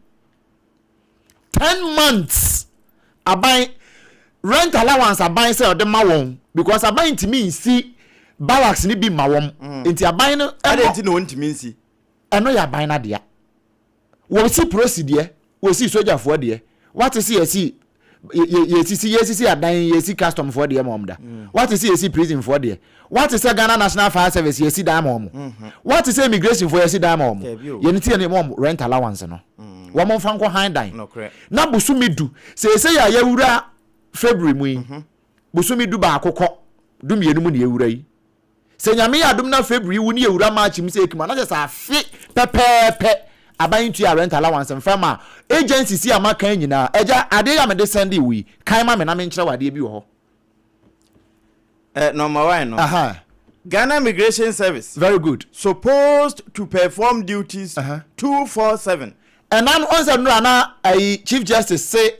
10 months aban rent allowance aban sɛ ɔde ma wɔn because aban ntumi nsi barracks no bi ma wɔn mm. nti aban no ɛdɛ nti na wɔntumi nsi ɛno yɛ aban no adea wɔsi prosi deɛ wɔsi sogyafoɔ deɛ wate sɛ yɛsi yɛsisi yɛsisi adan yɛsi custom foɔ deɛ ma wɔn da mm. wate sɛ yɛsi prison foɔ deɛ wate sɛ Ghana National Fire Service yɛsi dan ma wɔn mm-hmm. wate sɛ immigration foɔ yɛsi dan ma wɔn yɛn ti yɛn wɔn rent allowance no mm. wɔn nfa nkɔ han dan na bosomi du sɛsɛ yɛ a yɛwura February mu yi mm-hmm. bosomi du baako kɔ du mmienu mu na yɛwura yi Sɛ Nyame yɛ adom na February wu ne yɛwura March mu sɛ ekim a, na kyerɛ sɛ afe pɛpɛɛpɛ aban ntua rent allowance mfa ma agencies yi a maka yi nyinaa. Agya, adeɛ yi a mede sɛndee wo yi, kan ma me na menkyerɛ wo adeɛ bi wɔ hɔ. Eh, number one no. Aha. Ghana Immigration Service. Very good. Supposed to perform duties 247. Ɛna no, ɔn sɛ nnora na ayi Chief Justice se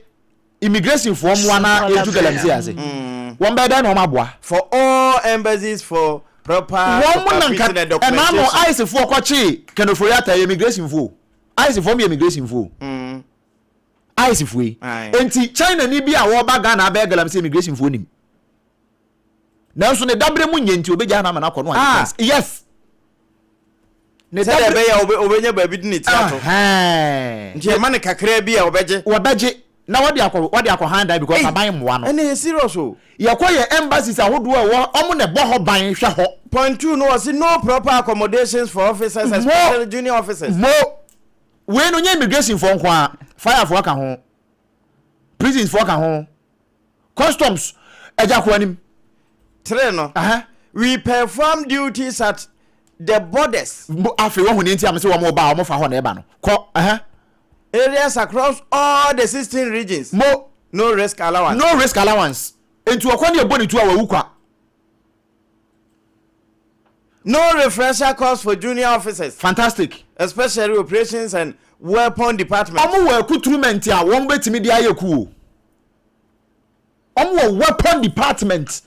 Immigration foɔ mmoa na yɛntu galamsey ase. Wɔn bɛyɛ dɛn na wɔn aboa? For all embassies for proper Wɔn mo na nka supervision and ɛna no documentation. ICE foɔ kɔkyee Ken Ofori-Atta yɛ immigration foɔ o. ICE foɔ mo yɛ immigration foɔ o. ICE foɔ yi. Aye. Enti China ni bi a wɔba Ghana abɛyɛ galamsey immigration foɔ nim. Nanso ne dabrɛ mu nyɛ nti obegyaa no ama no akɔ no Ah. agye fence. Yes. Ne Sɛdeɛ dabrɛ ɛbɛyɛ a obe- obenya baabi de ne ti ato. Ahɛn. Nti ɛma no kakraa bi a ɔbɛgye. Wɔbɛgye na wɔde akɔ wɔde akɔ han dan because Ei, aban mmoa no. ɛnna ɛyɛ serious o. Yɛkɔ yɛ embassies ahodoɔ a ɛwɔ wɔn na ɛbɔ hɔ ban hwɛ hɔ. Point two no wɔsi no proper accommodations for officers Mo especially junior officers. mo wei no nyɛ immigration foɔ nko ara fire foɔ ka ho prisons foɔ ka ho. Customs agya kɔ anim. Tre no, we perform duties at the borders. Mo afei wahu nea nti a mese wɔn ba a wɔn fa hɔ na ɛba no. Kɔ ɛhɛ. Areas across all the 16 regions. Mo. No risk allowance. No risk allowance. Nti ɔkɔ ne ɛbɔ ne tu a wawu kwa. No refresher course for junior officers. Fantastic. Especially operations and weapon department. Wɔn wɔ akuturumɛnti a wɔn bɛtumi de ayɛ kuo. Wɔn wɔ weapon department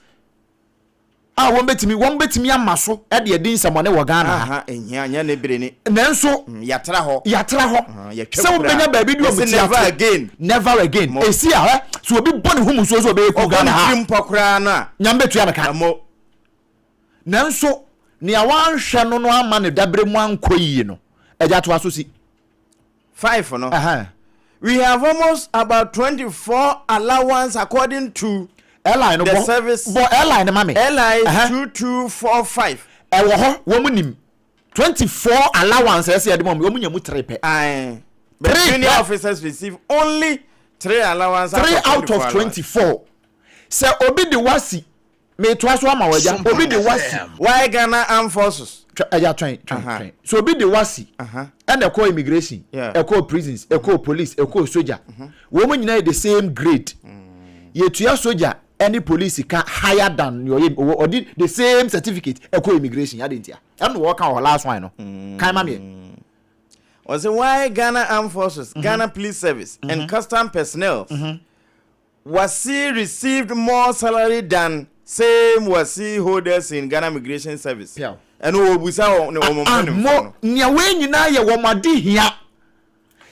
a wɔn bɛtumi wɔn bɛtumi ama so de adi nsɛmɔne wɔ Ghana ha. Ehia nyɛ ne bere ni. Nanso mm, yatra hɔ. Yatra hɔ. Sɛ wobɛnya baabi de wɔn ti ato. Never again. Never again. Esi a hɛ so obi bɔ ne ho musuo so ɔbɛyɛ ku Ghana ha. Ɔbɔ ne tirim koraa no a. Nyame bɛtua no ka. Nanso nea wanhwɛ no no amma ne dabere mu ankɔ yiye no, agya toa so si. 5 no, We have almost about 24 allowance according to LI no the bɔ, service. Bɔ LI no ma me. LI 2245. Ɛwɔ hɔ, wɔn nim. 24 allowance ɛsɛ yɛde ma wɔn, wɔn nya mu tere pɛ. Aye. But Three junior pɛ. officers receive only three allowance 3 out of 24. Sɛ obi de wasi Metoa so ama wo agya. Obi de wasi. Why Ghana Armed Forces? Agya twɛn twɛn twɛn. So obi de wasi. Ɛna ɛkɔ immigration, ɛkɔ prisons, ɛkɔ police, ɛkɔ soja. Wɔn mu nyinaa yɛ the same grade. Yɛtua soja ɛne police ka higher than nea ɔyɛ ɔde the same certificate ɛkɔ immigration. Adi ntia. Ɛna wɔka wɔ last one no. Kan ma meɛ. Ɔsɛ why Ghana Armed Forces, Ghana Police Service and custom personnel Wasi received more salary than same Wasi holders in Ghana Migration Service. Piaw. Ɛno wɔbusa wɔn ne wɔn Ah, mpanimfoɔ mo, no. nea wei nyinaa yɛ wɔn ade hia.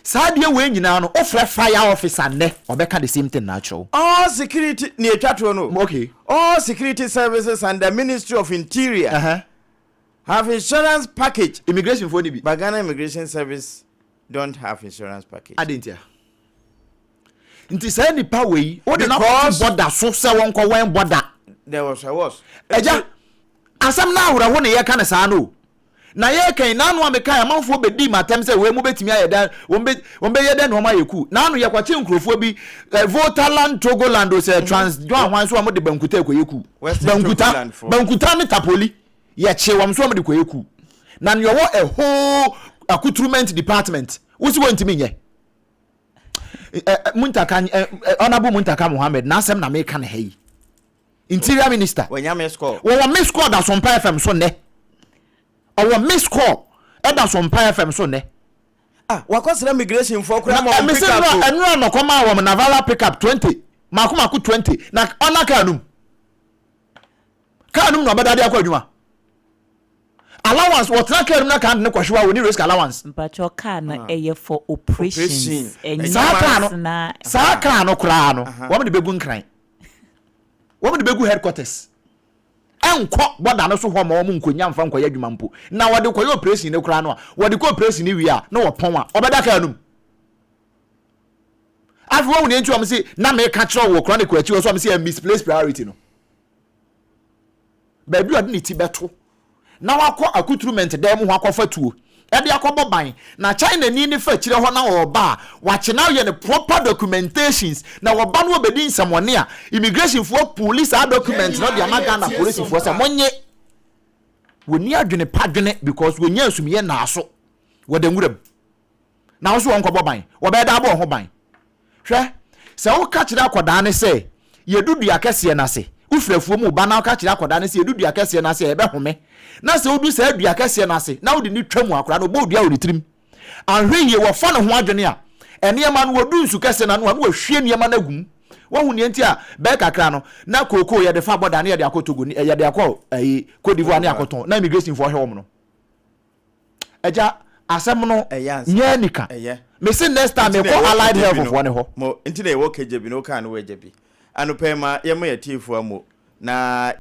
Saa adeɛ wei nyinaa no, wofrɛ fire officer nnɛ, ɔbɛka the same thing na akyerɛ wo. All security, nea etwa toɔ no. Okay. All security services under Ministry of Interior Uh-huh. have insurance package. Immigration foɔ ni bi. But Ghana Immigration Service don't have insurance package. Adɛn ntia? Nti saa nipa wei, wode no akɔto bɔda so sɛ wɔnkɔ wɛn bɔda. There was a was. Agya, asɛm no awerɛho ne yɛka no saa no o. Na yɛreka yi, n'ano a mekae amanfoɔ bɛdii m'atɛm sɛ wei mo bɛtumi ayɛ dɛn, wɔn bɛ, wɔn bɛyɛ dɛn na wɔn ayɛ kuu. N'ano yɛkɔkye nkurɔfoɔ bi, eh, Voltaland, Togoland o sɛ Trans, Joan hwan so wɔn de bankuta ɛkɔyɛ kuu. Western Bankuta, Togoland foɔ. bankuta ne tapoli, yɛkye wɔn so wɔn de kɔyɛ kuu. Na nea ɔwɔ a whole accoutrement department, wosi wɔntumi nyɛ. Muntaka Honourable Muntaka Mohammed n'asɛm na meka ne ha yi. Interior Minister. Wɔnya miss call. Wɔwɔ miss call da Sompa FM so nnɛ. Ɔwɔ miss call ɛda Sompa FM so nnɛ. Ah, wakɔsra migration foɔ koraa ma wɔn pick up o. Ɛnura nɔkɔ maa wɔn Navara pick up 20 mako mako 20 na ɔna kaa num. Kaa num na ɔbɛda de akɔ adwuma. Allowance wɔtena car mu na car no kɔhyew a wɔni risk allowance. Mpakyɛw car no ɛyɛ for operations ɛnyɛ Saa car no personal. saa car no koraa no wɔn de bɛgu nkran wɔn de bɛgu headquarters ɛnkɔ bɔda no so hɔ ma wɔn nkonya nfa nkɔyɛ adwuma mpo na wɔde kɔyɛ operation no koraa no a wɔde kɔ operation no wie a na wɔpɔn a ɔbɛda car no mu afei wɔn nea nti wɔn se na meka kyerɛ wɔ chronicle akyi wɔ so wɔn se yɛ misplaced priority no. Baabi a ɔde ne ti bɛto na wakɔ akuturument dan mu hɔ akɔfa tuo de akɔbɔ ban na Chinani no fa akyire hɔ na ɔreba a, wakye no ayɛ no proper documentations na wɔba no wɔbɛdi nsɛmɔne a, immigration foɔ puuli saa document no de ama Ghana polisifoɔ sɛ monye. Wɔnni adwene pa dwene because wɔnya asumyɛ nnaaso wɔ da nwura mu. Na wo so wɔnkɔbɔ ban? Wɔbɛyɛ dɛ abɔ wo ho ban? Hwɛ, sɛ woka kyerɛ akwadaa no sɛ, Yɛdu dua kɛseɛ no ase, wofiri afuom reba na woka kyerɛ akwadaa no sɛ, Yɛdu dua kɛseɛ no ase a, yɛbɛhome. Na sɛ wodu saa dua kɛseɛ no ase na wode no twa mu a, akwadaa no, ɔbɔ wo dua wɔ ne tirim. Anhwɛ yie, wɔfa ne ho adwene a, nneɛma no, wɔdu nsu kɛseɛ no ano a, na wɔahwie nneɛma no agu mu. Woahu deɛ nti a bɛyɛ kakra no, na kookoo yɛde fa bɔda na yɛde akɔ Togo, yɛde akɔ ɛyi, Cote d'Ivoire ne akɔtɔn, na immigrationfoɔ hwɛ wɔn no. Agya, asɛm no nyɛ anika. Mese next time mekɔ Allied Health foɔ no hɔ. Mo, nti na yɛwɔ kegye bi no, wokaa no wɔ agya bi. Anɔpa yi ma yɛma yɛn atiefoɔ ammo na.